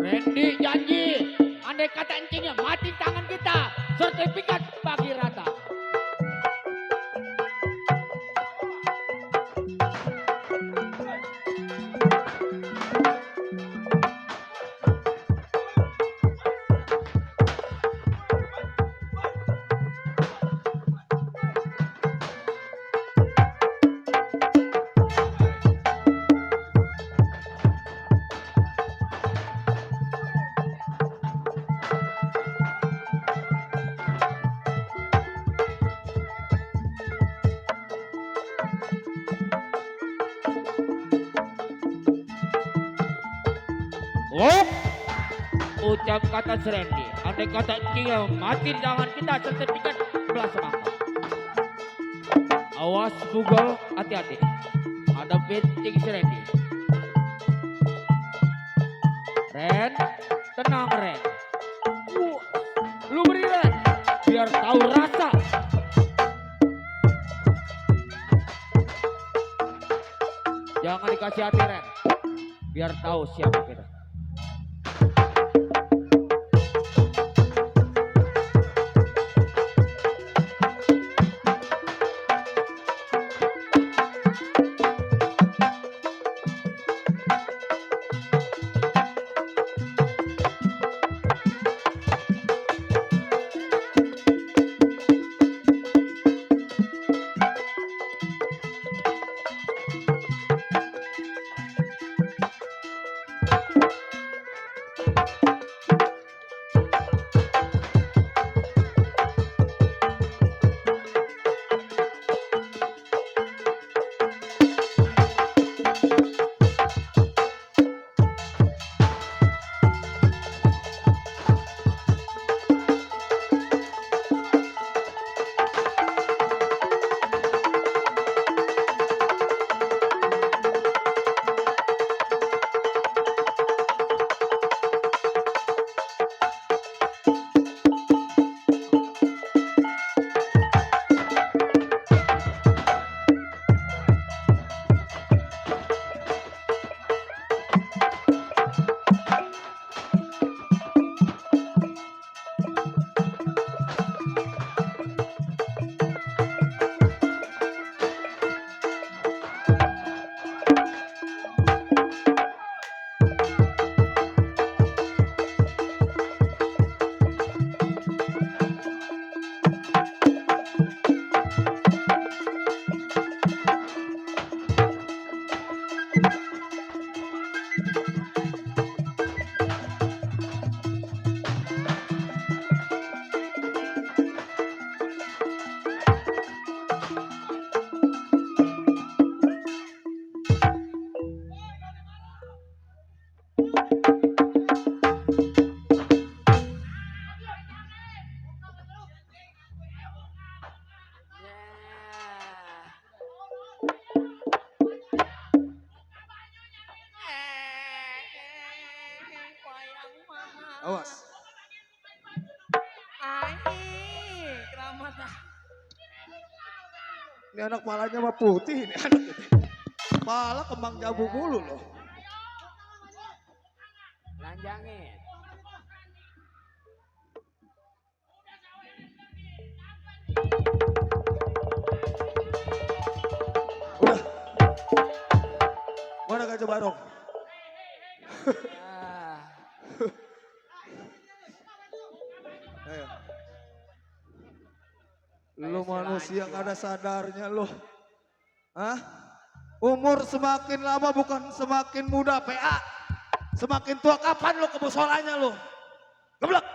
Randy janji, andai kata encingnya mati tangan kita, sertifikat bagi rata. Oh, ucap kata Randy, andai kata encingnya mati di tangan kita, sertifikat belah semangka. Awas Google, hati-hati. Ada penting si Randy. Ren, tenang Ren. Lu beri Ren, biar tahu rasa. Jangan dikasih hati Ren, biar tahu siapa kita. anak palanya mah putih ini anak ini. Pala kembang jabu mulu loh. Lanjangin. Udah. Mana Gajah Barong? Ayo. Lu manusia gak ada sadarnya lu. Hah? Umur semakin lama bukan semakin muda PA. Semakin tua kapan lu kebosolannya lu? Geblek.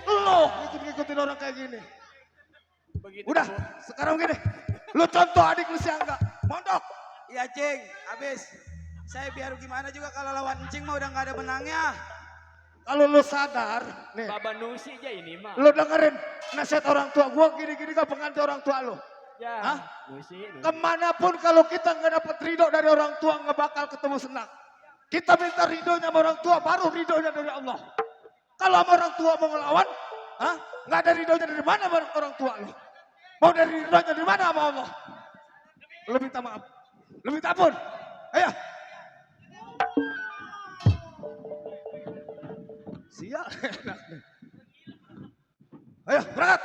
Lu ngikut-ngikutin orang kayak gini. Udah, sekarang gini. Lu contoh adik lu si Angga. Mondok. Iya Cing, habis. Saya biar gimana juga kalau lawan Cing mah udah nggak ada menangnya. Kalau lu sadar, nih. Baba Nusi aja ini mah. Lu dengerin nasihat orang tua gua gini-gini gak pengganti orang tua lu. Ya, Hah? Nusi. Kemanapun kalau kita nggak dapat ridho dari orang tua nggak bakal ketemu senang. Kita minta ridhonya sama orang tua baru ridhonya dari Allah. Kalau sama orang tua mau ngelawan, nggak ada ridhonya dari mana sama orang tua lu? Mau dari ridhonya dari mana sama Allah? Lu minta maaf, lu minta ampun. Ayo. Sial. Ayo berangkat.